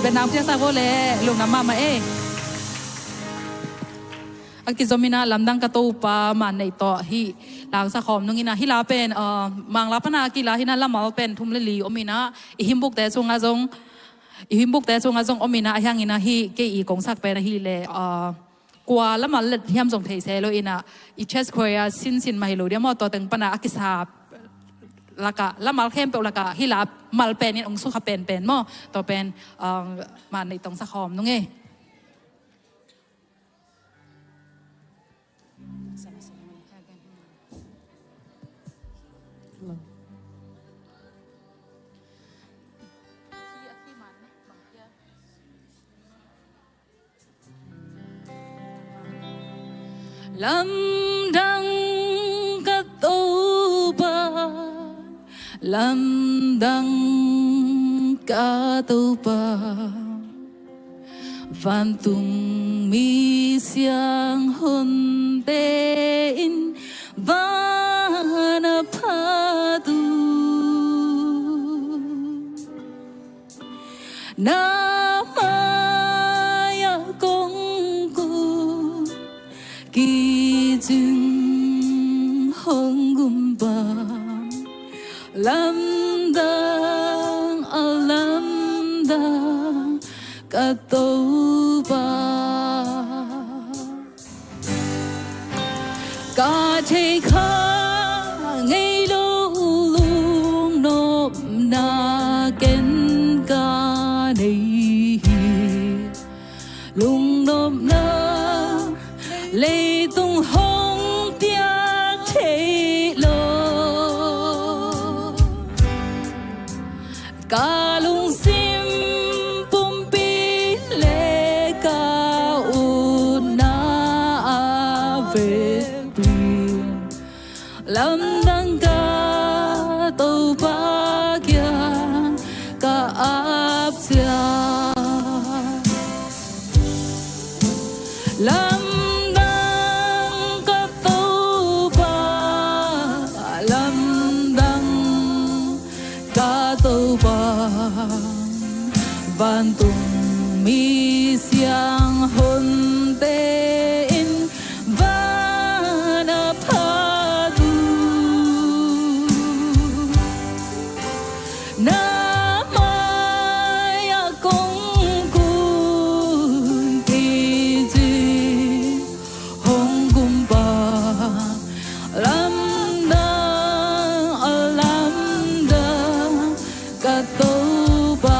Vietnam piaksak vo le, lungdam mahmah e. A kizom in ah Lamdang Ka Topa Maan Neih tawh hih la hong sak khawm nung in ah, hih la pen, ah, Mangla pan a kila hi in ah, lamal pen thum le li om in ah, i hymn book te sungah zong, i hymn book te sungah zong om in ah, ahi hangin ah hih kei i kong sak pen ahih leh, ah, kua lamal let hiam zong thei se lo in ah, i church choir sinsin mah hi lo diam maw, tua teng pan a a kisap lakah, lamal khempeuh lakah hih la mal pen in hong sukha penpen maw, tua pen, ah, Maan Neih tawh hong sak khawm nung e. Lamdang ka Topa, lamdang ka Topa, vantung mi sianghonte in van a phat uh. Na mai-ah kong kun, kicing hong gum pa, lamdang a lamdang ka Topa. Ka thei kha ngei lo lungnopna ken ka nei hi. Lungnopna leitung hong piak thei lo. Ka lungsim pumpi le ka utna a vekpi in lamdang ka Topa kiang ka ap ciat. Lamdang ka Topa, lamdang ka Topa, vantung mi sianghonte in van a phat uh. Na mai-ah kong kun, kicing hong gum pa, lamdang a lamdang ka Topa.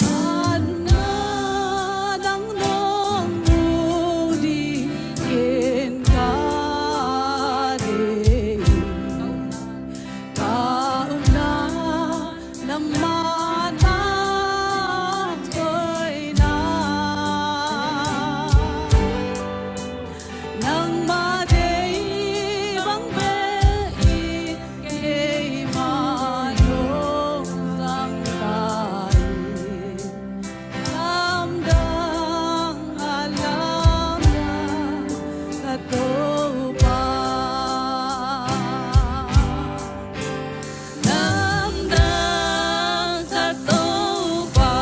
Atna nang nong mu dingin ka deih, ka upna nangmah tangkoina. Nangmah deih bang bek in keimah nong zang ta hi. Lamdang a lamdang ka Topa. Lamdang ka Topa,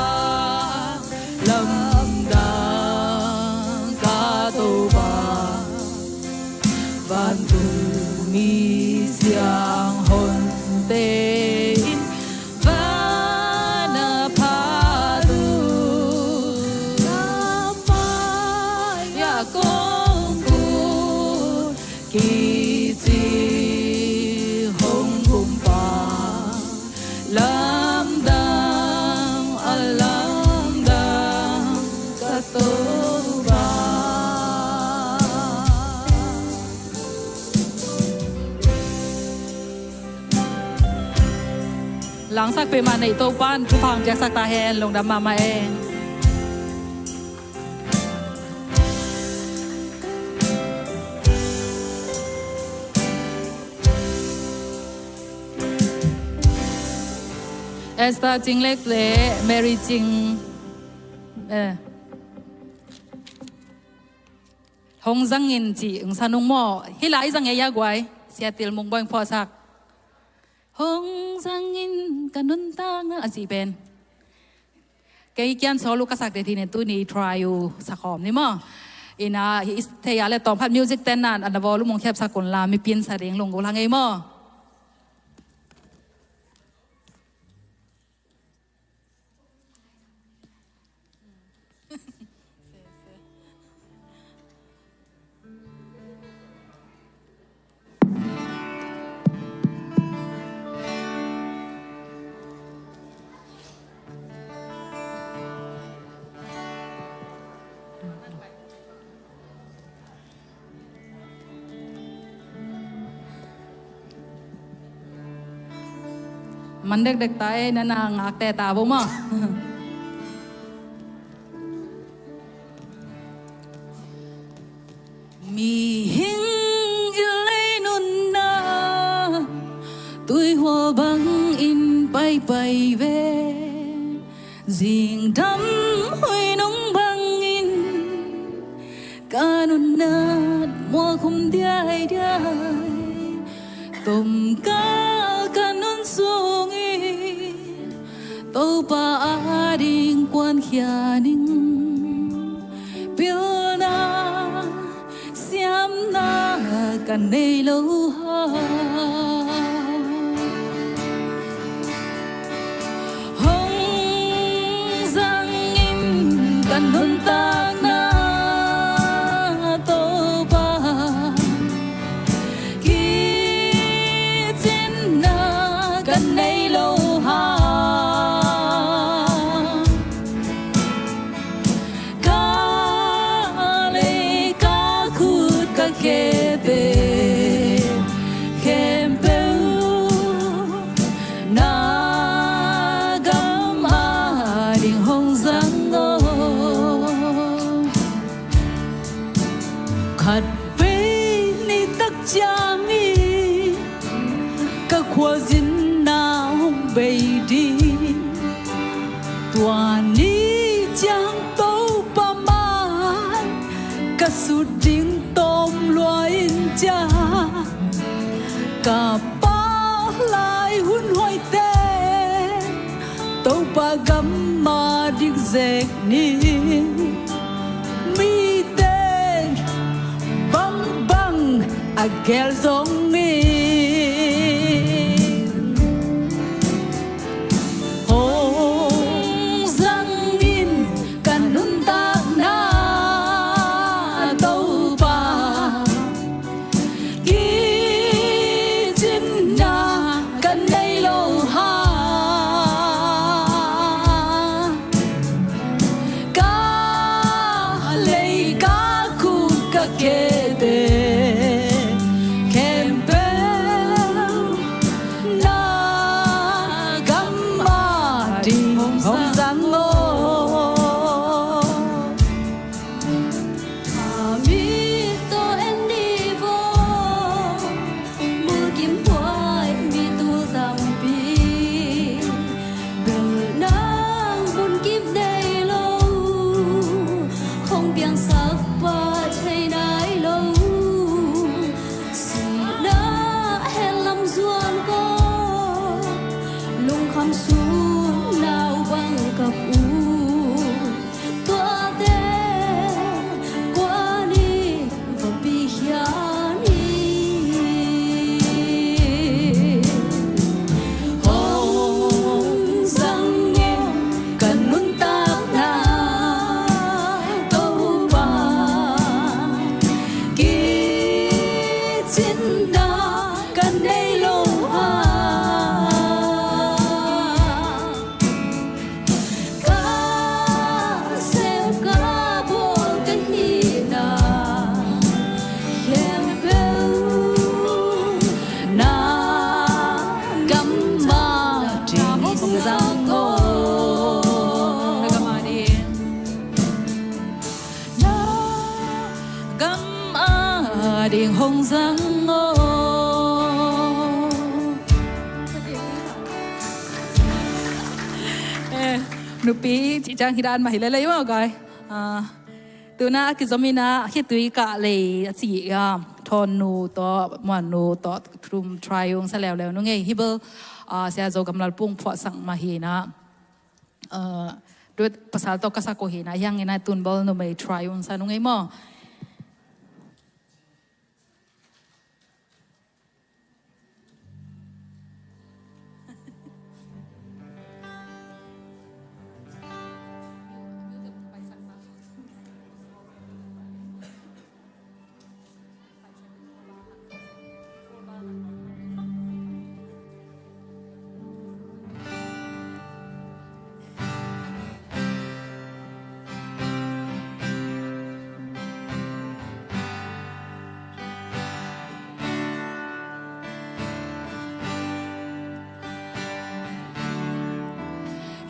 lamdang ka Topa, vantung mi sianghonte in van a phat uh. Ka mai-ah kong kun, kicing hong gum pa, lamdang a lamdang ka Topa. Langsakpih Maan Neih Topa'n thupha hong piaksak ta hen, lungdam mahmah e. Esther Cing Lek le Mary Cing, eh, hong zangin ci hong sa nung maw. Hih la i zang e, ya guai. Sia Til Mung Boing phuahsak. Hong zangin ka nuntakna a cih pen kei kian solo ka sak teh hi ne, tuni try uh sa khawm ni maw. Ina hi thei a le tawm khat music ten na ana volume hong khep sak un la, mipi in sa ding lunggulh hang ei maw. Man dekdek ta ei, na na ngakte ta bo maw. Mihing i lei nunna tuihua bangin paipai ve. Zingdam huih nung bangin ka nunna mualkhum diaidiai. Tomkal ka nun sungin Topa ading kuankhia ning. Pilna siamna ka nei lo hang, hong zangin ka nuntakna Topa, kicinna ka nei lo hang. Ka lei ka khut ka khete khempeuh na gam ading hong zang aw. Khat vei nitak ciangin ka khuazin na hong bei ding. Tua ni ciang Topa mai ka sut ding tawm lua in ciang, ka pa lai hun hoihte Topa gam ading zek ni. Mite bangbang a gel zongin, hong zangin ka nuntakna Topa, kicinna ka nei lo hang. Ka lei ka khut ka khete khempeuh na gam ading hong zang aw. A mi tawh en ni vaw, mulkimhuai mi tul tampi. Bel nang munkip nei lo, hong piangsak pa thei nai lo. Sihna het lam zuan ko, lungkham sung nau bang kap uh. Tuate kua ni va pikhia ni. Hong zangin ka nuntakna Topa, kicinna ka nei lo hang. Ka sem ka bawl ka hihna khempeuh na gam ading hong zang aw. Na gam ading hong zang aw. Eh, nupi cih ciang hi dan mah hi lel ei maw guys. Ah, tuna a kizom in ah, khitui kah lei a ci, ah, Thawnnu tawh, Muannu tawh, thum try ung sa leuleu nung ei. Hih bel, ah, Sia Zo Gam Lal Pung phuahsak mah hi na. Ah, duat pasal tawh ka sak uh hi na. Hiang in a tun bel numei try ung sa nung ei maw.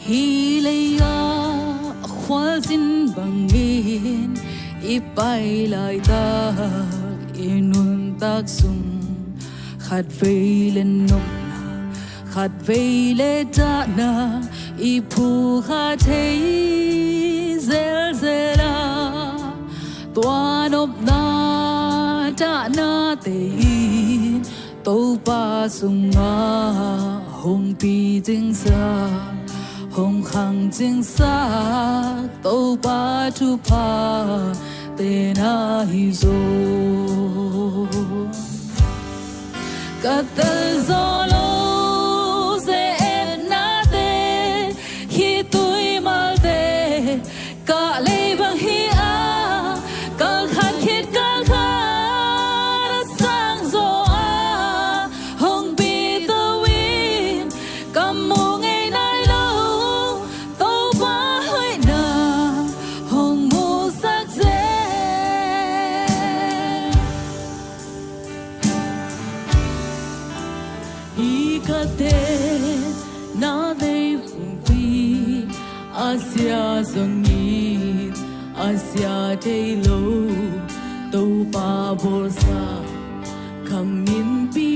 Hih lei-ah khualzin bangin i pai laitak i nuntak sung khatvei le nopna, khatvei le dahna i phukha thei zelzel a, tua nopna dahnate in Topa sungah hong picingsak, hong khangcingsak Topa thupha te na hi zo. Ka tel zo lo ze-etnate, khitui malte, ka lei bang hi a, kal khat khit kal khat a sang zaw a, hong pito in ka mu ngei nai lo, Topa hoihna hong musak zen. Hi ka te na dei pumpi a sia zongin a sia thei lo, Topa bawlsa ka minpi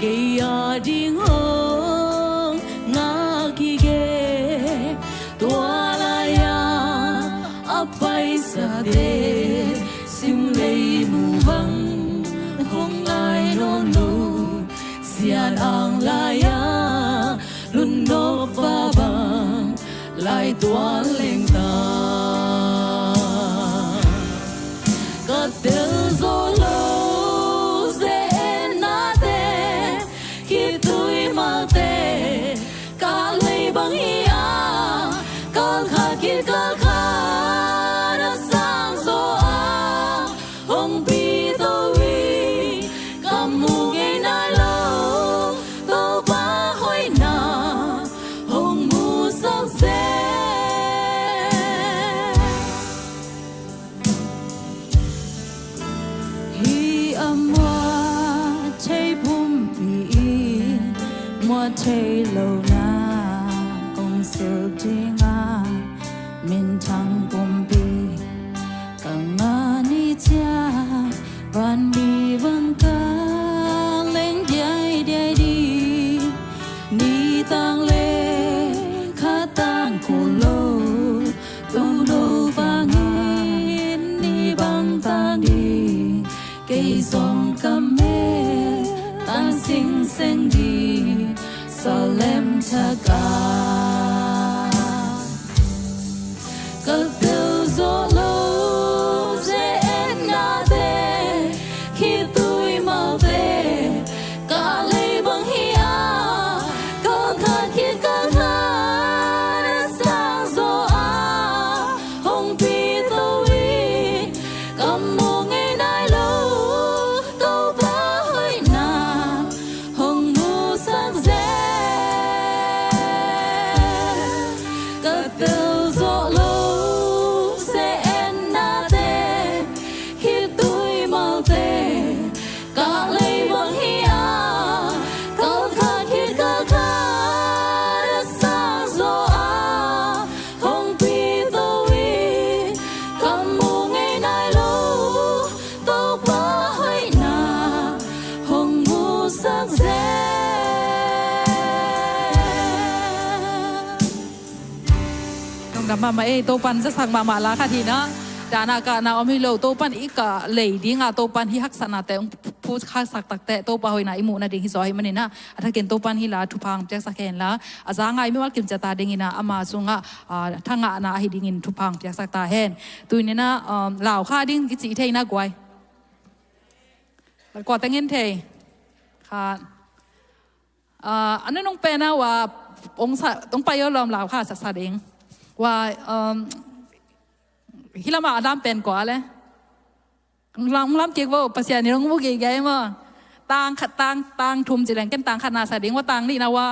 kei a ding hong ngak hi ke. Tua lai-a a paisate sim leimu bang hong ngai nawn lo, sian ang lai-a lutnop va bang lai tuan leng ta. Ka tel zo lo ze-etnate, khitui malte, ka lei bang hi a, kal khat khit kal khat a sang zaw a, hong pito in ka mu ngei nai lo, Topa hoihna hong musak zen. Hi a muat thei pumpi in muat thei lo na kong silh ding a, minthang pumpi ka ngah ni ciang, vanmi bang ka leng diaidiai ding, nitang le khatang ko lo, Topa hangin ni bang tan ding, kei zong ka mel tan singseng ding, Salem thak a. Ka tel zo lo ze-etnate, khitui malte, ka lei bang hi a, kal khat khit kal khat a sang zaw a, hong pito in ka mu ngei nai lo, Topa hoihna hong musak zen. Ka tel zo lo ze-etnate, khitui malte, ka lei bang hi a, kal khat khit kal khat a sang zaw a, hong pito in ka mu ngei nai lo, Topa hoihna hong musak zen. Lungdam mahmah ei, Topa'n zasak mahmah la khat hi na. Dana kahna om hi lo, Topan i kah lei dinga, Topan hih haksatnate hong phu haksak takteh Topa hoihna i muh nading hi zaw ahih manin ah, a thakin Topan hih la thupha hong piaksak hen la, a za ngai mimal kim ciat a dingin ah ama sungah, ah, thangahna ahi dingin thupha hong piaksak ta hen. Tuni-in ah, um, lau kha ding i cih thei na guai. Kua teng in thei? Khat. Ah, a nunung pen a ua, ong sa, ong pai aw lawm lau kha sa sa ding. Ua, um, hih lamah a dam pen kua le. Ong lam, ong lam kik vo, Pasian in ong mu geigei maw. Tang khat, tang, tang thum ci leng ken tang khatna sa ding, ua tang nihna ua,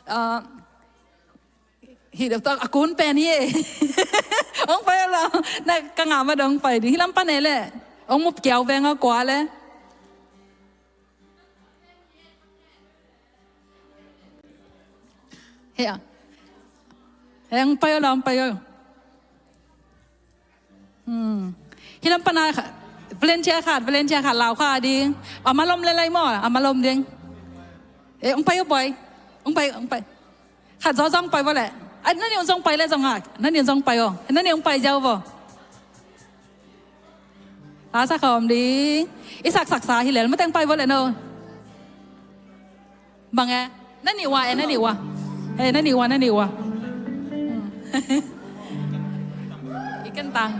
ah, hih deuh tak a kun pen hi e. Ong pai aw lawm, na ka ngah mah dong pai ding. Hih lam pan e le. Ong mu kiau veng aw kua le. Hei a. Hei, ong pai aw lawm, pai aw. Hmm. Hih lam pan a kha-, volunteer khat, volunteer khat lau kha ding. A malom le lai maw, a malom ding. Eh, ong pai aw boy. Ong pai, ong pai. Khat zaw zong pai vo le. Ai, nani ong zong pai le zong a. Nani ong zong pai aw. Nani ong pai ziau vo. Lau sa khawm ding. I sak sak sa hi lel. Mateng pai vo le no. Bang e. Nani ua e, nani ua. Eh, nani ua, nani ua. Hmm. I ken tang.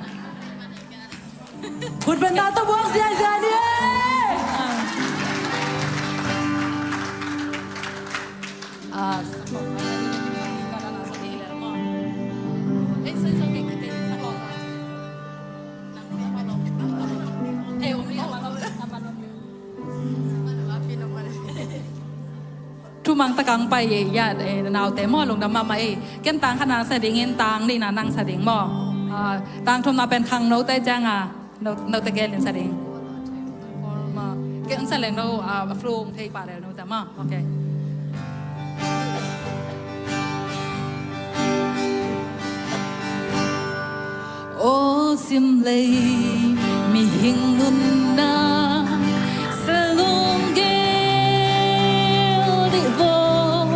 Khut beng ta tawh buak ziahziah ni e. Ah. Thumang takang pai e, ya, eh, naute maw, lungdam mahmah e. Ken tang khatna sa dingin tang nihna nang sa ding maw. Ah, tang thumna pen khangnote cianga, no, note gelin sa ding. Maw, ken sa leng no, ah, a flung thei pa lel note maw. Okay. Aw simlei mihing nunna salung gel dih vaw,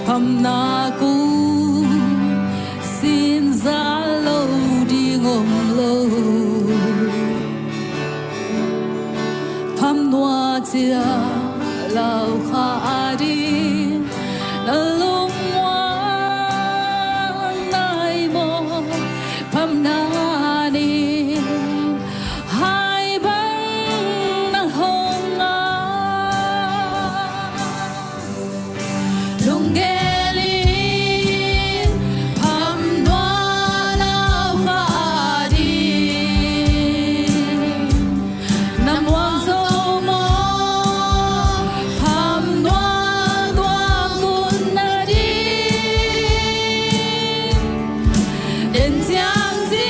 phamna kung sin za lo ding om lo. Phamnuah ciah lau kha a ding na lungmuang nai maw? Phamna nin hai bang na hong a. Lunggel in phamnuah lau kha a ding. Na muang zo maw, phamnuah tuak un na ding. Den ciang ci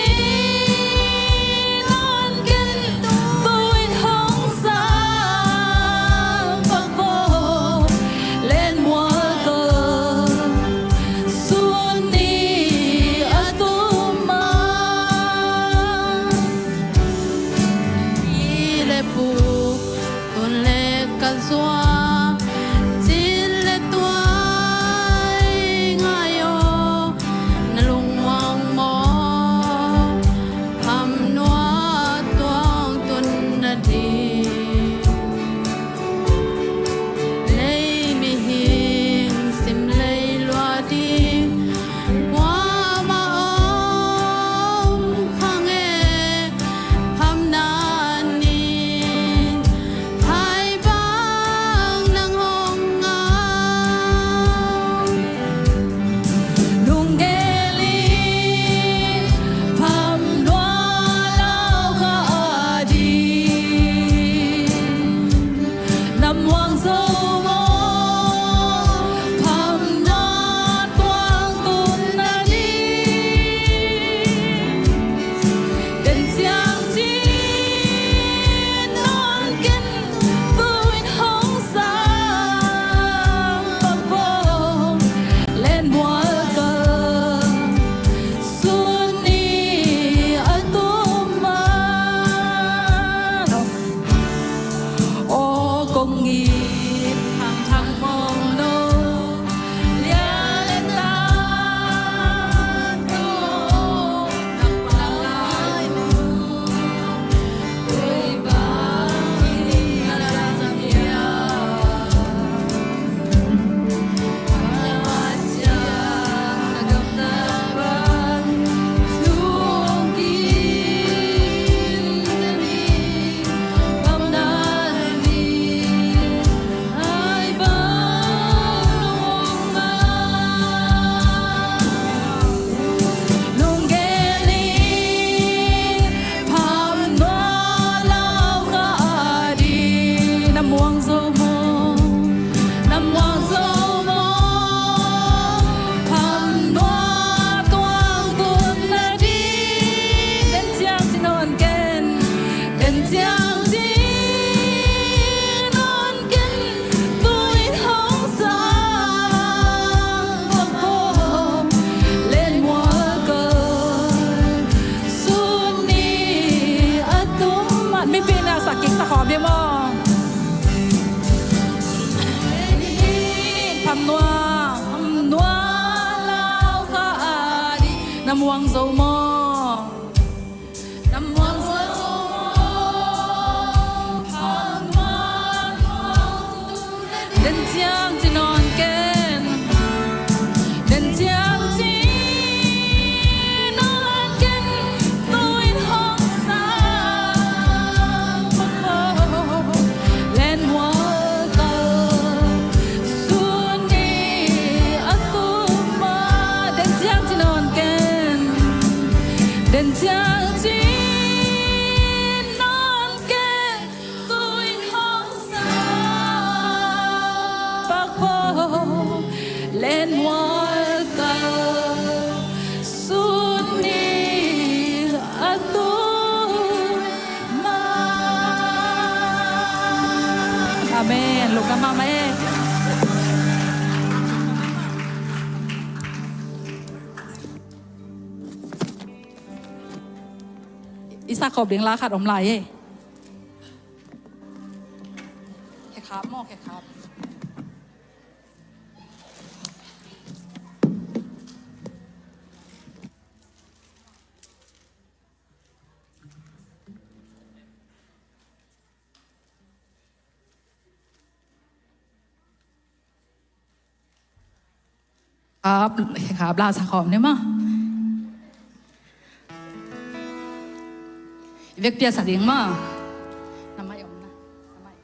Ciang ci nawn ken, tu-in hong sang bang ko, len mual kal sun ni a tum. Mipil na sa kik sa khawm hi maw? Pham nuam, pham nuam lau kha a dih. Na muang zo maw? Den ciang ci nawn ken. Den ciang ci nawn ken. Tu-in hong sang bang ko, len mual kal sun ni a tum a. Den ciang ci nawn ken. Den ciang ci nawn ken, tu-in hong sang bang ko, len mual kal sun ni a tum a. Amen. Lungdam mahmah e. I sa khawm ding la khat om lai e. Khekhap maw, khekhap. Khap, khap la sa khawm ni maw. I vekpi a sa ding maw. Na mai om na. Na mai.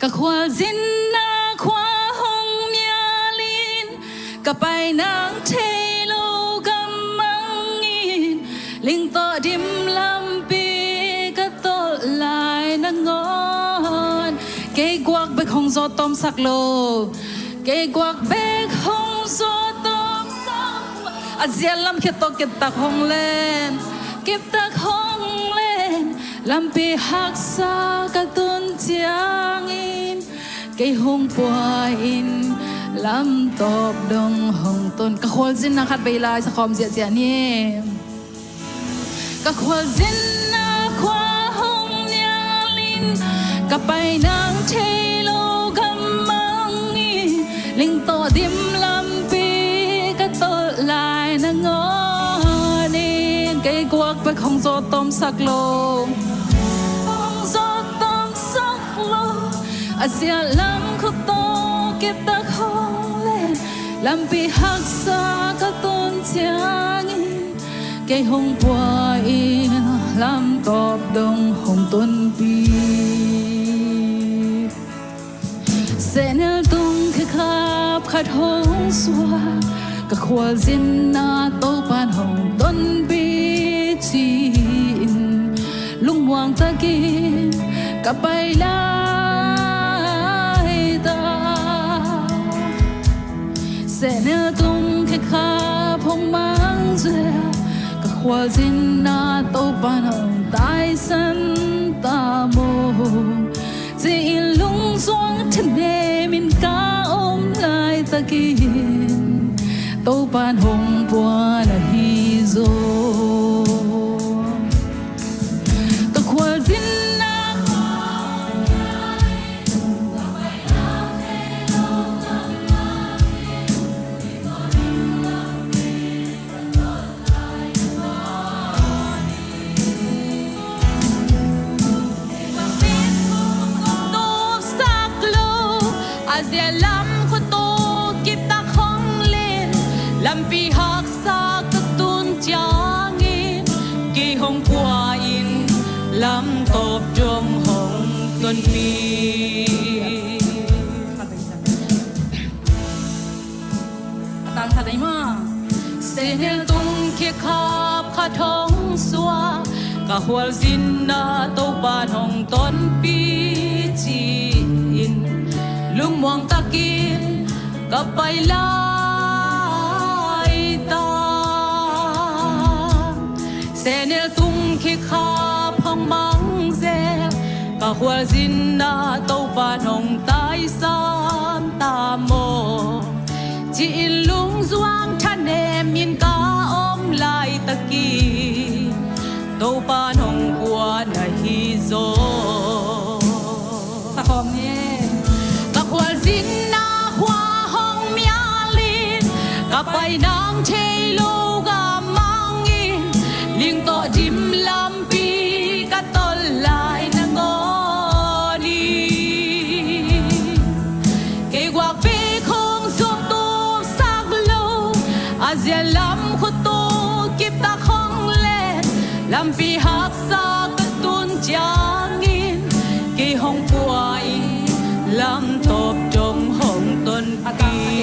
Ka khualzinna khua hong nialin, ka pai nang thei lo gam mangin, ling tawh dim lampi ka tolh lai nangawn. Kei guak bek hong zawt tawmsak lo. Kei guak bek hong zawt tawmsak lo. A ziat lam khit tawh kiptak hong len. Kiptak hong len. Lampi haksa ka tun ciangin, kei hong pua-in lamtawp dong hong tun. Ka khualzinna khat vei lai sa khawm ziahziah ni. Ka khualzinna khua hong nialin, ka pai nang thei lo gam mangin, ling tawh dim lampi ka tolh lai nangawnin, kei guak bek hong zawt tawmsak lo. Hong zawt tawmsak lo. A ziah lam khut tawh kiptak hong len. Lampi haksa ka tun ciangin, kei hong pua-in lamtawp dong hong tunpi. Sehnel tung khekhap khat hong suak, ka khualzinna Topan hong tonpi ci-in, lungmuang takin ka pai lai ta. Sehnel tung khekhap hong mangzia, ka khualzinna Topan hong taisan ta maw. Ci-in lungzuang thanemin ka om laitakin, Topan hong puan ahi zaw. Ka khualzinna tawpsak lo, a ziah lam khut tawh kiptak hong len, lampi haksa ka tun ciangin, kei hong pua-in lamtawp dong hong tonpi. A tang khat ei maw. Sehnel tung khekhap khat hong suak, ka khualzinna Topan hong tonpi ci-in, lungmuang takin ka pai lai ta. Sehnel Ka khualzinna Topa'n hong taisan ta maw, ci-in lungzuang thanemin ka om laitakin Topa'n hong puan ahi zaw. Sakhawm ni. Ka khualzinna khua hong mialin, ka pai nang thei lo ka mangin, ling tawh dim lampi ka tol lai nangawn hi. Kei guak bek hong zop tawpsak lo, a zia lam khua tawh kiptak hong len, lampi haksa ka tun ciangin, kei hong pua in lam tawp dong hong tonpih.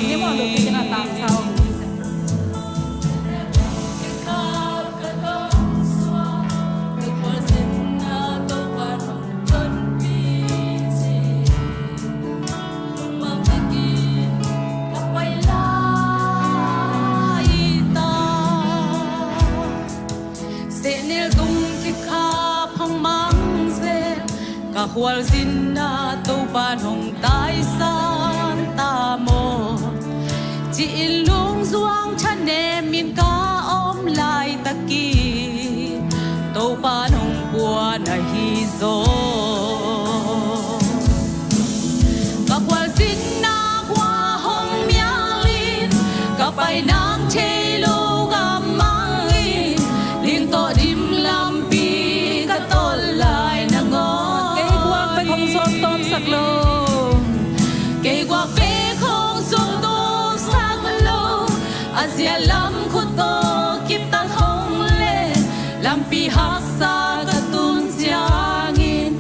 Sehnel tung kikhap hong mang zel, ka khualzinna Topa'n hong taisan ta maw, ci-in lungzuang thanemin ka om laitakin Topa'n hong puan ahi zaw. Ka khualzinna khua hong mialin, ka pai nang thei lo ka mangin, ling tawh dim lampi ka tol lai nangawn. Kei guak bek hong zop tawpsak lo. Kei guak bek hong zop tawpsak lo, a zia lam khua tawh kiptak hong len, lampi haksa ka tun ciangin,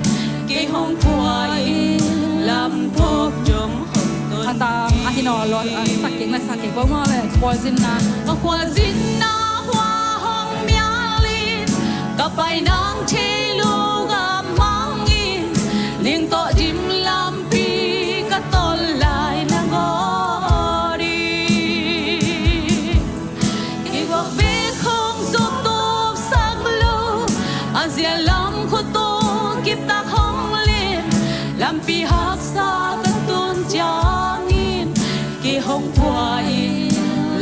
kei hong pua in lam tawp dong hong tonpih. A tang a hi nawn lo, a sak kik na sak kik bawk mah le, khualzinna. Ka khualzinna khua hong mialin, ka pai nang thei lo ka mangin, ling tawh dim lampi ka tol lai nangawn hi. Kei guak bek hong zop tawpsak lo, a zia lam khua tawh kiptak hong len, lampi haksa ka tun ciangin, kei hong pua in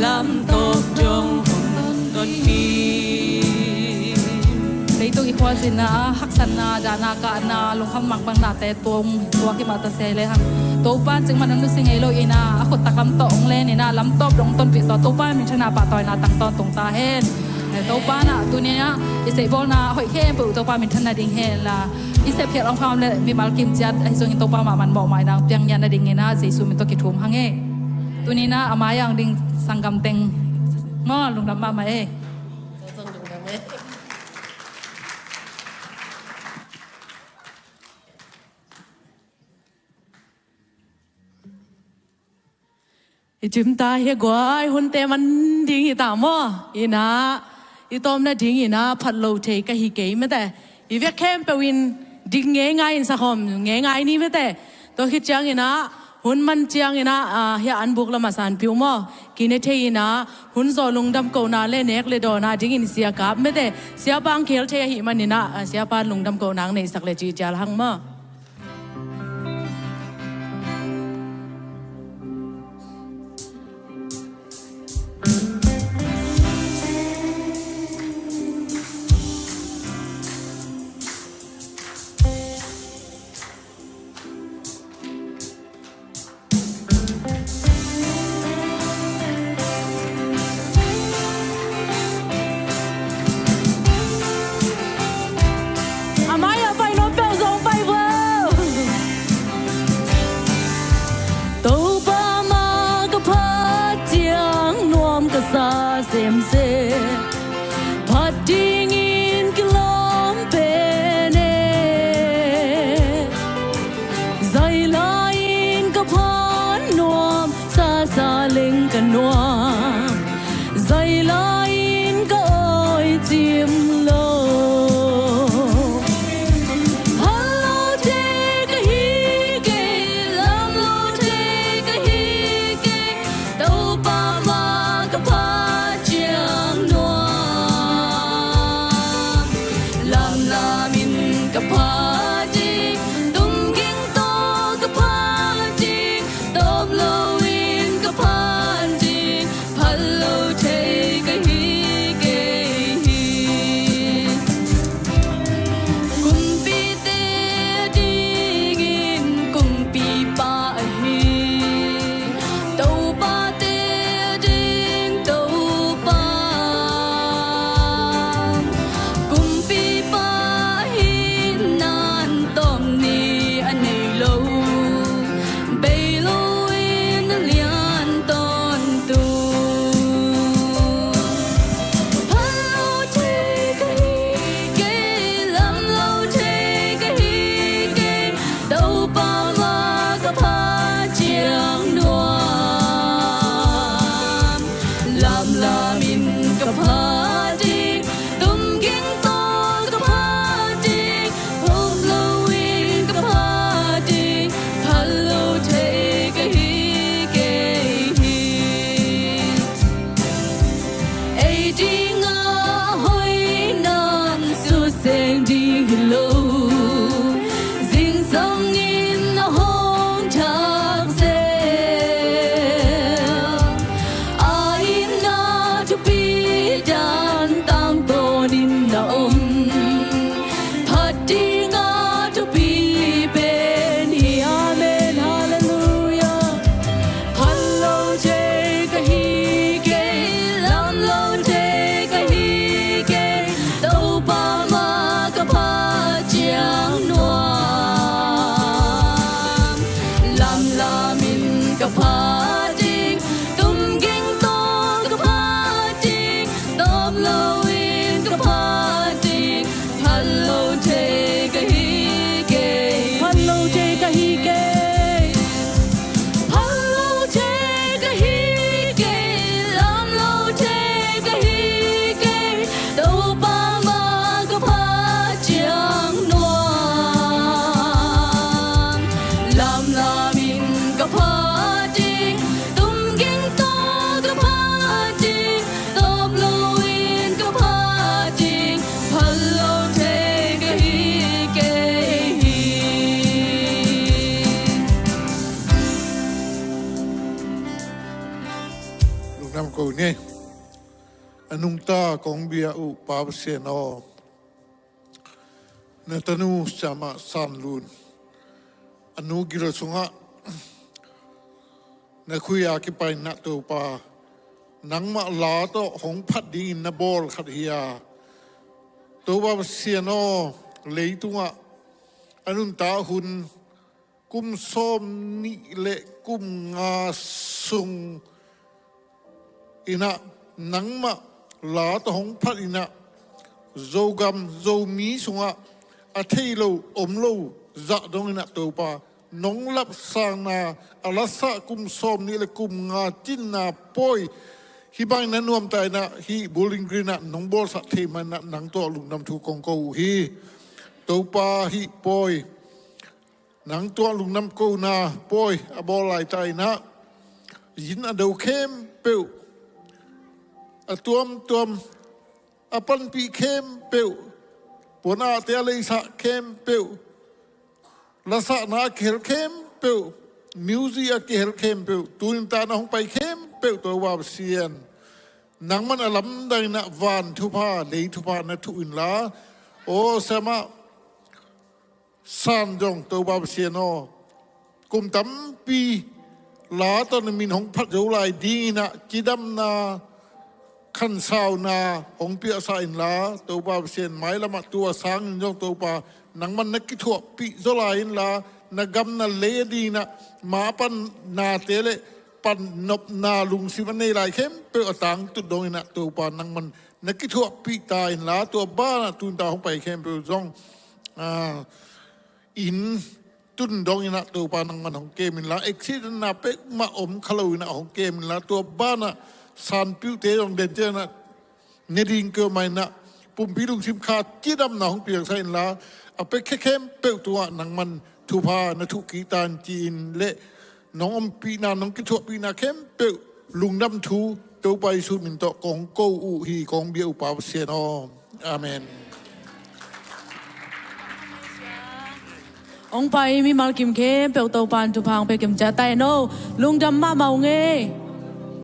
lam tawp dong hong tonpih. Leitung i khualzinna ah haksatna, dahna, kahna, lungkham mangbangna te tuang tuak hi mah ta se le hang, Topa'n cikmah na nusia ngei lo in ah, a khut taklam tawh hong len in ah, lam tawp dong tonpih tawh Topa minthanna pahtawina tang tawntung ta hen. Eh, Topa'n ah tuni-in ah i seihbawlna hoih khempeuh Topa minthan nading hen la, i sepkhial hong pha om le mimal kimciat ahi zongin Topa mahmah mawhmaina hong piang ngiat nadingin ah Jesu min tawh kithum hang e. Tuni-in ah a mai-ah hong ding sanggam teng maw, lungdam mahmah e. I cimta hi guai, hunte man ding hi ta maw? In ah i tawpna dingin ah phat lo thei ka hi kei mate. I vek khempeuh in dik ngeingai in sakhawm ngeingai ni mate. Tua khit ciangin ah hun man ciangin ah, ah, hiah an buk lamah sanpiu maw, kine thei in ah hun zawh lungdam kohna le nek le dawna dingin sia kap mate. Siapa hong khel thei ahih manin ah, ah, siapa lungdam kohna hong neihsak le cicial hang maw. A mai-ah pai nuam peuh zong pai vuau. Topa mah ka phat ciang nuam ka sa semsem, phat dingin kilawm pen e. Zai lai-in ka phat nuam, sasa leng ka nuam, zai lai-in ka awi cim lo. Phat lo thei ka hi kei, lam lo thei ka hi kei, Topa mah ka phat ciang nuam. Lamlamin ka phat ding, Nungta kong bia uh Pa Pasian aw, na tanu siamah Sanlun a nu gil sungah na khuia kipainah Topa, nangmah la tawh hong phat dingin na bawl khat hi a, Topa Pasian aw, leitungah a nuntak hun kum sawm nih le kum nga sung inah nangmah la tawh hong phat inah Zogam Zomi sungah a thei lo om lo zah dong inah Topa, nong lapsakna a lasak kum sawm nih le kum nga cinna pawi hih bangin na nuamta inah hih Bowling Green ah nong bawlsak thei man inah nang tawh lungdam thu kong ko uh hi. Topa, hih pawi nang tawh lungdam kona pawi a bawl laita inah inn a do khempeuh, a tuamtuam a panpih khempeuh, puan ahte a leisah khempeuh, lasakna a kihel khempeuh, music a kihel khempeuh, tuninta na hong pai khempeuh Topa Pasian, nangman a lamdang inah van thupha lei thupha na thuh inla, aw siamah San zong Topa Pasian aw, kum tampi la tawh na min hong phat zo lai ding inah cidamna khansauna hong piahsa inla Topa Pasian, mailamah tua sangin zong Topa nangman na kithuahpih zaw lai inla, na gam na lei a ding inah ma pan nate le pan nopna lungsim a nei lai khempeuh a tangtut dong inah Topa nangman na kithuahpih ta inla, tua banah tunta hong pai khempeuh zong ah, inn tun dong inah Topa nangman hong kem inla, accident na pekmah om kha lo inah hong kem inla, tua banah sanpiuhte zong dente inah ne ding keu mah inah pumpi lungsim kha cidamna hong piangsa inla, a pekkhia khempeuh tungah nangman thupha na thuh kik ta in ci-in le nong ompihna nong kithuahpihna khempeuh lungdam thu Topa Jesu min tawh kong ko uh hi, kong bia uh Pa Pasian aw. Amen. Hong pai mimal kim khempeuh Topa in thupha hong pia kim ciat ta hen aw. Lungdam mahmah ung ei.